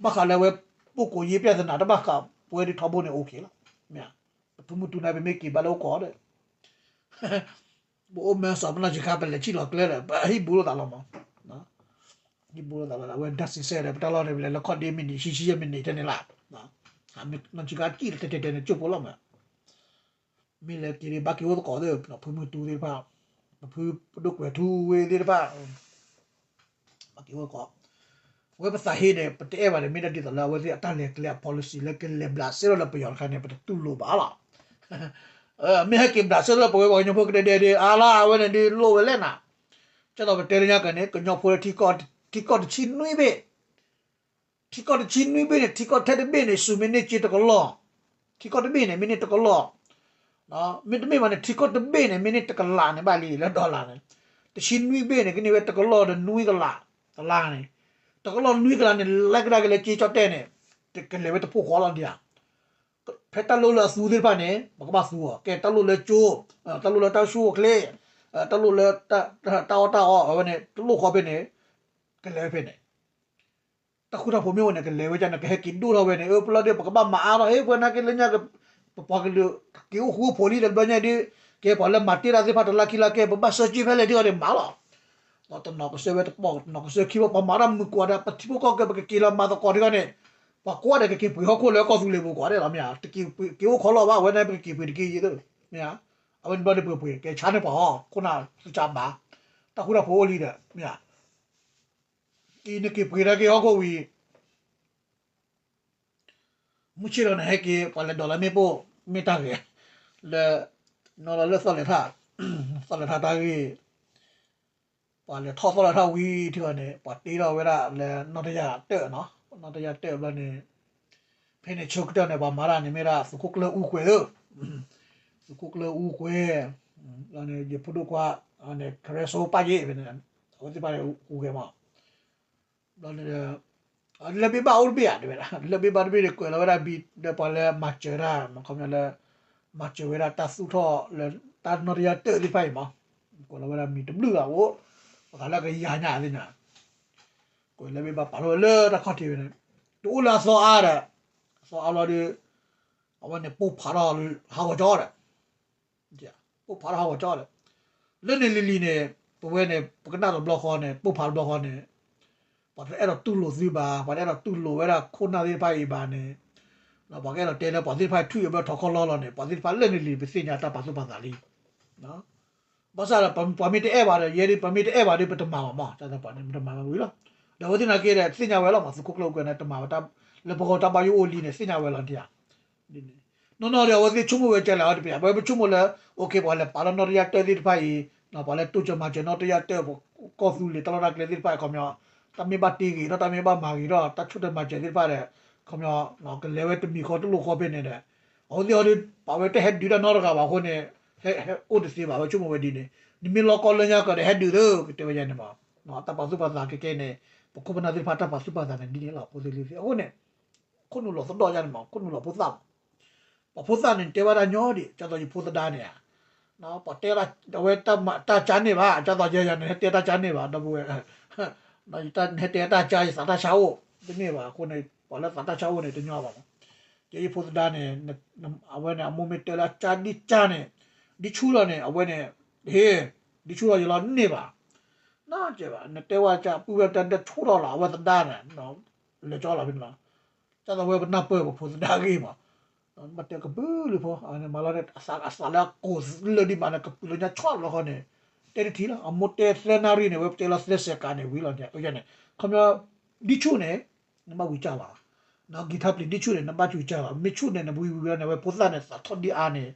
ဘၣ်ဃးလၢအဝဲ ပှိၢ်ကိးယဲၢ် ပြဿနာ တဘၣ်ဃး ပဝဲဒၣ်ထီဘိန့ၣ် အိၣ်က့ၤလီၤ, မ့ၢ် ပဖုမုၢ်တူန့ၣ် ပမ့ၢ်က့ၤဘၣ်လဲၤအိၣ်ကီးဒီး ပအိၣ်မဲစီၤပနီၢ်ဆံခါ ပလဲၤထံၣ်လီၤကျဲဒီး ပဟံၣ်ဘူးလိာ်သးလီၤမး, ဟံၣ်ဘူးလိာ်သးလီၤ အဝဲဒၣ်စံးဆၢဒီး ပတၢ်လီၢ်န့ၣ် ပလဲၤလၢခီၣ်ဒ့မံးနံး ဆံဆံယဲၢ်မံးနံးထဲန့ၣ်လီၤ, နီၢ်ဆံခါကံၣ်တဲတဲတဲန့ၣ် ကၠိၢ်ဖိလီၤမး, မ့ၢ်လဲၤက့ၤဒံး ဘၣ်က့ၤအိၣ်သကိးသ့ၣ် ဖုမုၢ်တူသ့ၣ်တဖၣ်, ပဖုပဒိၣ်ကွဲၤထူဝ့သ့ၣ်တဖၣ် ဘၣ်က့ၤအိၣ်သကိး, အဝဲပသးဟ့န့ၣ် ပတအဲၣ်ဘၣ်န့ၣ် မ့ၢ်ဒၣ်ဒ်သိးလၢအဝဲသ့ၣ်အတၢ်လဲၤကျဲအ policy လၢကလဲၤဘျးစဲလီၤလၢပယီၤတခါန့ၣ် ပတတူၢ်လိာ်ဘၣ်လီၤ, မ့ၢ်ဟဲက့ၤဘျးစဲလီၤလၢပဝဲပှၤကညီဖိကဒဲဒဲဒီး အါလၢအဝဲန့ၣ်ဒုးလိၣ်ဝဲလဲၣ်နၤ, ကၢ်သိးပတဲလၢညါကန့ၣ် ကညီဖိလၢ ထံကီၢ်တဆံနွံဘ့ၣ် ထံကီၢ်တဆံနွံဘ့ၣ်န့ၣ် ထံကီၢ်ထဲတဘ့ၣ်န့ၣ် စူၤမ့ၢ်န့ၢ်က့တကလီၢ်, ထံကီၢ်တဘ့ၣ်န့ၣ် မ့ၢ်န့ၢ်တကလီၢ်, မ့တမ့ၢ်ဘၣ်န့ၣ် ထံကီၢ်တဘ့ၣ်န့ၣ် မ့ၢ်န့ၢ်တကလးန့ၣ်ဘၣ်လံ လၢ dollar န့ၣ်, တဆံနွံဘ့ၣ်န့ၣ် ကန့ၢ်ဝဲတကလီၢ်ဒီးနွံကလး, တလါန့ၣ်, တကလီၢ်နွံကလးန့ၣ် လဲၤကဒါက့ၤလၢက့ကၠီၣ်တဲၣ်န့ၣ်, ကလဲၤဝဲတဖိၣ်ဃီလီၤဒံးဧါ ဖဲတၢ်လိၣ်လၢအသူသ့ၣ်တဖၣ်န့ၣ် ပကဘၣ်သူအီၤ, ကဲတၢ်လိၣ်လၢကၠိ, တၢ်လိၣ်လၢတၢ်ဆူၣ်အိၣ်ချ့, တၢ်လိၣ်လၢ တၢ်အီၣ်တၢ်အီအဝဲန့ၣ် တလိၣ်ဃီဖဲန့ၣ်, ကလဲၤဝဲဖဲန့ၣ် တၢ်ဃူတၢ်ဖိးမ့ၢ်အိၣ်န့ၣ် ကလဲၤဝဲဒ်န့ၣ် ကဟဲက့ၤဒိၣ်ထီၣ်ဝဲန့ၣ် အၢ ပလီၢ်ဒ်ပကဘၣ်မၤအါထီၣ် ဟ့ၣ်ပှၤနာ်က့လၢညါ ပပှၤကလုာ် က့ၤအိၣ်ဃူအိၣ်ဖိးလံဒီးဘျီညါဒ် ကဲပှၤလၢမၤတ့ၢ်တၢ်သ့ၣ်တဖၣ်တလါခံလါကဲ ပဘၣ်ဆၢက့ၤဖဲလဲၣ်ထံဂီၢ်န့ၣ်မၤလီၤ. ဒီးတနီၤကစၢၢ်ဝဲတပီၢ် တနီၤကစၢၢ်ခံဘီ ပှၤမၤတၢ်မုာ်ကွၢ်ဒီး ပထံဖိကီၢ်ဖိ ပကက့ၤလီၤမၤသကိးထံဂီၢ်န့ၣ် ပှၤကွၢ်ဒီးကက့ၤပှ့ၤဟီၣ်ခိၣ်လၢကီၢ်သူလ့ၤပူၤကွၢ်ဒဲးလီၤမ့ၢ်ဧါ တက့ၤက့ၤအိၣ်ခီလီၢ်ဘၣ် အဝဲန့ၣ်ပကက့ၤပှ့ၤတက့ၢ်ယဲသိး မ့ၢ်ဧါ အဝဲန့ၣ်ဘျီဒ်ပှ့ၤပှ့ၤ ကဲဆါန့ၢ်ပှၤဟီၣ်ခိၣ်နၢ်သကၢ်ဘၣ် တၢ်ဃူတၢ်ဖိးအိၣ်လံဒီး မ့ၢ်ဧါ အံၤနက့ၤပှ့ၤတၢ်က့ၤဟီၣ်ခိၣ်ဝံၤ မုၢ်ဆ့ၣ်လီၤန့ၣ် ဟဲက့ၤ ပှၤလဲၤဒိးလၢမ့ၣ်ပိၢ် မ့ၢ်တၢ်ဂ့ၤ လၢ နီၢ်လီၤလၢသီၣ်လဲၤထၣ် သီၣ်လဲၤထၣ်တၢ်ဂ့ၢ် ပှၤလဲၤထီၣ်သီၣ်လဲၤထၣ်ဝံၤထံဂီၢ်န့ၣ် ပှၤတ့ထီၣ်ဝဲဒၣ်လၢနီၢ်တယၢ်တၢၣ်နီၤ နီၢ်တယၢ်တၢၣ်ဘျီန့ၣ် ဖဲန့ၣ်ဆၢကတီၢ်န့ၣ် ပှၤမၤတၢ်န့ၣ်မ့ၢ်ဒၣ် သုးခိၣ်ကျၢၢ်အူကွဲၤဧၢ သုးခိၣ်ကျၢၢ်အူကွဲၤ ဘျီန့ၣ် ယဖိဒိၣ်ခွါန့ၣ် ကရၢစိပၢ်ယ့ၣ်ဖဲန့ၣ် အဝဲသ့ၣ်တဖၣ်န့ၣ် ဟူးဂဲၤမး ဘျီန့ၣ် လၢၢ်ဘ့ၣ်ဘၣ်အိၣ်တဘ့ၣ်ဧါ တဲဝဲဒၣ် လၢၢ်ဘ့ၣ်ဘၣ်တဘ့ၣ်န့ၣ် ကွဲးလီၤဝဲဒၣ်ဘံ ဒီးပှၤလၢမၤစၢၤတၢ် ခီပညီလၢ မၤစၢၤဝဲဒၣ်တၢ်သူၣ်ထီၣ်လၢ တၢ်နီၢ်တယၢ်တၢၣ်သ့ၣ်တဖၣ်အံၤမး ကွဲးလီၤဝဲဒၣ်မံၤတဘျုးဘၣ်အိၣ် ပှၤသးလၢကယၤညါသ့ၣ်ညါ ကွဲးလၢၢ်ဘ့ၣ်ဘၣ်ပာ်ထီၣ်ဝဲလၢတၢ်ခီၣ်ထံးဝဲန့ၣ် တအိၣ်လၢအသီအါဒီး အသီအါဘျီဒီး အဝဲန့ၣ်ပိၢ်ဖးထီၣ်ဟးဂီၤကၠီဒီး ပိၢ်ဖးထီၣ်ဟးဂီၤကၠီဒီး လၢန့ၣ်လံၤလံၤန့ၣ် ပဝဲန့ၣ် ပကနၣ်တဘျီဃီန့ၣ် ပိၢ်ဖးတဘျီဃီန့ၣ် ပှၤတအဲၣ်ဒိးတူၢ်လိာ်သုဘၣ် ပှၤတအဲၣ်ဒိးတူၢ်လိာ်ဝဲဒၣ်ခိၣ်နၢ်သ့ၣ်တဖၣ်အံၤဘၣ်န့ၣ် ပှၤကအဲၣ်ဒိးတဲလၢပှၤသ့ၣ်တဖၣ်ထွံၣ်အဘၢထီၣ်ခီလီလီၤန့ၣ် ပှၤသ့ၣ်တဖၣ်လၢန့ၣ်လံၤ ပသ့ၣ်ညါတၢ်ပာ်သူၣ်ပာ်သးလံ ဘၣ်ဆၣ်ဒီး ပှၤမ့ၢ်တအဲၣ်ဘၣ်ဒီး ယဲဒ်ပမ့ၢ်တအဲၣ်ဘၣ်ဒီး ပတမၤဘၣ်မး တၢ်သပှၢ်န့ၣ် ပတမၤဘၣ်ဝံၤလီၤ. ဒီးအဝဲသ့ၣ်နာ်က့ဒီး သ့ၣ်ညါဝဲလီၤမး သုးခိၣ်ကျၢၢ်အူကွဲၤန့ၣ် တမၤဘၣ် လၢပဂီၢ်တၢ်ဘၣ်ယိၣ်အိၣ်လံန့ၣ် သ့ၣ်ညါဝဲလီၤဒံးဧါ နီၢ်နီၢ်ဒီး အဝဲသ့ၣ်ဆိကမိၣ်ဝဲကလဲၣ်အီၤတပျး ပဝဲပဆိကမိၣ်လၢ အိၣ်ခ့ ပှၤလဲၤပာ်လီၤနီၢ်တယၢ်တၢၣ်သ့ၣ်တဖၣ်အံၤ ပှၤလၢတိစၢၤမၤစၢၤနီၢ်တယၢ်တၢၣ် ကီၢ်သူလ့ၤတၢ်လီၢ်တၢ်ကျဲသ့ၣ်တဖၣ်အံၤ ခီပညီ တၢ်မ့ၢ်ဘၣ်တ့ဂ့ၤထီၣ် တၢ်မ့ၢ်ဘၣ်မၤဂ့ၤထီၣ် တၢ်ဆိၣ်တၢ်မၤစၢၤသ့ၣ်တဖၣ်ဒီး ခီပညီ ကလဲၤဝဲတမံၤဃီတလိၣ်ဃီဖဲန့ၣ်ဒီး အဝဲသ့ၣ်အီၤဒီး ပာ်ဝဲတဟဲဒုးတၢ်နီတဂၤဘၣ်အဃိန့ၣ် ဟဲအိၣ်တသ့ဘၣ် အဝဲဆိကမိၣ်ဝဲဒ်န့ၣ် နမ့ၢ်လီၤကီလၢညါကဒီး ဟဲဒုးသ့ ကတဲဝဲယဲန့ၣ်မး တၢ်ပာ်သူၣ်ပာ်သးကဲကဲန့ၣ် ပခိၣ်ပနၢ်သ့ၣ်တဖၣ်တၢ်ပာ်သူၣ်ပာ်သးန့ၣ်ဒ်န့ၣ်လီၤ ဖိသ့ၣ်လံၤသ့ၣ် အဃိန့ၣ် ခိၣ်နူာ်လီၤသဒီၣ်ယါန့ၣ်မး ခိၣ်နူာ်လီၤဖိသၣ်မး ပှၤဖိသၣ်န့ၣ် တဲဘၣ်တၢ်ညီဒံး ဒ်သိးယဖိသဒါန့ၣ်ဧါ ပှၤတဲအဝဲတၢ်ကၠါန့ၢ်ဘၣ် ဒ်သိးယဲယၤန့ၣ် ဟဲတဲတၢ်ကၠါန့ၢ်ဘၣ် ဒီပုၢ်ဝဲၢ် ဟဲတဲတၢ်ကၠါ ယသးတၢ်ဆါအိၣ် တန့ၢ်ဘၣ်အဃိန့ၣ် ပှၤလၢသးတၢ်ဆါအိၣ်န့ၣ် တညီဘၣ်မး ကဲယဖိသဒါန့ၣ် အဝဲန့ၣ် အမိၢ်မ့ၢ်တဲလၢအကၠါဒ်ကၠါန့ၣ် ဒ်ဆူၣ်လီၤန့ၣ် အဝဲန့ၣ် ဟ့ ဒ်ဆူၣ်လီၤယလီၤန့ၢ်ဘၣ် နီကဲဘၣ် နတဲဝဲကၠါ ပုၢ်ဝဲၢ်တၢ်ဒဲဆိၣ်ထီၣ်လီၤ အဝဲသဒါန့ၣ် လဲၤကၠီလီၤဖဲန့ၣ်လီၤ ဒ်သိးဝဲပနၢ်ပၢၢ်ပဖိသဒါဂ့ၢ်မး ဘၣ်တဲကပုာ်လုာ်ဖိ မၤလီၤန့ၣ် အသးလၢအကိၢ်လၢဒံးမးန့ၣ် ကပုာ်လၢညါဆီလီၤဃီန့ၣ် တဲတထံၣ်လီၤ အမိၢ်တဲသၢနၣ်ရံၣ်န့ၣ် ဝဲပတဲလီၤသၢစဲးကးန့ၣ်ဝံၤလီၤန့ၣ် န့ၣ် ခီပညီ ဒ်ဆူၣ်န့ၣ် နဘၣ်ဝံၤကၠါလီၤ ဂံၢ်ထၢၣ်ပျံၤဒ်ဆူၣ်န့ၣ် နဘၣ်ဝံၤကၠါလီၤ မ့ၢ်ဆူၣ်န့ၣ် နဝံၤဝံၤဝဲန့ၣ် ဝဲဖိသၣ်န့ၣ် သးထီၣ်ဒ်အါန့ၣ်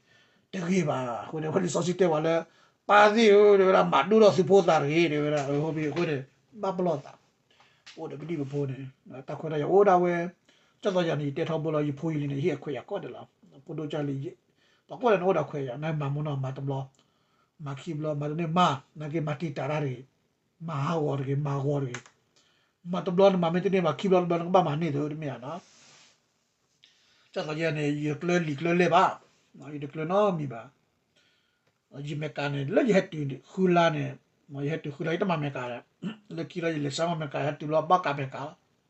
တဂ့ၤဘၣ် အဃိန့ၣ် ဝဲလံာ်စီဆှံတဲဝဲလၢ ပၢ်သ့ၣ်ဧၢ တဲဝဲဒၣ် မၤဒိၣ်ထီၣ်သုဖိသၣ်တဂ့ၤ တဲဝဲဒၣ် အဃိန့ၣ် ဘၣ်ပလီၢ်သး အိၣ်ဒီးပဒံၣ်ပဖိန့ၣ် တၢ်ခွဲးတၢ်ယာ်အိၣ်ဒၣ်ဝဲ ဒ်သိးယၤန့ၣ် ယတဲထီဘိလီၤ ယဖိယလံၤန့ၣ် ယဟ့ၣ်အခွဲးယာ်ကီးဒဲးလီၤ ဖိဒိၣ်ကၢ်လံၤ ပှၤကိးဂၤဒဲးန့ၣ်အိၣ်ဒီးခွဲးယာ် နမၤမူနီၤ မၤတဘျီ မၤခံဘျီ မၤတန့ၢ်မၤ နာ်က့မၤတံာ်တာ်တၢ်တဂ့ၤ မၤဟးဂီၤတဂ့ၤ မၤဂီၤတဂ့ၤ မၤတဘျီန့ၣ် မၤမ့ၢ်တန့ၢ်ဘၣ်ခံဘျီတဘျီ နကဘၣ်မၤန့ၢ်သ့တမ့ၢ်ဧါနီၤ ဒ်သိးယၤန့ၣ် ယကျၢလံာ်ကျၢလဲၢ်ဘၣ် ယတကျၢနီတမံၤဘၣ် ယမဲာ်ကၤန့ၣ် လၢယဟဲတုၤဃုလါန့ၣ် ယဟဲတုၤဃုလါ ယတမၤမဲာ်ကၤဒီး လၢခံလီၤ ယလဲၤစၢ်မၤမဲာ်ကၤ ယဟဲတုၤဘျီဘၣ်ကးမဲာ်ကၤ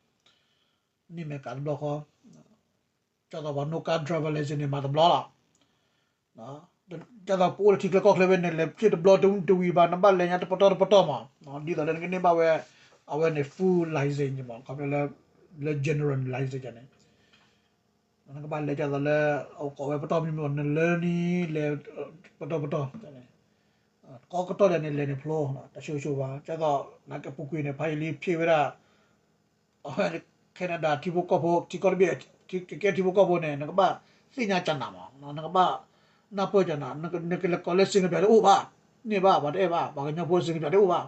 လီၤ န့ၢ်မဲာ်ကၤတဘျီဃီ ဒ်သိးပှၤ no car driver license န့ၣ်မၤတဘျီလီၤ ဒ်သိးပအိၣ်လၢထံချၢကီၢ်ချၢဝဲန့ၣ် လဲၤဖျ့ၣ်တဘျီတဝံၤဘၣ် နဘၣ်လဲၤညါတပတီၢ်တပတီၢ်မး ဒ်သိးလၢနကန့ၢ်ဘၣ်ဝဲ အဝဲန့ၣ် full license မး ခီဖျိလၢ general license န့ၣ် နကဘၣ်လဲၤဒ်သိးလၢ အကိးဝဲပတီၢ်မံၤမံၤ နလၢနံၤလဲၤ ပတီၢ်ပတီၢ် ကိးကတီၢ်ဒဲးန့ၣ် လဲၤန့ၣ်ဖျိ တၢ်ဆိၣ်ဂ့ၤဆိၣ်ဝါ ဒ်သိး နကပူၤကွံာ်န့ၣ် ဖးယံာ်လံဖျ့ၣ်ဝဲဒၣ် အဝဲ Canada ထံဖိကီၢ်ဖိ ထံကီၢ်တဘ့ၣ် ကကဲထံဖိကီၢ်ဖိန့ၣ် နကဘၣ်သ့ၣ်ညါကနၤမး နကဘၣ်နၢ်ပၢၢ်ကနၤ နကလဲၤကိးလၢ စင်ကပၠး တအိၣ်ဘၣ် န့ၢ်ဘၣ် ပှၤတအဲၣ်ဘၣ် ပှၤကညီဖိ စင်ကပၠး တအိၣ်ဘၣ်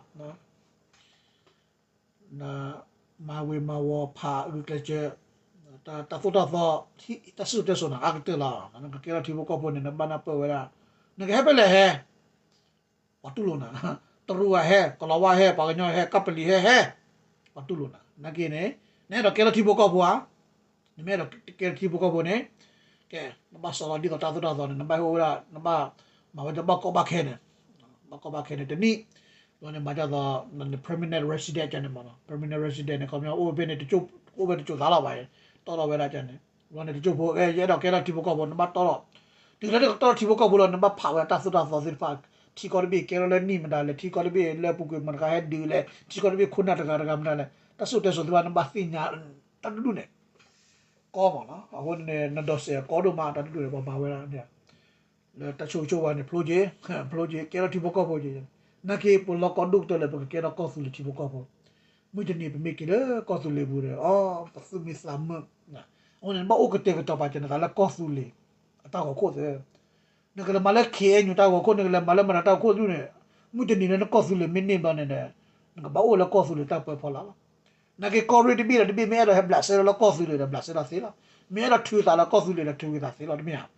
နမၤဝ့ၤမၤဝီၤဖးအဂုာ်ကျဲးစၢး တၢ်သိၣ်တၢ်သီ တၢ်စံၣ်စိၤတဲစိၤန့ၣ် အါကတၢၢ်လီၤ နကကဲထီၣ်ထံဖိကီၢ်ဖိန့ၣ် နဘၣ်နၢ်ပၢၢ်ဝဲဒၣ် နကဟဲဖဲလဲၣ်ဟဲ ပှၤတူၢ်လိာ်နၤ တရူးဂၤဟဲ ကလီၤဝါဟဲ ပှၤကညီဟဲ ကပလံၤဟဲဟဲ ပှၤတူၢ်လိာ်နၤ နာ်က့န့ၣ် နအဲၣ်ဒိးကဲထီၣ်ထံဖိကီၢ်ဖိဧါ နမ့ၢ်အဲၣ်ဒိးကဲထီၣ်ထံဖိကီၢ်ဖိန့ၣ် ကဲ နဘၣ်စီလီၤဒ်သိးတၢ်သိၣ်တၢ်သီန့ၣ် နဘၣ်ဟဲအိၣ်ဝဲဒၣ် နဘၣ်မၤဝဲဒ်ဘၣ်ကီဘၣ်ခဲန့ၣ် ဘၣ်ကီဘၣ်ခဲန့ၣ် တနံၣ် ဘျီန့ၣ်မၤဒ်သိး permanent resident န့ၣ်မးနီၤ, permanent resident န့ၣ် ခီပညီအိၣ်ဖဲန့ၣ် အိၣ်ဝဲတစိၤသးလီၤဘၣ်, တီထီၣ်ဝဲဒၣ်န့ၣ်, ဘျီန့ၣ် တစိၢ်ဖိ ကဲ ယအဲၣ်ဒိးကဲထီၣ်ထံဖိကီၢ်ဖိ နဘၣ်တီထီၣ်, တုၤလၢနကတီထီၣ်ထံဖိကီၢ်ဖိလီၤ နဘၣ်ဖးဝဲဒၣ်တၢ်သိၣ်တၢ်သီသ့ၣ်တဖၣ်, ထံကီၢ်တဘ့ၣ်ကဲထီၣ်လၢနံၣ်မတၤလဲၣ်, ထံကီၢ်တဘ့ၣ်လၢပူၤကွံာ်မတၤတဂၤဟဲဒုးလဲၣ်, ထံကီၢ်တဘ့ၣ်ခိၣ်နၢ်တဂၤတဂၤမတၤလဲၣ်, တၢ်စိၣ်တဲစိၤသ့ၣ်တဖၣ် နဘၣ်သ့ၣ်ညါ တၢ်တဒူၣ်န့ၣ် ကီမးနီၤ, အဃိန့ၣ် နဒိးစဲးကီဒိၣ်မး တၢ်တဒူၣ်န့ၣ် ပှၤမၤဝဲဒၣ် လၢတၢ်ဆိၣ်ဂ့ၤဆိၣ်ဝါန့ၣ် ဖျိက့ၤ, ဖျိက့ၤ ကဲထီၣ်ထံဖိကီၢ်ဖိက့ၤ, နာ်က့ ပလီၢ်ကီဒိၣ်ကတၢၢ်လၢပကကဲထီၣ်ကီၢ်သူလ့ၤထံဖိကီၢ်ဖိ, မုၢ်တနံၤပမ့ၢ်က့ၤလၢကီၢ်သူလ့ၤပူၤဒီး အီ ပသူၣ်မံသးမုာ်, အဃိန့ၣ် နဘၣ်အိၣ်ကတဲာ်ကတီၤပာ်ကဲနသးလၢကီၢ်သူလ့ၤ အတၢ်ဂီၤခိၣ်သ့, နကလဲၤမၤလၢ ခ့ၣ်အဲၣ်ယူၣ် တၢ်ဂီၤခိၣ် နကလဲၤမၤလၢမတၤတၢ်ဂီၤခိၣ်ဒူၣ်န့ၣ်, မုၢ်တနံၤလၢနကီၢ်သူလ့ၤမ့ၢ်န့ၢ်ဘျီန့ၣ်ဒီး နကဘၣ်အိၣ်လၢကီၢ်သူလ့ၤတၢ်ပၢဖီလာ်လီၤ. နာ်က့ ကီၢ်ရ့ၣ်တဘ့ၣ်ဒီးတဘ့ၣ် မ့ၢ်အဲၣ်ဒိးဟဲဘျးစဲထီၣ်လၢကီၢ်သူလ့ၤဒီးဘျးစဲထီၣ်သ့လီၤ. မ့ၢ်အဲၣ်ဒိးထုးသးလၢကီၢ်သူလ့ၤဒီးထုးက့ၤသးသ့လီၤ တမ့ၢ်ဧါ.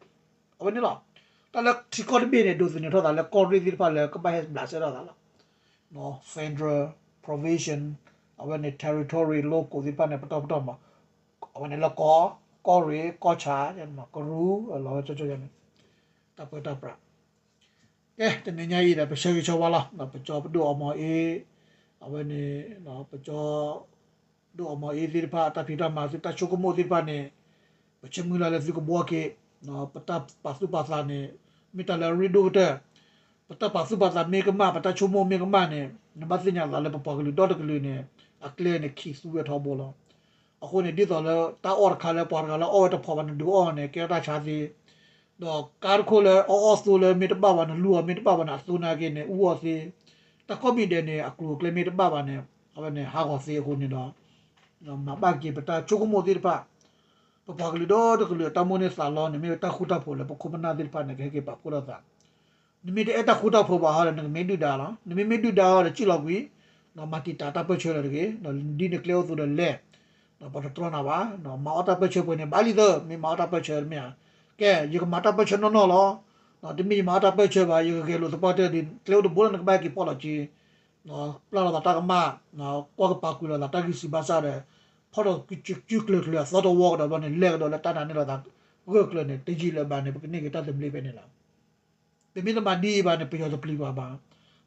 အဝဲန့ၣ်လီၤ. တၢ်လၢထံကီၢ်တဘ့ၣ်န့ၣ် ဒိးသန့ၤထီၣ်သးလၢကီၢ်ရ့ၣ်သ့ၣ်တဖၣ်လၢကဘၣ်ဟဲဘျးစဲထီၣ်သးလီၤ. နီၤ federal provision အဝဲန့ၣ် territory လီၢ်ကီၢ်သ့ၣ်တဖၣ်န့ၣ် ပတီၢ်ပတီၢ်မး, အဝဲန့ၣ်လၢကီၢ်, ကီၢ်ရ့ၣ်, ကီၢ်ဆၣ်, ကရူၢ်, လီၤဝဲကၠီကၠီန့ၣ်, တၢ်ပၢတၢ်ပြး ကဲ တနံၤညါအံၤဒီး ပဆၢဂ့ၤဆၢဝါလီၤ. ပကၠီပဒိၣ်အီမီၤအ့, အဝဲန့ၣ် ပကၠီ ဒိၣ်အီမီၤအ့သ့ၣ်တဖၣ် တၢ်ဖံးတၢ်မၤသုတၢ်ဆိကမိၣ်သ့ၣ်တဖၣ်န့ၣ်, ပဆၢမုၢ်လၢ်လၢသုကဘှီက့ၤ, ပတၢ်ပာ်သူၣ်ပာ်သးန့ၣ် မ့ၢ်တၢ်လၢအရ့ဒိၣ်ကတၢၢ်, ပတၢ်ပာ်သူၣ်ပာ်သးမ့ၢ်ကမၣ် ပတၢ်ဆိကမိၣ်မ့ၢ်ကမၣ်န့ၣ် နဘၣ်သ့ၣ်ညါသးလၢပပှၤကလုာ်ဒီတကလုာ်န့ၣ် အကျဲန့ၣ်ခံးသူဝဲထီဘိလီၤ. အဃိန့ၣ် ဒ်သိးလၢတၢ်အီၣ်တခါလၢပှၤတဂၤလၢအီၣ်ဝဲတဖိးဘၣ်န့ၣ် ဒုးအီၣ်န့ၣ် ကဲထီၣ်တၢ်ဆါသ့, ဒီးကါတခိၣ်လၢအအီၣ်သိလၢမ့ၢ်တဘၣ်ဘၣ်န့ၣ် လူၤအီၤမ့ၢ်တဘၣ်ဘၣ်န့ၣ် အသိနာ်က့န့ၣ် အူအီၣ်သ့, တၢ်ကိးမံၤဒဲးန့ၣ် အကျိၤအကျဲမ့ၢ်တဘၣ်ဘၣ်န့ၣ် အဝဲန့ၣ်ဟးဂီၤသ့အဃိန့ၣ်ဒီး မၤဘၣ်က့ၤပတၢ်ဆိကမိၣ်သ့ၣ်တဖၣ်, ပပှၤကလုာ်ဒီတကလုာ်အတၢ်မိၣ်န့ၢ်သးလီန့ၣ် မ့ၢ်ဝဲတၢ်ဃူတၢ်ဖိးလၢပခိၣ်ပနၢ်သ့ၣ်တဖၣ်န့ၣ် ကဟဲက့ၤပာ်ဖှိၣ်ထီၣ်သး နမ့ၢ်တအဲၣ်တၢ်ဃူတၢ်ဖိးဘၣ်ဟီဒီး နကမ့ၢ်ဒုၣ်ဒါလီၤ. နမ့မ့ၢ်ဒုၣ်ဒါဟီဒီး စံၣ်လီၤကွံာ်, ဒီးမၤတံာ်တာ်တၢ်ပၢၢ်ဆၢလၢၤတဂ့ၤ, ဒီးဒ်နကျဲအိၣ်သိးဒီးလဲၤ, ဒီးပှၤတတြီနၤဘၣ်, မၤအီၣ်တၢ်ပၢၢ်ဆၢပှဲၤန့ၣ် ဘၣ်လံသၢ မ့ၢ်မၤအီၣ်တၢ်ပၢၢ်ဆၢတမ့ၢ်ဧါ. ကဲ ယကမၤတၢ်ပၢၢ်ဆၢနီၢ်နီၢ်လီၤ. တမ့ၢ်ယမၤအီၣ်တၢ်ပၢၢ်ဆၢဘၣ် ယကဂဲၤလိာ်သပှၢ်တၢၢ်ဒ် ကျဲအိၣ်တဘိလၢနကဘၣ်က့ၤပီၣ်လီၤက့ၤ ပျၢ်လီၤသးတၢ်ကမၣ်, ကွၢ်ကပာ်ကွံာ်လီၤသးတၢ်ဂံၢ်စၢ်ဘါစၢ်ဒီး ဖီၣ်ထီၣ်ကုကျၢၤကျၢၤအသီတဝီကဒီးဘျီန့ၣ် လဲၤကဒီးလၢတၢ်နာ်န့ၢ်လီၤသးဂၢၢ်ကျၢၤန့ၣ် တယံာ်လၢၤဘၣ်န့ၣ် ပကန့ၢ်က့ၤတၢ်သဘျ့ဖဲန့ၣ်လီၤ. ပမ့ၢ်တမၤဒ်အံၤဘၣ်န့ၣ် ပယီၤတပျံၤပှၤဘၣ်.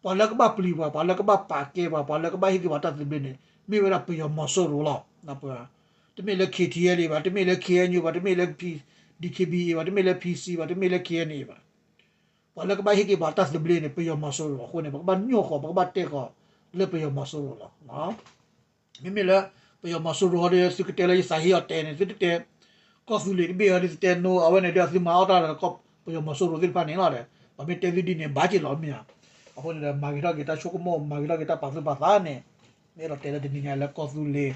ပှၤလၢကဘၣ်ပျံၤပှၤ, ပှၤလၢကဘၣ်ပာ်ကဲပှၤ, ပှၤလၢကဘၣ်ဟ့ၣ်က့ၤပှၤတၢ်သဘျ့န့ၣ် မ့ၢ်ဝဲဒၣ်ပယီၤမီၤစိရိၤလီၤ. တမ့ၢ်လၢ ခ့ၣ်ထံၣ်အဲၣ်လံ ဘၣ်, တမ့ၢ်လၢ ခ့ၣ်အဲၣ်ယူၣ် ဘၣ်, တမ့ၢ်လၢ ဒီးခ့ၣ်ဘံၣ်အ့ၣ် ဘၣ်, တမ့ၢ်လၢ ဖံၣ်စံၣ် ဘၣ်, တမ့ၢ်လၢ ခ့ၣ်အဲၣ်အ့ၣ် ဘၣ်. ပှၤလၢကဘၣ်ဟ့ၣ်က့ၤပှၤတၢ်သဘျ့န့ၣ် ပယီၤမီၤစိရိၤအဃိန့ၣ် ပကဘၣ်ညိၣ်ဃီၤ ပကဘၣ်တဲဃီၤလၢပယီၤမီၤစိရိၤလီၤ. မ့မ့ၢ်လၢ ပယီၤမီၤစိရိၤဒီး သုကတဲလၢယသးဟ့အီၤတဲန့ၣ် သုတတဲ ကီၢ်သူလ့ၤတဘ့ၣ်အီၤဒီး သုတဲနိ အဝဲန့ၣ်ဒီး သုမၤအီၣ်တၢ်ဒီး ပယီၤမီၤစိရိၤသ့ၣ်တဖၣ်န့ၣ်လီၤဒီး ပှၤမ့ၢ်တဲသုဒ်န့ၣ် ဘၣ်က့ၤလီၤမ့ၢ်ဧါ. အဃိန့ၣ်ဒီး မၤဂ့ၤထီၣ်က့ၤတၢ်ဆိကမိၣ် မၤဂ့ၤထီၣ်က့ၤတၢ်ပာ်သူၣ်ပာ်သးန့ၣ် မ့ၢ်အဲၣ်ဒိးတဲလၢတနံၤညါလၢကီၢ်သူလ့ၤ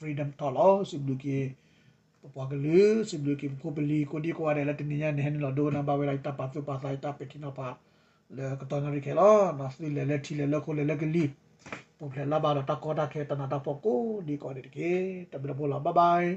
Freedom Talk လီၤ. စံးဘျုးက့ၤ ပပှၤကလုာ် စံးဘျုးက့ၤပဖိပလံၤ ကိးဒံကိးဂၤဒဲးလၢတနံၤညါန့ၣ် ဟဲနုာ်လီၤဒိကနၣ်ဘၣ်ဝဲဒၣ် ယတၢ်ပာ်သူၣ်ပာ်သး ယတၢ်ပဲာ်ထံနီၤဖး လၢကတီၢ်နၣ်ရံၣ်ခဲလီၤ. သုလဲၤလၢထံလဲၤလၢခိလဲၤလၢကလံၤ ပူၤဖျဲးလၢ်ဘၣ်ဒီးတၢ်ကီတၢ်ခဲတၢ်နးတၢ်ဖှီၣ်ကိးဒံကိးဂၤဒဲးတက့ၢ်. တၢ်ဘျုးဖိလီၤ bye bye.